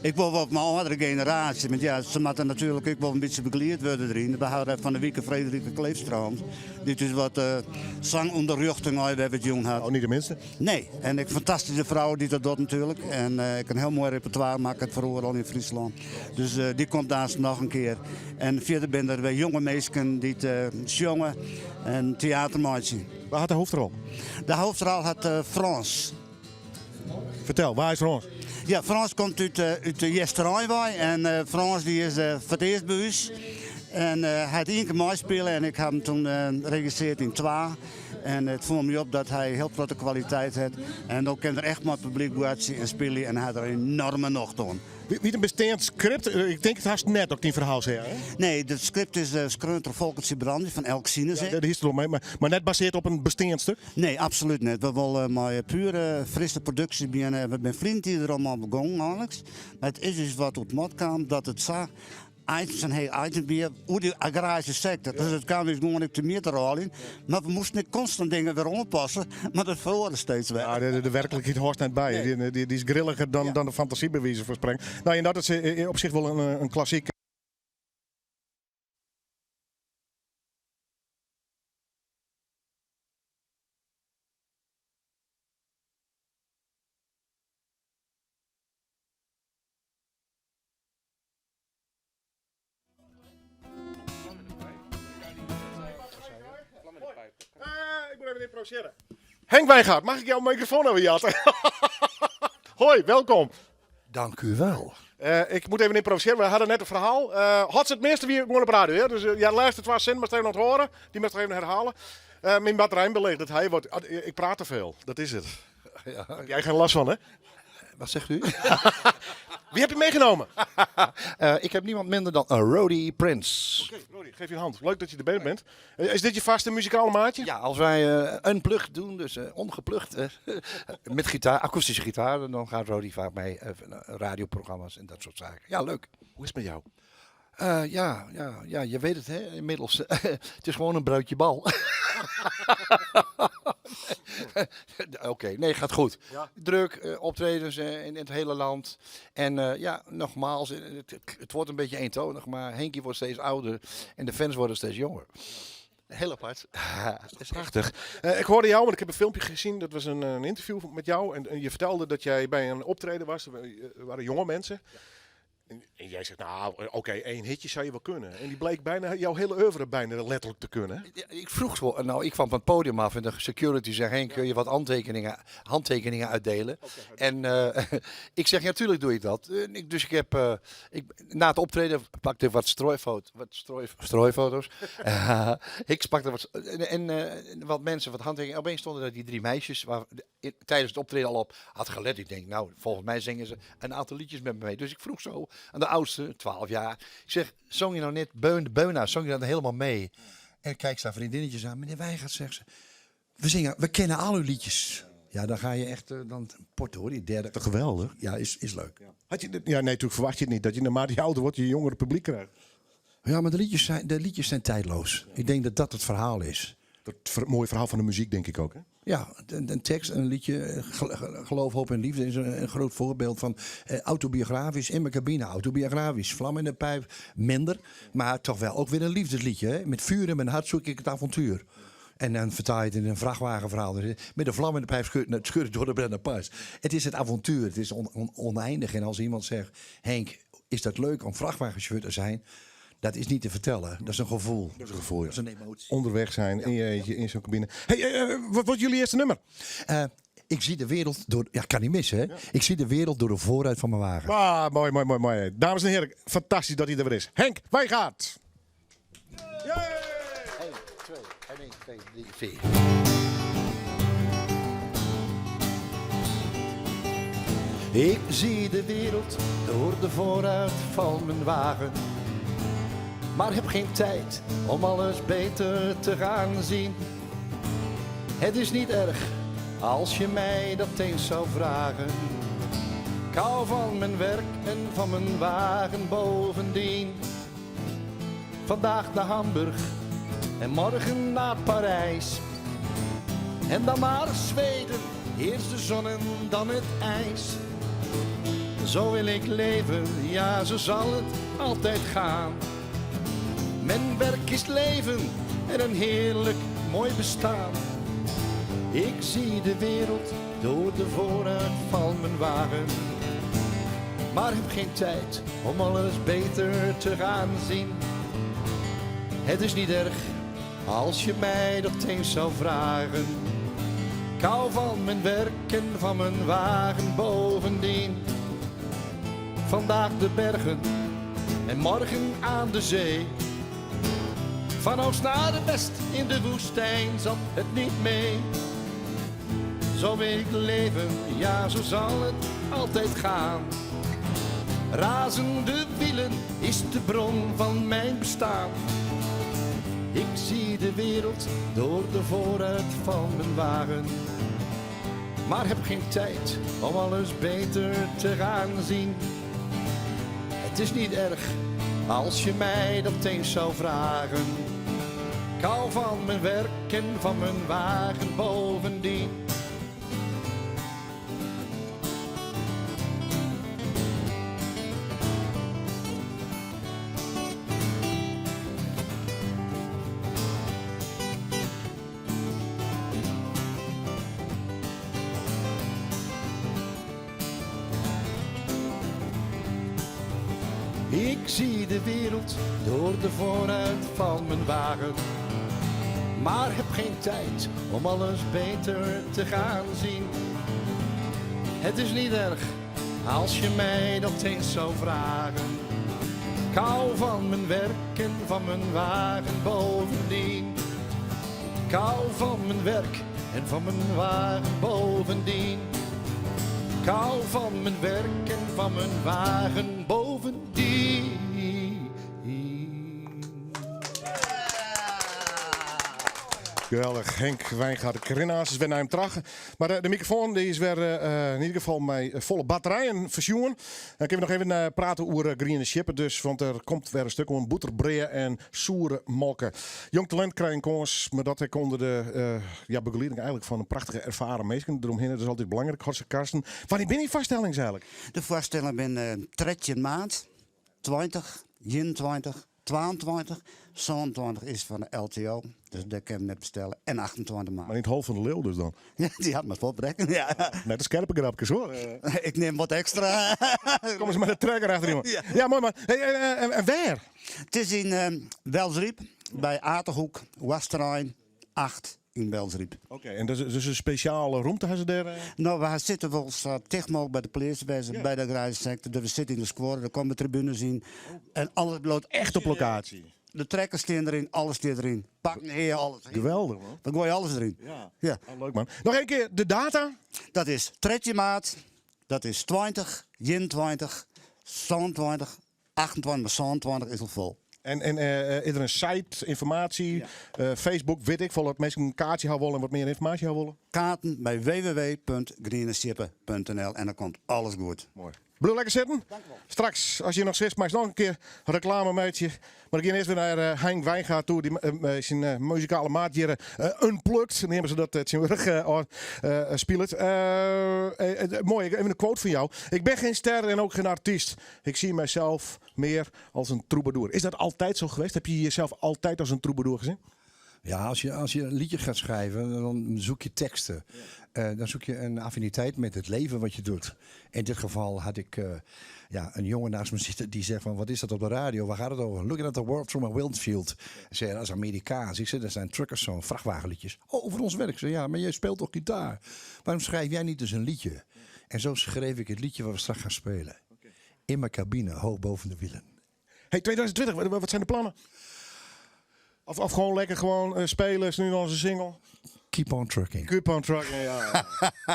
ik wol wol op myn âldere generaasje, want ja, se moatte natuerlik ek wol in bytsje begelied wurde deryn. We hawwe fan de wike Frederike Kleefstra hân, dy't ús wat sangûnderrjochting wer wat jûn hat. Oh, niet de minste. Nee, en ek fantastyske frou dy't dat docht natuerlik. En ek in hiel moai repertoire makket foar oeral yn Fryslân. Dus dy komt aanst noch in kear. En fierder binne der wer jonge minsken dy't sjonge en teater meitsje. Wa hat de hoofdrol? De hoofdrol hat Frans. Fertel, wa is Frans? Ja, Frans komt út, út de Easterein wei en Frans dy is foar it earst by ús. En hy hat ien kear meispile en ik ha him toen regisseard yn twa. En it foel my op dat hy hiel protte kwaliteit hat. En dan kin er echt mei it publyk boartsje en spylje en hy hat der enoarme nocht oan. Wie it in besteand skript? Ik tink it hast net, as ik dyn ferhaal hear. Nee, it skript is skreaun troch Folkert Sybrandy fan Elk Sinus. Ja, dêr hiest it al mei, mar net baseard op in besteand stuk? Nee, absolút net. We wolle mei pure frisse produksjes begjinne. We binne ferline tiid der al mei begongen eigenliks. Mar it is ús wat oer it mot kaam dat it sa items en hiel item wie oer dy agraryske sektor. Dus it kaam ús gewoan ek temjitte rôljen. Mar we moasten ek konstant dingen wer oanpasse, mar dat feroare steeds wer. Ja, de, de werklikheid hâldst net by. Nee. Dy, dy is grilliger dan, ja. dan de fantasy by wize fan sprekken. Nou, en dat is op sich wol in, in klassyk Ik moet even improviseren. Henk Wijngaard, mag ik jouw microfoon even jatten? Hoi, welkom. Dank u wel. Uh, ik moet even improviseren. We hadden net een verhaal. Uh, had ze het meeste wie gewoon op radio. Hè? Dus uh, ja, luister het was zin, maar even nog horen. Die moet nog even herhalen. Uh, mijn batterij beleefd dat hij wordt. Ik praat te veel. Dat is het. Ja. Heb jij geen last van, hè? Wat zegt u? Wie heb je meegenomen? Ik heb niemand minder dan Rody Prins. Oké, Rody, geef je een hand. Leuk dat je erbij bent. Is dit je vaste muzikale maatje? Ja, als wij unplugged doen, dus ongeplucht, met gitaar, akoestische gitaar, dan gaat Rody vaak mee, radioprogramma's en dat soort zaken. Ja, leuk. Hoe is het met jou? Ja, ja, ja, je weet het hè, inmiddels. Het is gewoon een broodje bal. Oké, nee, gaat goed. Druk, optredens in het hele land. En ja, nogmaals, het wordt een beetje eentonig, maar Henkie wordt steeds ouder en de fans worden steeds jonger. Heel apart. Dat is prachtig. Ik hoorde jou, want ik heb een filmpje gezien. Dat was een interview met jou. En je vertelde dat jij bij een optreden was. Er waren jonge mensen. En jij zegt, nou, oké, 1 hitje zou je wel kunnen. En die bleek bijna jouw hele oeuvre bijna letterlijk te kunnen. Ja, ik vroeg zo, nou, ik kwam van het podium af en de security zei, Henk, kun je wat handtekeningen uitdelen? En ik zeg, ja, tuurlijk doe ik dat. Ik, dus ik heb ik, na het optreden pakte ik wat strooifoto's. Ik pakte wat en wat mensen, wat handtekeningen. Opeens stonden daar die 3 meisjes waar tijdens het optreden al op had gelet. Ik denk, nou, volgens mij zingen ze een aantal liedjes met me mee. Dus ik vroeg zo aan de oudste, 12 jaar. Ik zeg, zong je nou net Beun de Beuna, zong je dat helemaal mee? En kijk ze haar vriendinnetjes aan. Meneer Wijngaard, zegt ze, we zingen, we kennen al uw liedjes. Ja, dan ga je echt dan port hoor, die derde. Toch geweldig? Ja, is leuk. Ja. Had je dit, ja, nee, natuurlijk verwacht je het niet. Dat je naarmate je ouder wordt, je jongere publiek krijgt. Ja, maar de liedjes zijn tijdloos. Ik denk dat dat het verhaal is. Dat mooie verhaal van de muziek, denk ik ook, hè? Ja, een tekst, een liedje, geloof, hoop en liefde is een groot voorbeeld van autobiografisch in mijn cabine, autobiografisch, vlam in de pijp, minder, maar toch wel ook weer een liefdesliedje. Hè? Met vuur in mijn hart zoek ik het avontuur. En dan vertaal je het in een vrachtwagenverhaal. Dus met de vlam in de pijp scheurt het door de Brennerpas. Het is het avontuur, het is oneindig. En als iemand zegt, Henk, is dat leuk om vrachtwagenchauffeur te zijn? Dat is niet te vertellen. Dat is een gevoel. Dat is een gevoel, ja. Dat is een emotie. Onderweg zijn in je eentje, in zo'n cabine. Hey, wat wordt jullie eerste nummer? Ik zie de wereld door... Ja, kan niet missen, hè? Ik zie de wereld door de voorruit van mijn wagen. Ah, mooi, mooi, mooi, mooi. Dames en heren, fantastisch dat hij er weer is. Henk Wijngaard. 1, 2, 1, 2, 3, 4. Ik zie de wereld door de voorruit van mijn wagen. Maar heb geen tijd om alles beter te gaan zien. Het is niet erg als je mij dat eens zou vragen. Ik hou van mijn werk en van mijn wagen bovendien. Vandaag naar Hamburg en morgen naar Parijs. En dan naar Zweden, eerst de zon en dan het ijs. Zo wil ik leven, ja zo zal het altijd gaan. Mijn werk is leven en een heerlijk mooi bestaan. Ik zie de wereld door de voorruit van mijn wagen. Maar heb geen tijd om alles beter te gaan zien. Het is niet erg als je mij dat eens zou vragen. Ik hou van mijn werk en van mijn wagen bovendien. Vandaag de bergen en morgen aan de zee. Van oost naar de west in de woestijn zat het niet mee. Zo wil ik leven, ja zo zal het altijd gaan. Razende wielen is de bron van mijn bestaan. Ik zie de wereld door de voorruit van mijn wagen. Maar heb geen tijd om alles beter te gaan zien. Het is niet erg als je mij dat eens zou vragen. Ik hou van mijn werk en van mijn wagen bovendien. Ik zie de wereld door de voorruit van mijn wagen. Maar heb geen tijd om alles beter te gaan zien. Het is niet erg als je mij dat eens zou vragen. Ik hou van mijn werk en van mijn wagen bovendien. Ik hou van mijn werk en van mijn wagen bovendien. Ik hou van mijn werk en van mijn wagen bovendien. Geweldich, Henk Wijngaard, de Krinna's is wer nei him troch. Mar de, de mikrofoan die is wer eh, yn ieder gefal mei folle batterijen fersjoen. Dan kinne we noch even eh, prate oer eh, Griene Sjippe dus, want der komt wer in stik oan bûterbrea en soere molke. Jong talint krijt in kâns, mar dat ek ûnder de eh, ja, begelieding eigenlik fan in prachtige erfaren minsken deromhinne. Dat is altyd belangryk. Hotze Karsten, wannear binne dy foarstellings eigenlik? De foarstellingen binne 13 maart, 20, 21, 22, 27 is fan de LTO, dus dêr kin men net bestelle. En 28 maart. Mar yn it Hol fan de Leeuw dus dan? Ja, dy hat mar opbrekken, ja. Net de skerpe grapkes hoor. Ik nim wat ekstra. Komme se mei de trekker achter iemand. Ja. ja, moai man. Hey, en, en, en wêr? It is yn uh, Wjelsryp, by Aterhoek, Wasterein 8 yn Wjelsryp. Oké, en dat is dus in spesjale rûmte ha se dêr? Eh? No, we sitte wol sa ticht mooglik by de pleats wêze, by de agraryske sektor. Dus we sitte yn de skuorre, der komme tribunes yn. En alles bliuwt echt op lokaasje. De trekkers stean deryn, alles stiet deryn. Pakken hea, alles. Geweldich man. We goaie alles deryn. Ja. ja. Oh, leuk man. Noch één kear de data. Dat is 13 maart, dat is 20, 21, 27, 28, mar 27 is al fol. En, en eh, is der in site, ynformaasje, eh, Facebook, wit ik folle, dat minsken in kaartsje ha wolle en wat mear ynformaasje ha wolle? Kaarten by www.grienestjippe.nl en dan komt alles goed. Moai. Bliuw lekker sitten. Straks, as je noch sitst, meist noch in kear reklame meitsje. Mar ik gean earst wer nei eh, Henk Wijngaard toe, dy't eh, syn eh, muzikale maat hjir unplugged, neame se dat tsjintwurdich, spilet. Moai, even in quote fan jou. Ik ben geen ster en ook geen artiest. Ik zie mijzelf meer als een troubadour. Is dat altijd zo geweest? Heb je jezelf altijd als een troubadour gezien? Ja, als je een liedje gaat schrijven, dan zoek je teksten. Dan zoek je een affiniteit met het leven wat je doet. In dit geval had ik ja, een jongen naast me zitten die zegt van... wat is dat op de radio? Waar gaat het over? Looking at the world through my windshield. Ik zei, dat is Amerikaans. Ik zei, dat zijn truckers, zo'n vrachtwagenliedjes. Oh, over ons werk. Ik zei, ja, maar jij speelt toch gitaar? Waarom schrijf jij niet eens een liedje? En zo schreef ik het liedje wat we straks gaan spelen. In mijn cabine, hoog boven de wielen. Hey, 2020, wat zijn de plannen? Of gewoon lekker gewoon spelen, is nu onze single. Keep on trucking. Keep on trucking, ja.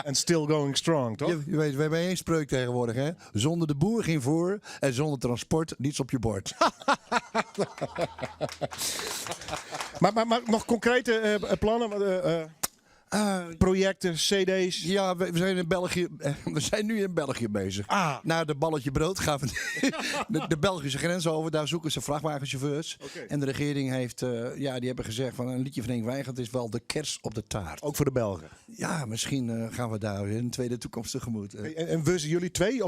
And still going strong, toch? Je weet, we hebben één spreuk tegenwoordig, hè? Zonder de boer geen voer en zonder transport niets op je bord. Maar nog concrete plannen? Projecten, cd's? Ja, we zijn in België. We zijn nu in België bezig. Ah. Na de balletje brood gaan we de Belgische grens over. Daar zoeken ze vrachtwagenchauffeurs. En de regering heeft, ja, die hebben gezegd van een liedje van Henk Wijngaard is wel de kers op de taart. Ook voor de Belgen? Ja, misschien gaan we daar weer een tweede toekomst tegemoet. En we zijn jullie twee?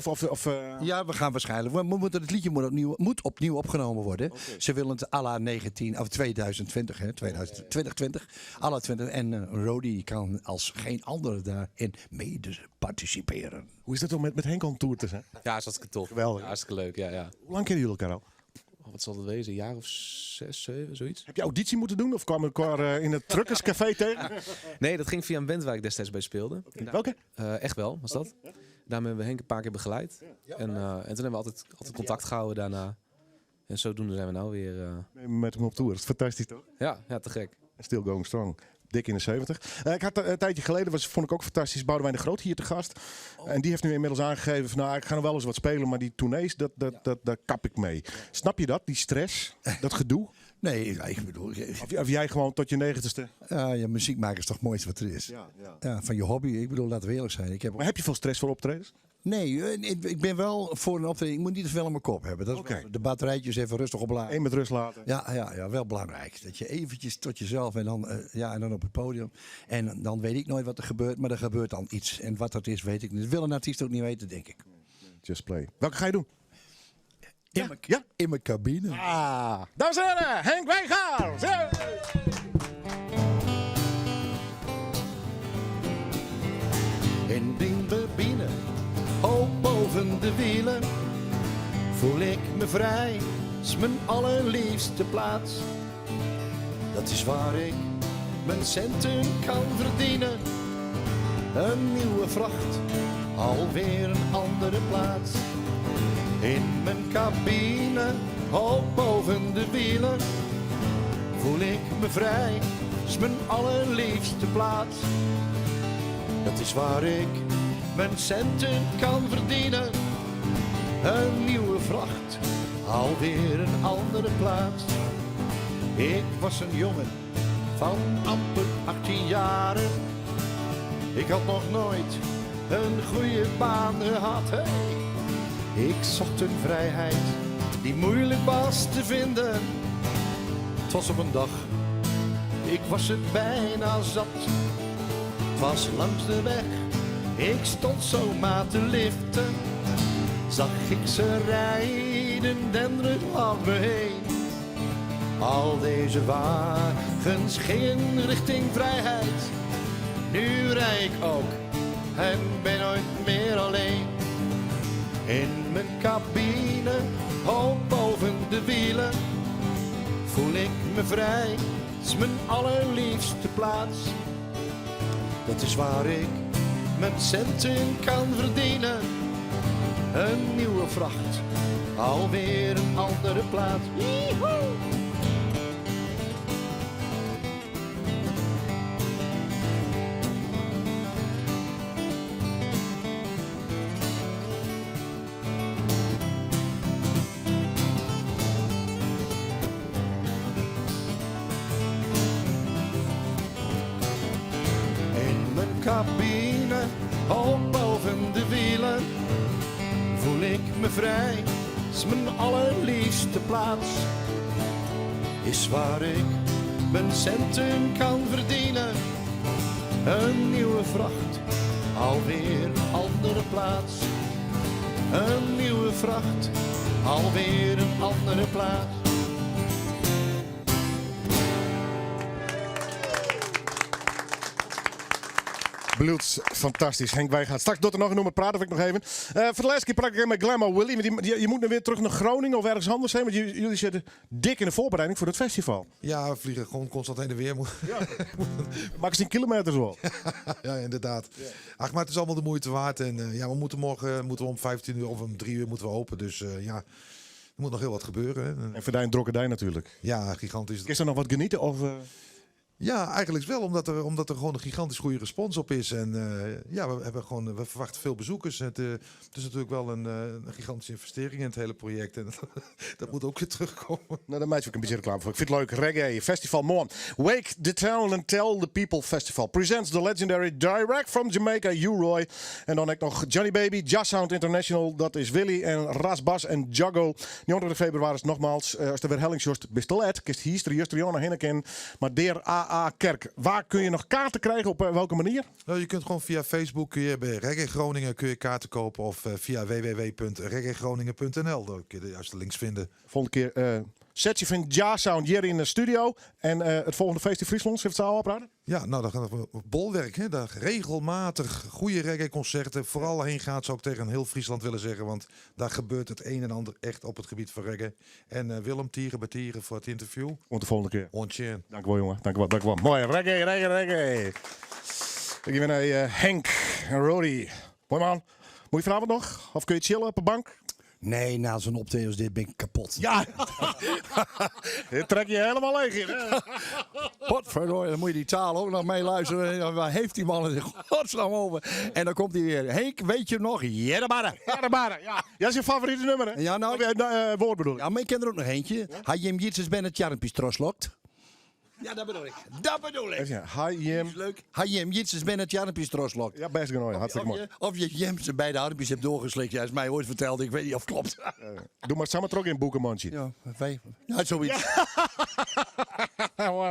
Ja, we gaan waarschijnlijk. We moeten, het liedje moet opnieuw opgenomen worden. Ze willen het à la 19, of 2020, hè, 2020, à la 20. En Rody kan als geen ander daarin mede participeren. Hoe is dat om met Henk on tour te zijn? Ja, is hartstikke tof. Geweldig. Ja, hartstikke leuk, ja, ja. Hoe lang kennen jullie elkaar al? Oh, wat zal dat wezen? Een jaar of 6, 7, zoiets. Heb je auditie moeten doen of kwam je elkaar in het truckerscafé tegen? Nee, dat ging via een band waar ik destijds bij speelde. Welke? Echt wel, was dat. Daarmee hebben we Henk een paar keer begeleid. En toen hebben we altijd contact gehouden daarna. En zodoende zijn we nou weer Met hem op tour. Dat is fantastisch, toch? Ja, ja, te gek. Still going strong. Dik in de 70. Ik had een tijdje geleden, vond ik ook fantastisch, Boudewijn de Groot hier te gast. En die heeft nu inmiddels aangegeven van, nou, ik ga nog wel eens wat spelen, maar die tournees, daar kap ik mee. Snap je dat, die stress, dat gedoe? Nee, ik bedoel, ik Of jij gewoon tot je 90ste? Ja, ja, muziek maken is toch het mooiste wat er is. Ja, van je hobby, ik bedoel, laten we eerlijk zijn. Ik heb Maar heb je veel stress voor optredens? Nee, ik ben wel voor een optreden. Ik moet niet te veel in mijn kop hebben. Dat is wel, de batterijtjes even rustig opladen. Eén met rust laten. Ja, ja, ja, wel belangrijk. Dat je eventjes tot jezelf en dan, ja, en dan op het podium. En dan weet ik nooit wat er gebeurt, maar er gebeurt dan iets. En wat dat is, weet ik niet. Dat wil een artiest ook niet weten, denk ik. Just play. Welke ga je doen? In mijn cabine. Ah. Dames en heren, Henk Wijngaard! Hey! In die cabine, hoog boven de wielen, voel ik me vrij, is mijn allerliefste plaats. Dat is waar ik mijn centen kan verdienen. Een nieuwe vracht, alweer een andere plaats. In mijn cabine, hoog boven de wielen, voel ik me vrij, is mijn allerliefste plaats. Dat is waar ik mijn centen kan verdienen. Een nieuwe vracht, alweer een andere plaats. Ik was een jongen van amper 18 jaren. Ik had nog nooit een goede baan gehad. Hey. Ik zocht een vrijheid die moeilijk was te vinden. Het was op een dag, ik was het bijna zat. Het was langs de weg, ik stond zomaar te liften. Zag ik ze rijden, denderend langs me heen. Al deze wagens gingen richting vrijheid. Nu rij ik ook en ben nooit meer alleen. In mijn cabine, hoog boven de wielen, voel ik me vrij. Het is mijn allerliefste plaats. Dat is waar ik mijn centen kan verdienen. Een nieuwe vracht, alweer een andere plaats. Yeehoe! In mijn cabine, hoog boven de wielen, voel ik me vrij. Is mijn allerliefste plaats. Is waar ik mijn centen kan verdienen. Een nieuwe vracht, alweer een andere plaats. Een nieuwe vracht, alweer een andere plaats. Bliuwt fantastysk. Henk Wijngaard. Straks docht er noch in nûmer prate ik noch even. Foar de lêste kear praat ik even mei Glamour Willy. Want je moat no wer terug nei Groningen of ergens anders heen. Want jullie sitte dik yn de foarbereiding foar it festival. Ja, we vliegen gewoon constant heen en weer. Ja. Makkest dyn kilometers wol. Ja, inderdaad. Ach, maar het is allemaal de moeite waard. En ja, we moeten morgen moeten we om 15 uur of om 3 uur moeten we open. Dus ja, er moet nog heel wat gebeuren. Hè. En foar dy in drokke dei natuerlik. Ja, gigantisch. Is der noch wat geniete? Of? Ja, eigenlijk wel, omdat er gewoon een gigantisch goede respons op is. En ja, we hebben gewoon, we verwachten veel bezoekers. Het is natuurlijk wel een gigantische investering in het hele project. En dat moet ook weer terugkomen. Nou, dêr meitsje ik in bytsje reklame foar. Ik fyn it leuk. Reggae Festival moarn. Wake the Town and Tell the People Festival. Presents the legendary direct from Jamaica, U-Roy. En dan ek noch Johnny Baby, Jazz Sound International, dat is Willy en Ras Bas en Jago. 29 febrewaris nogmaals, ast de werhelling sjochst, bist te let. Kinst hierster, juster, noch hinne kin. Mar der AA Kerk. Waar kun je nog kaarten krijgen? Op welke manier? Nou, je kunt gewoon via Facebook, kun je bij Reggae Groningen kun je kaarten kopen. Of via www.reggaegroningen.nl. Daar kun je de juiste links vinden. Volgende keer setje fan Jazz Sound hjir yn de studio. En it folgjende feest yn Fryslân, sil it sa ôfprate? Ja, nou, dan gaan we op Bolwerk. Hè, daar regelmatig goede reggae-concerten. Vooral heen gaat, zou ik tegen heel Friesland willen zeggen. Want daar gebeurt het een en ander echt op het gebied van reggae. En Willem, tige by tige foar it interview. Oant de folgjende kear. Oant sjen. Dankjewol, jongen. Dankjewol, dankjewol. Moai. Reggae, reggae, reggae. Ik gean nei Henk en Rody. Moai man. Moat je vanavond noch? Of kun je chillen op de bank? Nee, na zo'n optreden als dit ben ik kapot. Ja, dit trek je helemaal leeg in. hè? Potverdorie, dan moet je die taal ook nog meeluisteren. Waar heeft die man het in godsnaam over? En dan komt hij weer. Henk, weet je hem nog? Jerrebara. Jerrebara, ja. Dat is je favoriete nummer, hè? Ja, nou, Of, nou, woord bedoel ik. Ja, maar ik ken er ook nog eentje. Ha jim jitses ben het jarmpjes troslokt. Ja, dat bedoel ik. Dat bedoel ik. Ja, hi Jim. Is leuk. Ha Jim Jitses ben het jarmpjes troslokt. Ja, best genoeg. Hartstikke mooi. Of je Jim ze beide armpjes hebt doorgeslikt. Ja, is mij ooit verteld. Ik weet niet of het klopt. Doe maar samen trok in boekenmandje. Ja, wij. Ja, zoiets. Ja. Mooi,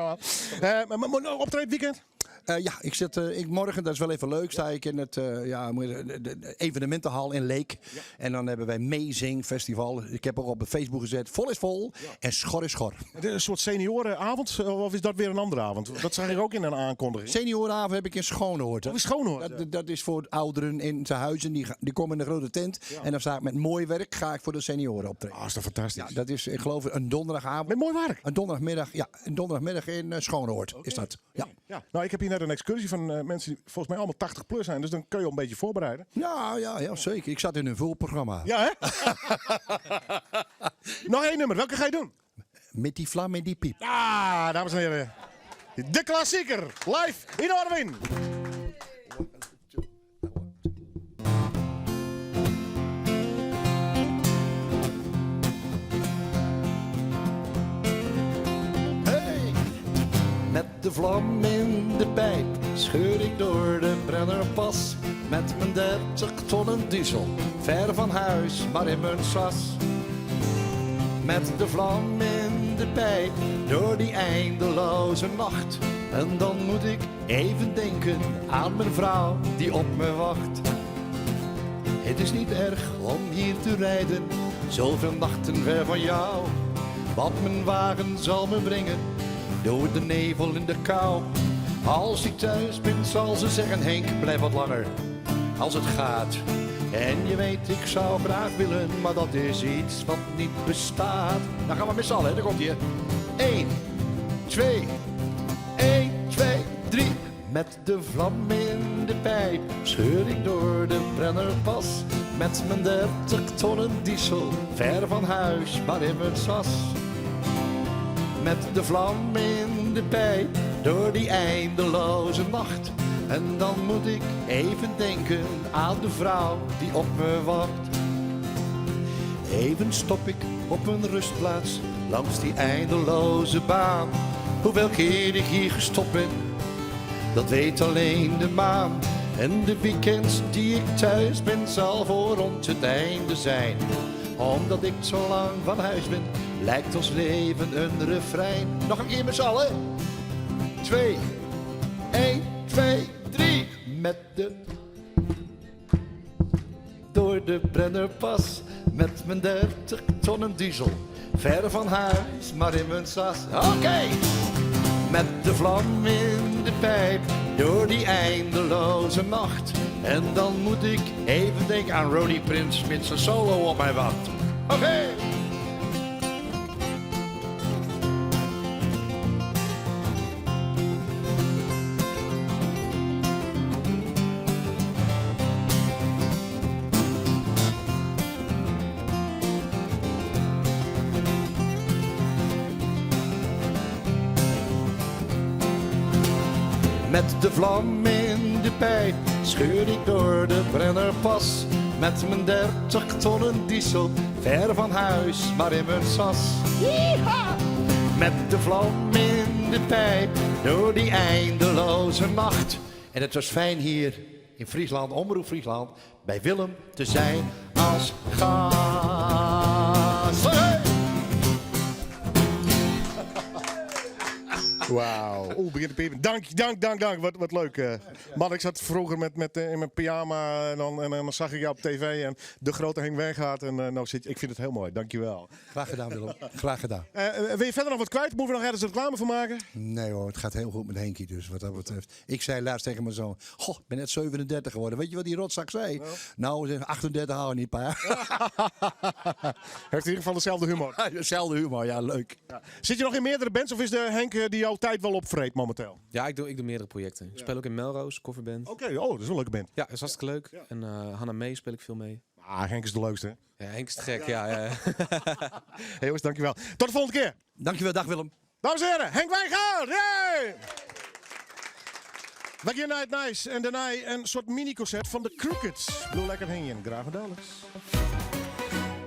man. Maar nou, optreden weekend? Ja, ik zit, ik morgen, dat is wel even leuk, sta ik in het, ja, moet je, de evenementenhal in Leek. En dan hebben wij Amazing Festival. Ik heb ook op Facebook gezet, vol is vol en schor is schor. Het is een soort seniorenavond, of is dat weer een andere avond? Dat zag ik ook in een aankondiging. Seniorenavond heb ik in Schoonoord. Oh, in Schoonoord? Dat is voor ouderen in tehuizen, die komen in de grote tent. En dan sta ik met mooi werk, ga ik voor de senioren optreden. Ah, is dat fantastisch. Ja, dat is, ik geloof, een donderdagavond. Met mooi werk? Een donderdagmiddag, ja, een donderdagmiddag in Schoonoord is dat. Ja. Ja. Nou, ik heb hier net een excursie van mensen die volgens mij allemaal 80 plus zijn. Dus dan kun je al een beetje voorbereiden. Ja, ja, ja, zeker. Ik zat in een vulprogramma. Ja, hè? Nog één nummer. Welke ga je doen? Met die vlam en die piep. Ah, dames en heren. De klassieker. Live in Noardewyn. Met de vlam in de pijp scheur ik door de Brennerpas. Met mijn 30 tonnen diesel, ver van huis, maar in mijn sas. Met de vlam in de pijp, door die eindeloze nacht. En dan moet ik even denken aan mijn vrouw die op me wacht. Het is niet erg om hier te rijden, zoveel nachten ver van jou. Wat mijn wagen zal me brengen, door de nevel en de kou. Als ik thuis ben, zal ze zeggen: Henk, blijf wat langer, als het gaat. En je weet, ik zou graag willen, maar dat is iets wat niet bestaat. Dan gaan we met z'n allen, hè? daar komt ie. 1, 2, 1, 2, 3. Met de vlam in de pijp scheur ik door de Brennerpas. Met mijn 30 tonnen diesel, ver van huis, maar in mijn sas. Met de vlam in de pijp, door die eindeloze nacht. En dan moet ik even denken aan de vrouw die op me wacht. Even stop ik op een rustplaats langs die eindeloze baan. Hoeveel keer ik hier gestopt ben, dat weet alleen de maan. En de weekends die ik thuis ben, zal voor ons het einde zijn. Omdat ik zo lang van huis ben, lijkt ons leven een refrein. Nog een keer met z'n allen. 2, 1, 2, 3. Met de door de Brennerpas met mijn 30 tonnen diesel. Ver van huis, maar in mijn sas. Oké! Met de vlam in de pijp, door die eindeloze nacht. En dan moet ik even denken aan Ronnie Prins met zijn solo op mijn wacht. Oké! Met de vlam in de pijp scheur ik door de Brennerpas. Met mijn 30 tonnen diesel, ver van huis, maar in mijn sas. Yeeha! Met de vlam in de pijp, door die eindeloze nacht. En het was fijn hier in Friesland, Omroep Friesland, bij Willem te zijn als gast. Hey! Wauw. Oeh, begint te piepen. Dank, dank, dank, dank. Wat, wat leuk. eh. Man, ik zat vroeger met, met, eh, in mijn pyjama en dan, en, dan zag ik jou op tv en de grote Henk Wijngaard. En eh, nou zit, ik vind het heel mooi. Dankjewel. Graag gedaan, Willem. Graag gedaan. Eh, eh, wil je verder nog wat kwijt? Moeten we nog ergens reclame voor maken? Nee hoor, het gaat heel goed met Henkie dus wat dat betreft. Ik zei laatst tegen mijn zoon, goh, ik ben net 37 geworden. Weet je wat die rotzak zei? Nou, ze 38 houden niet, pa. Heeft in ieder geval dezelfde humor. Dezelfde humor, ja, leuk. Zit je nog in meerdere bands of is de Henk eh, die jouw tijd wel opvreet momenteel? Ja, ik doe, ik doe meerdere projecten. Ik speel ook in Melrose, coverband. Oké, oh, dat is wel een leuke band. Ja, dat is hartstikke leuk. En eh Hanna Mee speel ik veel mee. Ah, Henk is de leukste, hè? Ja, Henk is te gek, ja. ja. Hey, jongens, dankjewel. Tot de volgende keer. Dankjewel, dag Willem. Dames en heren, Henk Wijngaard! Hey! We gaan naar het Nice en daarna een soort mini-concert van de Crookeds. Doe lekker heen, graag gedaan.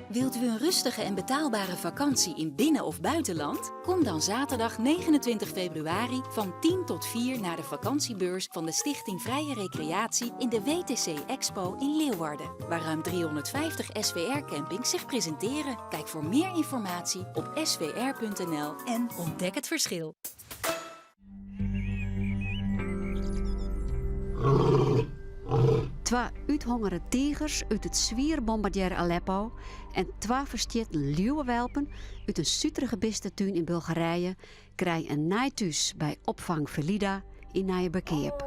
Wilt u een rustige en betaalbare vakantie in binnen- of buitenland? Kom dan zaterdag 29 februari van 10 tot 4 naar de vakantiebeurs van de Stichting Vrije Recreatie in de WTC Expo in Leeuwarden, waar ruim 350 SWR-campings zich presenteren. Kijk voor meer informatie op swr.nl en ontdek het verschil. Twa úthongere tigers út it swier bombardearre Aleppo en twa ferstjitten liuwewelpen út in suterige bistetún yn Bulgarije krije in nij thús by opfang Felida yn Nijeberkeap.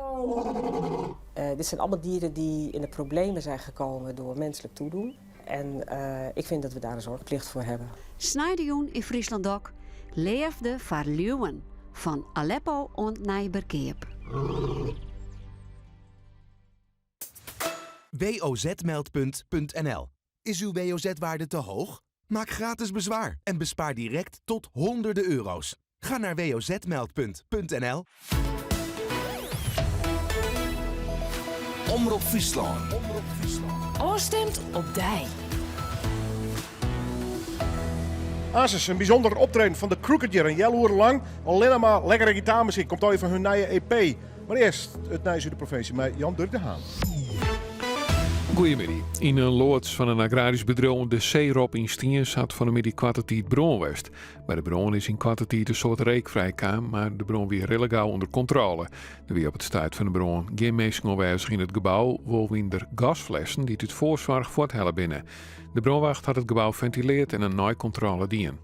Eh, dit zijn allemaal dieren die in de problemen zijn gekomen door menselijk toedoen. En eh, ik vind dat we daar een zorgplicht voor hebben. Sneidejûn yn Fryslân Dok, Leafde foar liuwen, fan Aleppo oant Nijeberkeap. WOZ-meldpunt.nl. Is uw WOZ-waarde te hoog? Maak gratis bezwaar en bespaar direct tot honderden euro's. Ga naar wozmeldpunt.nl. Omrop Fryslân. Ofstimd op dy. Asus, in bysûnder optreden fan The Crooked hjir. In healoere lang allinne mar lekkere gitaarmuzyk. Komt allegear fan hun nije EP. Mar earst it nijs út de provinsje mei Jan Durk de Haan. Goeiemiddei. Yn in loads fan in agrarysk bedriuw oan de Seerop yn Stiens hat fan 'e middei koarte tiid brân west. By de brân is yn koarte tiid in soad reek frijkaam, mar de brân wie rillegau ûnder kontrôle. Der wie op it stuit fan de brân gjin minsken oanwêzich yn it gebou, wol wiene der gasflessen dy't út foarsoarch fuorthelle binne. De brânwacht hat it gebou fentileard en in neikontrôle dien.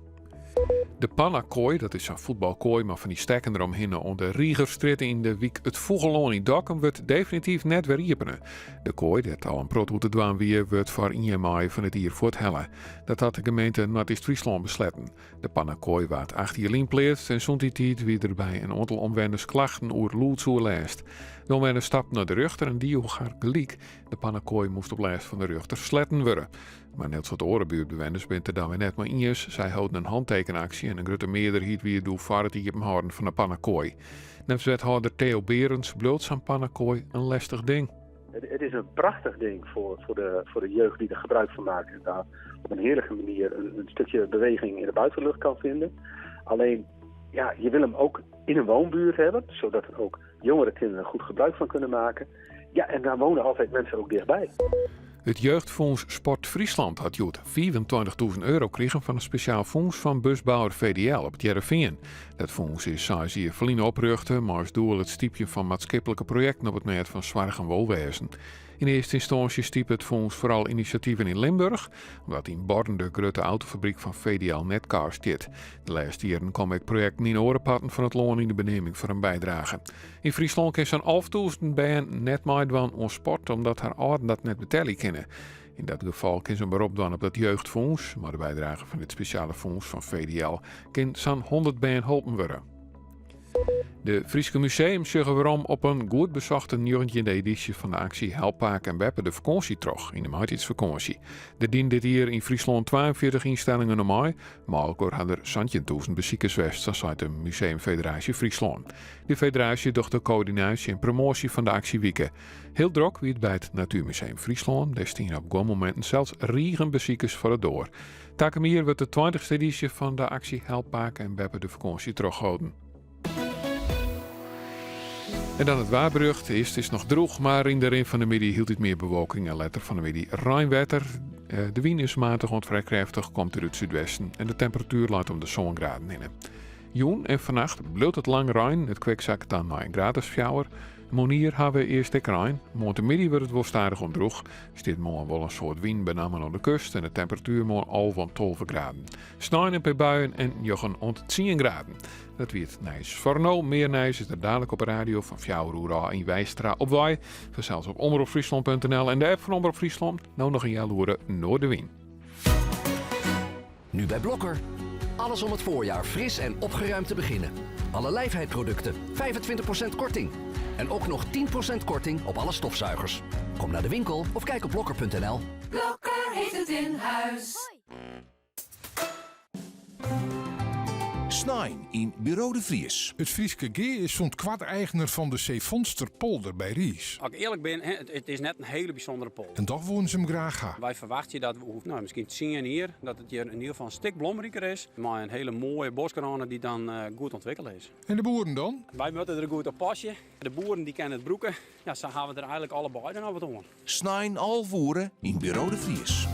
De Pannakoai, dat is sa'n fuotbalkoai mei fan dy stekken deromhinne oan de Rigerstrjitte yn de wyk It Fûgellân yn Dokkum wurdt definityf net wer iepene. De koai, dêr't al in protte oer te dwaan wie, wurdt foar ien maaie fan it jier fuorthelle. Dat hat de gemeente Noardeast-Fryslân besletten. De Pannakoai waard acht jier lyn pleatst en sûnt dy tiid wie der by in oantal omwenners klachten oer lûdsoerlêst. De omwenners stapten nei de rjochter en dy joech har gelyk. De Pannakoai moast op lêst fan de rjochter sletten wurde. Mar in hiel soad oare buertbewenners binne it der dan wer net mei iens. Sy holden in hantekenaksje en in grutte mearderheid wie doe foar it iepenhâlden fan de pannakoai. Neffens wethâlder Theo Berends bliuwt sa'n pannakoai in lestich ding. Het is een prachtig ding voor de jeugd die er gebruik van maakt en daar op een heerlijke manier een stukje beweging in de buitenlucht kan vinden. Alleen, ja, je wil hem ook in een woonbuurt hebben, zodat er ook jongere kinderen goed gebruik van kunnen maken. Ja, en daar wonen altijd mensen ook dichtbij. It Jeugdfûns Sport Friesland hat hjoed 25.000 euro krigen fan in spesjaal fûns fan busbouwer VDL op It Hearrenfean. Dat fûns is seis jier ferlyn oprjochte mei as doel it stypjen fan maatskiplike projekten op it mêd fan soarch en wolwêzen. Yn earste ynstânsje stipe it fûns foaral inisjativen yn Limburch, omdat yn Born de grutte autofabryk fan VDL Nedcar stiet. De lêste jierren komme ek projekten yn oare parten fan it lân yn de beneaming foar in bydrage. Yn Fryslân kin sa'n 11.000 bern net meidwaan oan sport omdat har âlden dat net betelje kinne. Yn dat gefal kin se in berop dwaan op dat jeugdfûns. Mei de bydrage fan dit spesjale fûns fan VDL kin sa'n 100 bern holpen wurde. De Fryske museums sjogge werom op in goed besochte njoggentjinde edysje fan de aksje Help Pake en Beppe de fakânsje troch yn de maitiidsfakânsje. Der dienen dit jier yn Fryslân 42 ynstellingen oan mei. Mei elkoar ha der 17.000 besikers west, sa seit de Museumfederaasje Fryslân. De federaasje docht de koördinaasje en promoasje fan de aksjewike. Hiel drok wie it by it Natuermuseum Fryslân. Dêr stiene op guon mominten sels rigen besikers foar de doar. Takom jier wurdt de tweintichste edysje fan de aksje Help Pake en Beppe de fakânsje troch holden. En dan it waarberjocht. Earst is it noch drûch, mar yn de rin fan de middei hieltyd mear bewolking en letter fan de middei reinwetter. Eh, de wyn is matich oant frij krêftich, komt út it súdwesten en de temperatuer leit om de sân graden hinne. Jûn en fannacht bliuwt it lang rein, it kwik sakket dan nei in graad as fjouwer. Moarnier ha we earst ek rein. Moarntemiddei wurdt it wol stadichoan drûch. Stiet moarn wol in soad wyn, benammen oan de kust en de temperatuer moarn 11 oant 12 graden. Snein in pear buien en njoggen oant tsien graden. Dat wie it nijs foar no. Mear nijs is der dalik op 'e radio fan fjouwer oere ôf yn Weistra op wei. Fansels op omropfryslân.nl en de app fan Omrop Fryslân. No noch in healoere Noardewyn. Nu bij Blokker. Alles om het voorjaar fris en opgeruimd te beginnen. Alle lijfheidproducten, 25% korting. En ook nog 10% korting op alle stofzuigers. Kom naar de winkel of kijk op blokker.nl. Blokker heeft het in huis. Snein yn Buro de Vries. It Fryske Gea is sûnt koart eigner fan de Sefonsterpolder by Riis. As ik earlik bin, it is net in hiele bysûndere polder. En dochs woene se him graach ha. Wy ferwachtsje dat we oer miskien tsien jier dat it hjir yn ieder gefal in stik blomriker is. Mei in hiele moaie boskrâne dy't dan goed ûntwikkele is. En de boeren dan? Wy moatte der goed op pasje. De boeren dy kinne it brûke. Ja, sa hawwe we der eigenlik allebeide noch wat oan. Snein 11 oere yn Buro de Vries.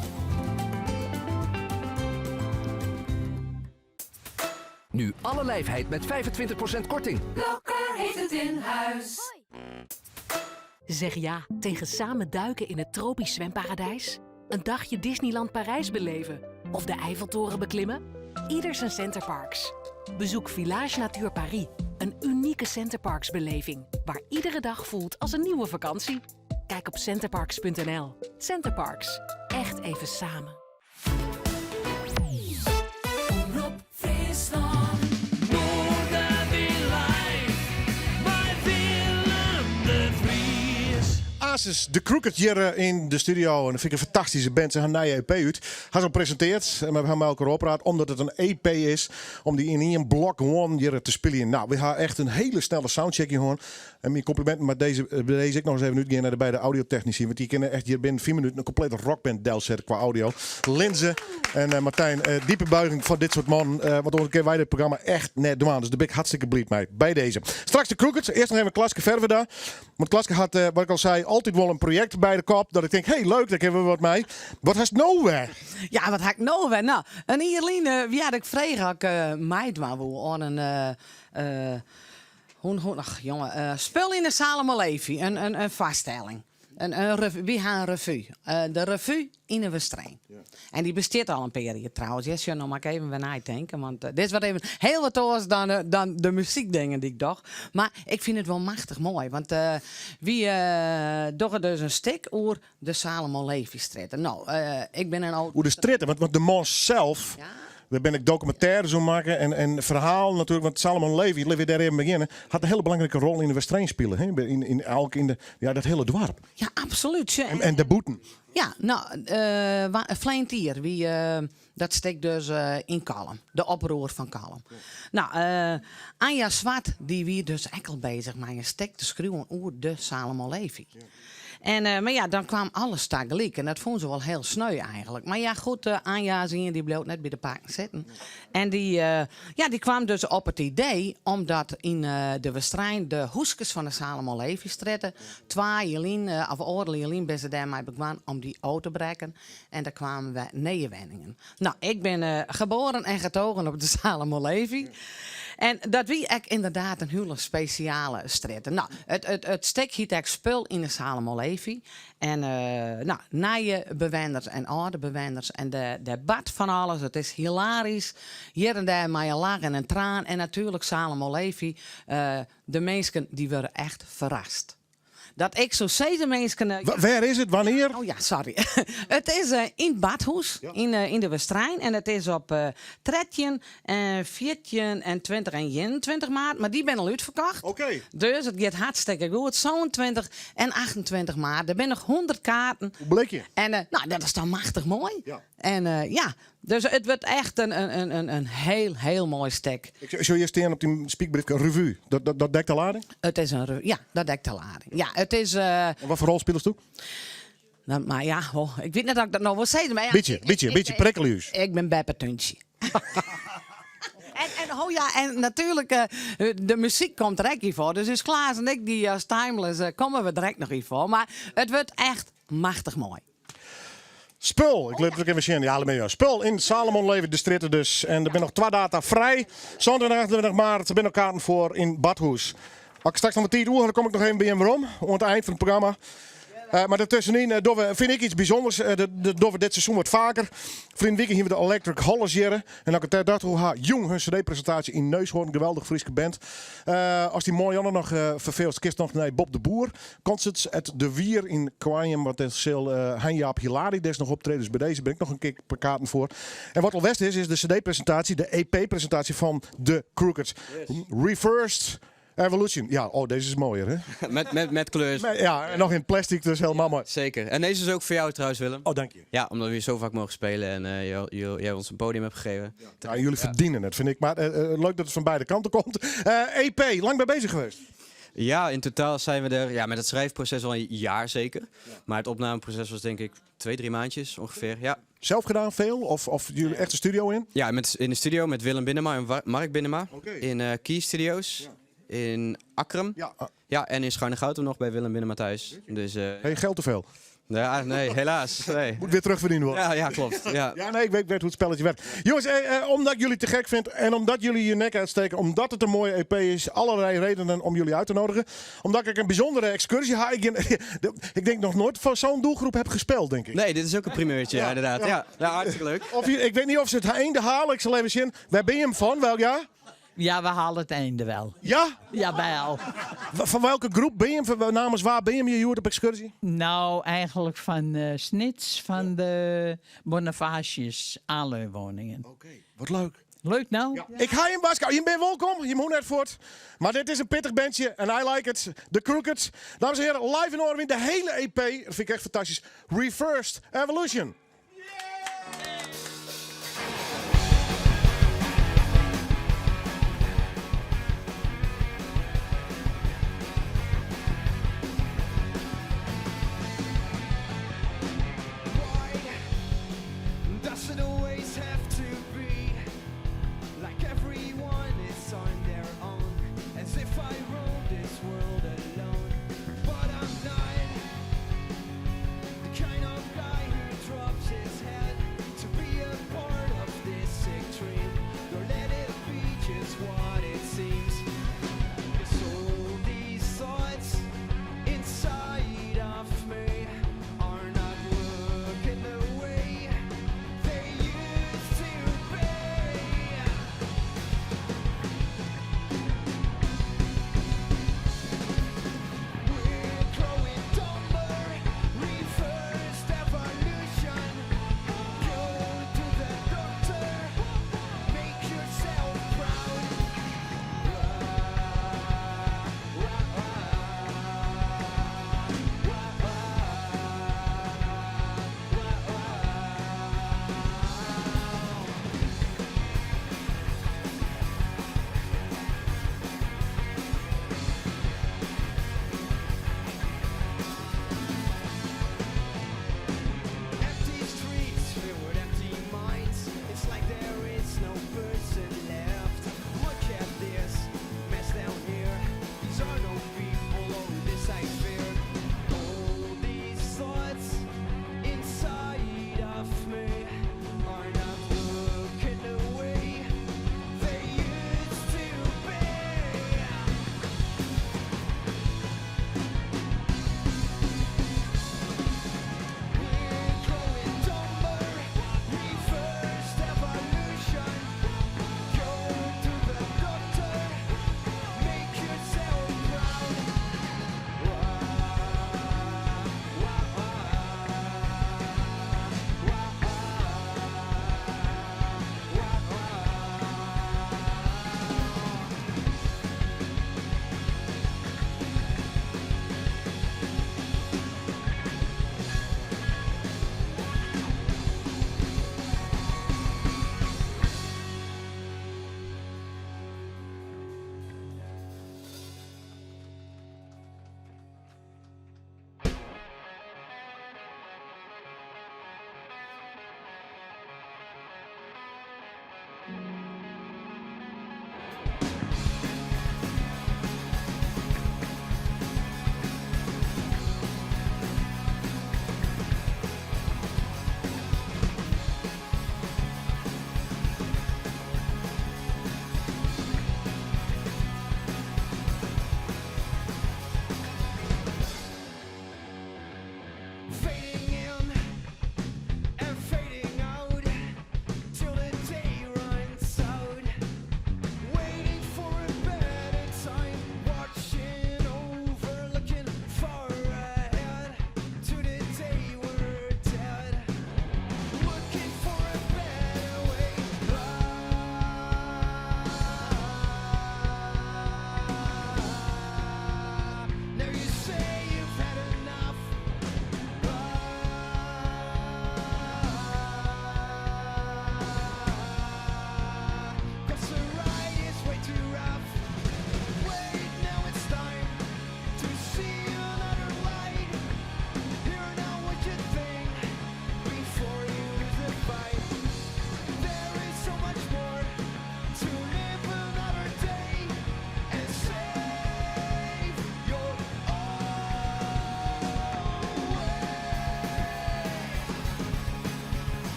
Nu alle lijfheid met 25% korting. Blokker heeft het in huis. Zeg ja tegen samen duiken in het tropisch zwemparadijs. Een dagje Disneyland Parijs beleven. Of de Eiffeltoren beklimmen. Ieder zijn Center Parcs. Bezoek Village Nature Paris. Een unieke Center Parcs beleving. Waar iedere dag voelt als een nieuwe vakantie. Kijk op centerparcs.nl. Center Parcs. Echt even samen. Omrop Fryslân. Noardewyn live mei Willem de Vries. Asus The Crooked hjir eh, yn de studio. En dat fyn ik in fantastyske band. Se ha in nije EP út. Ha se al presintearre. Mar we ha mei elkoar oerpraat omdat it in EP is. Om dy yn ien blok gewoan hjir te spyljen. No, we ha echt in hiele snelle soundcheck hân. En myn kompliminten moat dizze, by dizze ek noch ris even útgean nei de beide audiotechnisy. Want dy kinne echt hjir binnen 5 minuten in komplete rockband delsette kwa audio. Linze en eh, Martijn, eh, diepe buiging foar dit soart mannen. Eh, want oars kinne wy dit programma echt net dwaan. Dus dêr bin ik hartstikke bliid mei. By dizze. Straks de Crookeds. Earst noch even Klaske Ferwerda. Want Klaske hat, eh, wat ik al sei, altyd wol in projekt by de kop. Dat ik tink, hey, leuk, dêr kinne we wat mei. Wat hast no wer? Ja, wat ha ik no wer? No, in jier lyn eh, wie ik frege oft ik eh, meidwaan woe oan in eh, eh, hoe, hoe, ach, jonge, eh, spul yn de Salomo Levy, in, in, in foarstelling. In, in revu, wy ha in revu. Eh, de revu yn de Westereen. En dy bestiet al in pear jier trouwens. Ja, sjoch, no moat ik even wer neitinke, want eh, dit is wat even hiel wat oars dan, eh, dan de muzykdingen dy't ik doch. Mar ik fyn it wol machtich moai, want eh, wy eh, dogge dus in stik oer de Salomo Levystrjitte. No, eh, ik bin in Oer de strjitte, want, want de man sels, dêr binne ek dokumintêres oer makke en, en ferhalen natuerlik. Want Salomon Levy, litte we dêr even begjinne, hat in hiele belangrike rol yn de Westereen spile. Hè? Yn, yn, elk yn de, ja, dat hiele doarp. Ja, absolút. Sjoch, En, en dêrbûten. Ja, no, eh, wa- ferline jier wie eh, dat stik dus eh, yn Kollum. De oproer fan Kollum. No, eh, Anja Zwart dy wie dus ek al bezich mei in stik te skriuwen oer de Salomo Levy. En, eh, mar ja, dan kwam alles tagelyk en dat fûn se wol hiel sneu eigenlik. Mar ja, goed, eh, Anja is ien dy bliuwt net by de pakken sitten. En dy, eh, ja, dy kwam dus op it idee omdat yn de Westereen de húskes fan de Salomo Levystrjitte twa jier lyn, of oardel jier lyn, binne se dêrmei begûn om dy ôf te brekken en der kwamen wer nije wenningen. No, ik bin geboren en getogen op de Salomo Levy. En dat wie ek ynderdaad in hiele spesjale strjitte. No, it, it, it stik hiet ek Spul yn de Salomo Levy. En no, nije bewenners en âlde bewenners en de, der bart fan alles. It is hilarysk. Hjir en dêr mei in lach en in traan. En natuerlik Salomo Levy. De minsken dy wurde echt ferrast. Dat ik soe sizze minsken. Wêr is it? Wannear? Oh ja, sorry. It is yn it Badhûs yn de Westereen en it is op 13 en 14 en 20 en 21 maart, mar dy binne al útferkocht. Oké. Dus it giet hartstikke goed. 27 en 28 maart. Der binne noch 100 kaarten. Hoe blikje? En no, dat is dan machtich moai. En ja, dus it wurdt echt in hiel, hiel moai stik. Ik sjoch hjir stean op dyn spykbriefke revu. Dat, dat, dat dekt de lading? It is in ja, dat dekt de lading. Ja, it is. En wat foar rol spilest do? No, mar ja, oh, ik wit net oft ik dat no wol sizze, mar ja, Bytsje, bytsje, bytsje, prikkelje ús. Ik bin Beppe Túntsje. En, en, oh ja, en natuerlik, eh, de muzyk komt der ek yn foar. Dus ús Klaas en ik, dy as Timeless, eh, komme we der ek noch yn foar. Mar it wurdt echt machtich moai. Spul, ik lit it ek even sjen. Ja, let Spul yn Salomon Levy de strjitte dus. En der binne noch twa data frij. 27 en 28 maart, der binne noch kaarten foar yn Badhûs. As ik straks noch wat tiid oer ha, dan kom ik noch even by jim werom. Oan it ein fan it programma. Eh, mar dêrtuskenyn eh, dogge we, fyn ik iets bysûnders. Eh, dat, dat dogge we dit seizoen wat faker. Ferline wike hiene we de Electric Hollers hjir. En as ik it dat hoe ha jûn hun cd-presintaasje yn Neushoorn, geweldich Fryske band. As dy moarn noch ferfeelst, kinst noch nei Bob de Boer. Concerts at De Wier yn Koarnjum, want dêr sil Hein Jaap Hilarides noch optrede. Dus by dizze bin ik noch in kear pear kaarten foar. En wat al west is, is de cd-presintaasje, de EP-presintaasje fan The Crookeds. Reversed Evolution. Ja, oh, dizze is moaier, hè? Met, met, met kleur. Met, ja, en noch yn plastic, dus hielendal moai. Zeker. En deze is ook voor jou trouwens, Willem. Oh, dank je. Ja, omdat we hier zo vaak mogen spelen en uh, jij ons een podium hebt gegeven. Ja, jullie verdienen het, vind ik. Maar uh, leuk dat het van beide kanten komt. EP, lang bij bezig geweest? Ja, in totaal zijn we er ja, met het schrijfproces al een jaar zeker. Maar het opnameproces was denk ik 2, 3 maandjes ongeveer. Ja. Zelf gedaan veel? Of, of jullie echt de studio in? Ja, met, in de studio met Willem Binnema en Mark Binnema. In Key Studios. In Akkrum. Ja. ja, en in Schuinegoutum nog bij Willem Binnema thuis. Dus, hey, geld te veel? Ja, nee, helaas. Nee. Moet weer terugverdiend worden. Ja, ja klopt. Ja. ja, nee, ik weet, weet hoe het spelletje werkt. Jongens, eh, eh, omdat ik jullie te gek vind en omdat jullie je nek uitsteken, omdat het een mooie EP is, allerlei redenen om jullie uit te nodigen. Omdat ik een bijzondere excursie ha. Ik, ik denk nog nooit van zo'n doelgroep heb gespeeld, denk ik. Nee, dit is ook een primeurtje, ja, inderdaad. Ja. Ja, ja, hartstikke leuk. Of, ik weet niet of ze het einde halen. Ik zal even zien. Waar ben je hem van? Welk jaar? Ja, we halen het einde wel. Ja? Jawel. Van welke groep ben je? Van, namens waar ben je hier op excursie? Nou, eigenlijk van uh, Snits, van de Bonifacius aanleunwoningen. Oké, wat leuk. Leuk nou? Ja. Ik ga je waarschuwen. Je bent welkom. Je moet net voort. Maar dit is een pittig bandje en I like it. The Crookeds. Dames en heren, live in Noardewyn. De hele EP. Dat vind ik echt fantastisch. Reversed Evolution.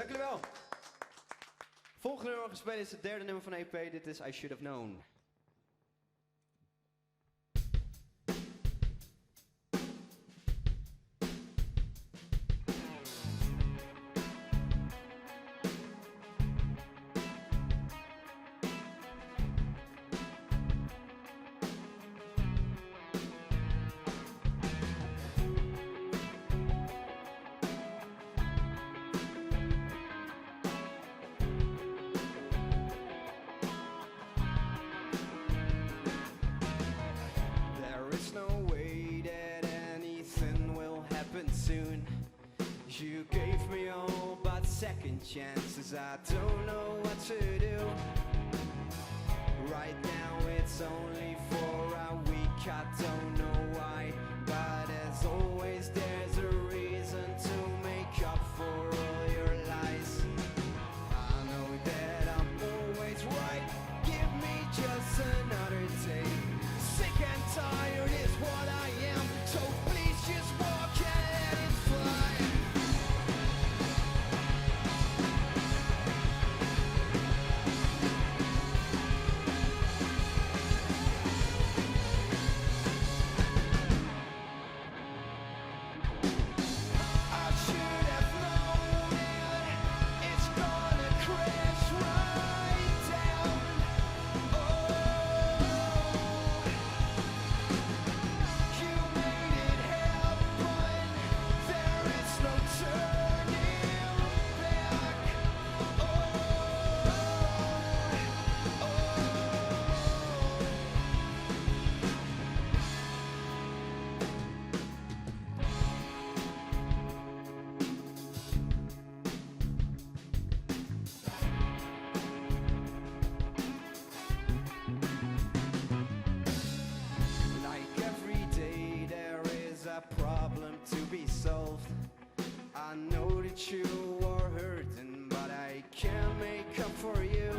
Dank jullie wel. Volgende nummer we spelen is het derde nummer van de EP. Dit is I Should Have Known. There is no way that anything will happen soon. You gave me all but second chances. I don't know what to do. Right now it's only for a week. I don't know why. But as always, there's a reason to make up for all your lies. I know that I'm always right. Give me just another day. Sick and tired is what I am. So please just walk and let it fly. I should have known it. It's gonna crash right down. Oh, you made it happen. There is no turning back. Oh, oh. Like every day, there is a problem to be solved. I know that you are hurting, but I can't make up for you.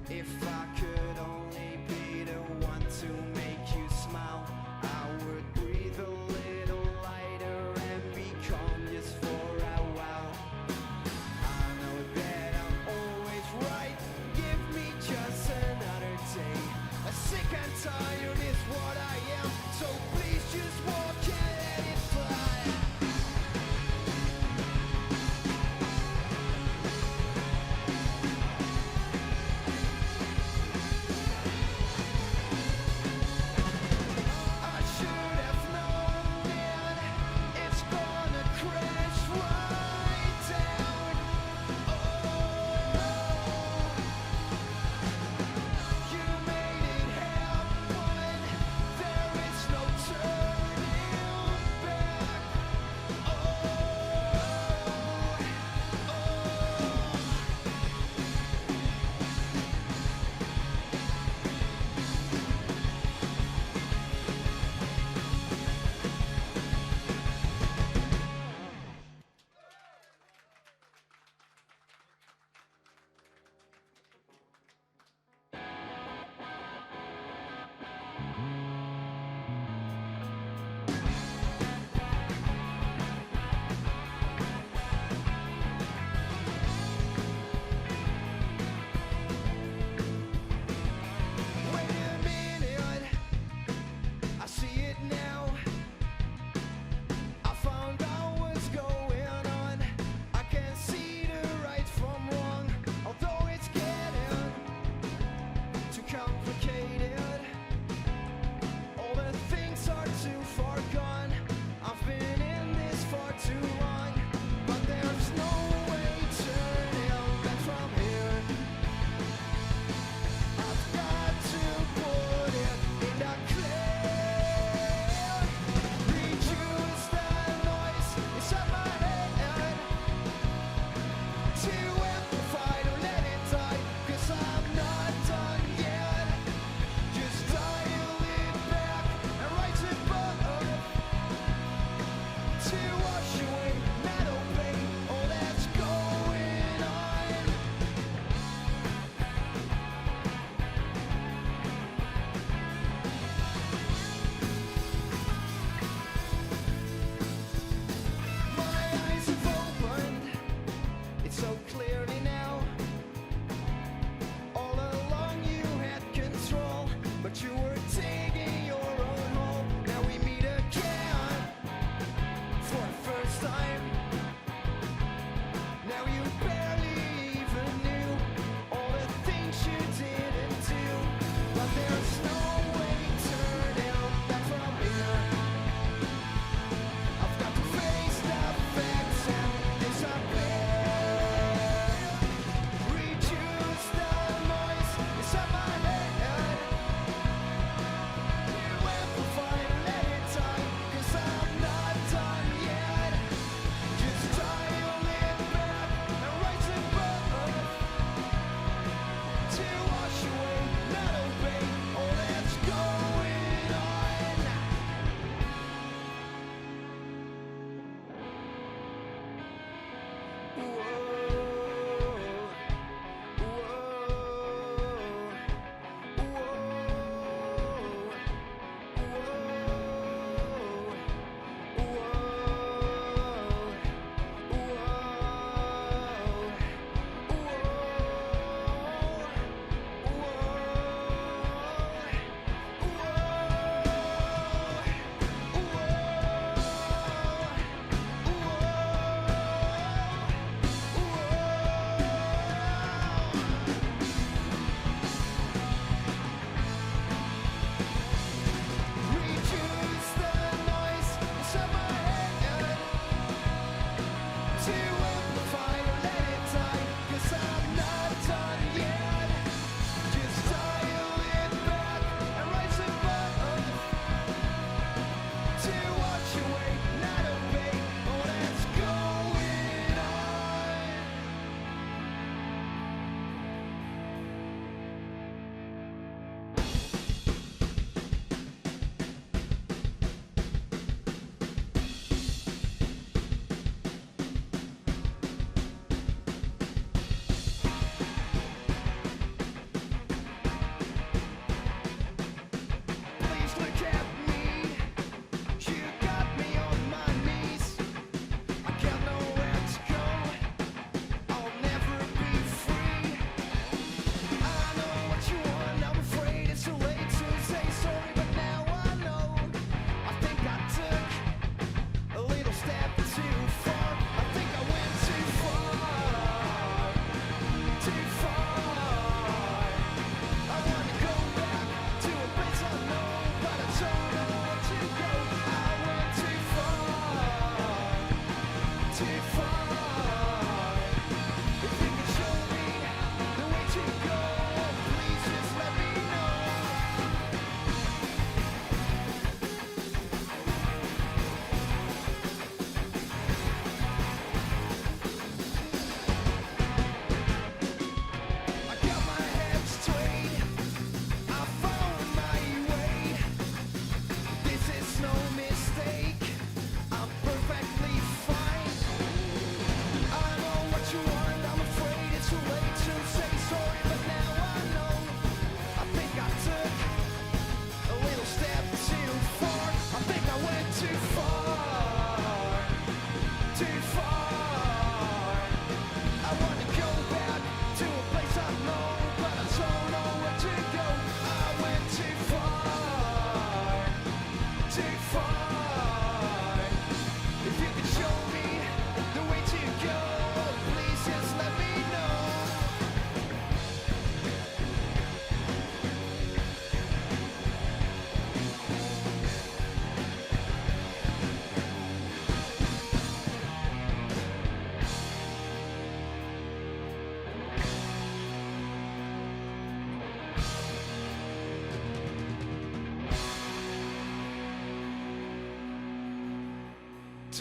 If I could only be the one to make you smile, I would breathe a little lighter and be calm just for a while. I know that I'm always right. Give me just another day. Sick and tired is what I am. So please just walk and let it fly.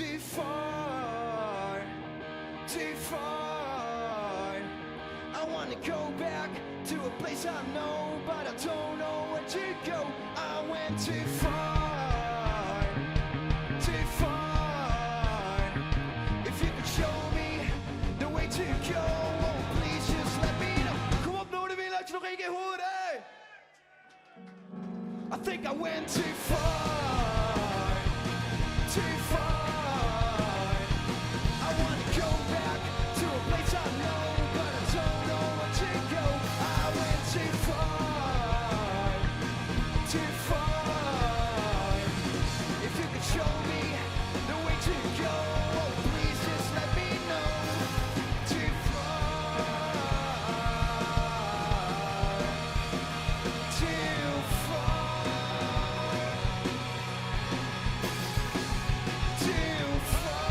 Too far, too far. I wanna go back to a place I know, but I don't know where to go. I went too far, too far. If you could show me the way to go, oh please just let me know. Kom op Noardewyn, laat je noch ien kear hoare. I think I went too far, too far. I wanna go back to a place I know, but I don't know where to go. I went too far, too far. If you could show me the way to go, oh please just let me know. Too far. Too far. Too far.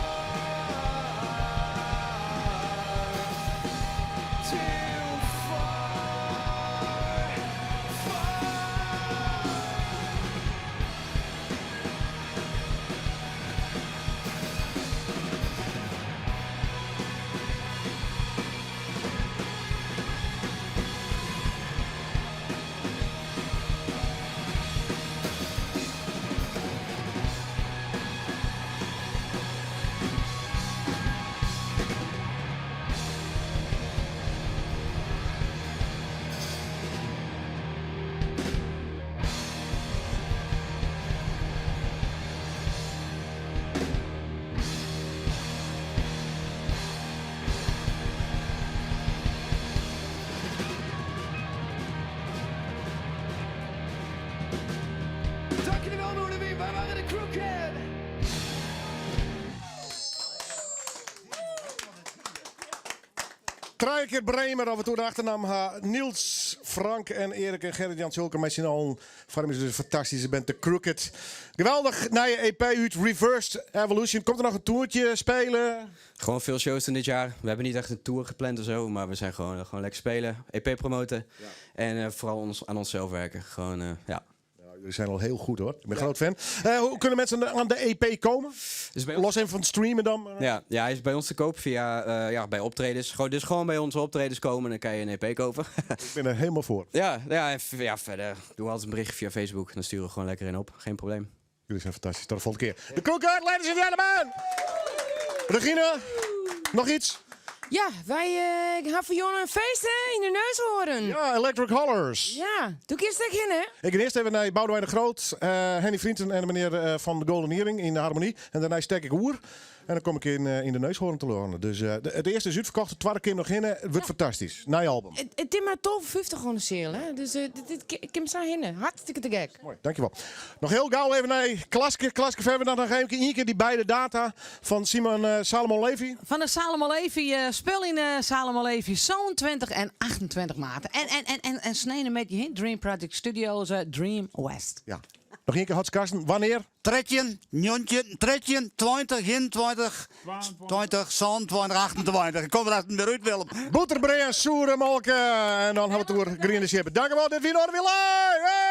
Too far. Far. Dank jullie wel, Noardewyn. Wij waren de Krooked. Trije kear Bremer, of it oer de achternamme ha. Niels, Frank en Erik en Gerrit-Jan Tjulker mei syn allen foarmje dus in fantastyske band, The Krooked. Geweldich nije EP út Reversed Evolution. Komt der noch in toertje spelen? Gewoon veel shows doen dit jaar. We hebben niet echt een tour gepland of zo, maar we zijn gewoon, gewoon lekker spelen, EP promoten en eh, vooral ons, aan onszelf werken. Gewoon, eh, ja. Jullie zijn al heel goed hoor. Ik ben groot fan. Eh, hoe kunnen mensen aan de EP komen? Los even van het streamen dan. Ja, ja, hij is bij ons te koop via, eh, ja, bij optredens. Gewoon, dus gewoon bij onze optredens komen en dan kan je een EP kopen. Ik ben er helemaal voor. Ja, ja, en ja, verder. Doe altijd een berichtje via Facebook. Dan sturen we gewoon lekker in op. Geen probleem. Jullie zijn fantastisch. Tot de volgende keer. De Krooked, ladies and gentlemen! Regina, nog iets? Ja, wij eh, gaan voor jou een feest hè, in de Neushoorn. Ja, Electric Hollers. Ja, doe ik eerst in hè? Ik ga eerst even naar Boudewijn de Groot, eh, Henny Vrienden en meneer eh, van de Golden Earring in de Harmonie. En daarna stek ik oer. En dan kom ik in, eh, in de Neushoorn te lonen. Dus eh, de, het eerste is uitverkocht, het tweede keer nog in. Het wordt fantastisch. Nieuw album. Het, het is maar 12,50 gewoon een sale hè. Dus eh, dit, dit, ik heb zo hinnen. Hartstikke te gek. Mooi, dankjewel. Nog heel gauw even naar Klaske. Klaske verder dan nog even één keer die beide data van Simon eh, Salomon Levy. Van de Salomon Levy, eh, spul in eh Salomon Levy, zo'n 20 en 28 maart. En, en, en, en, en sneden met je heen, Dream Project Studios, eh, Dream West. Ja. Nog één keer Hotz Karsten, wanneer? 13, 19, 13, 20, 21, 20, 27, 28. Ik kom er achter weer uit, Willem. Bûterbrea en soere molke. En dan hebben we het over Griene Sjippe. Dank u wel, dit wie Noardewyn Live! Hey!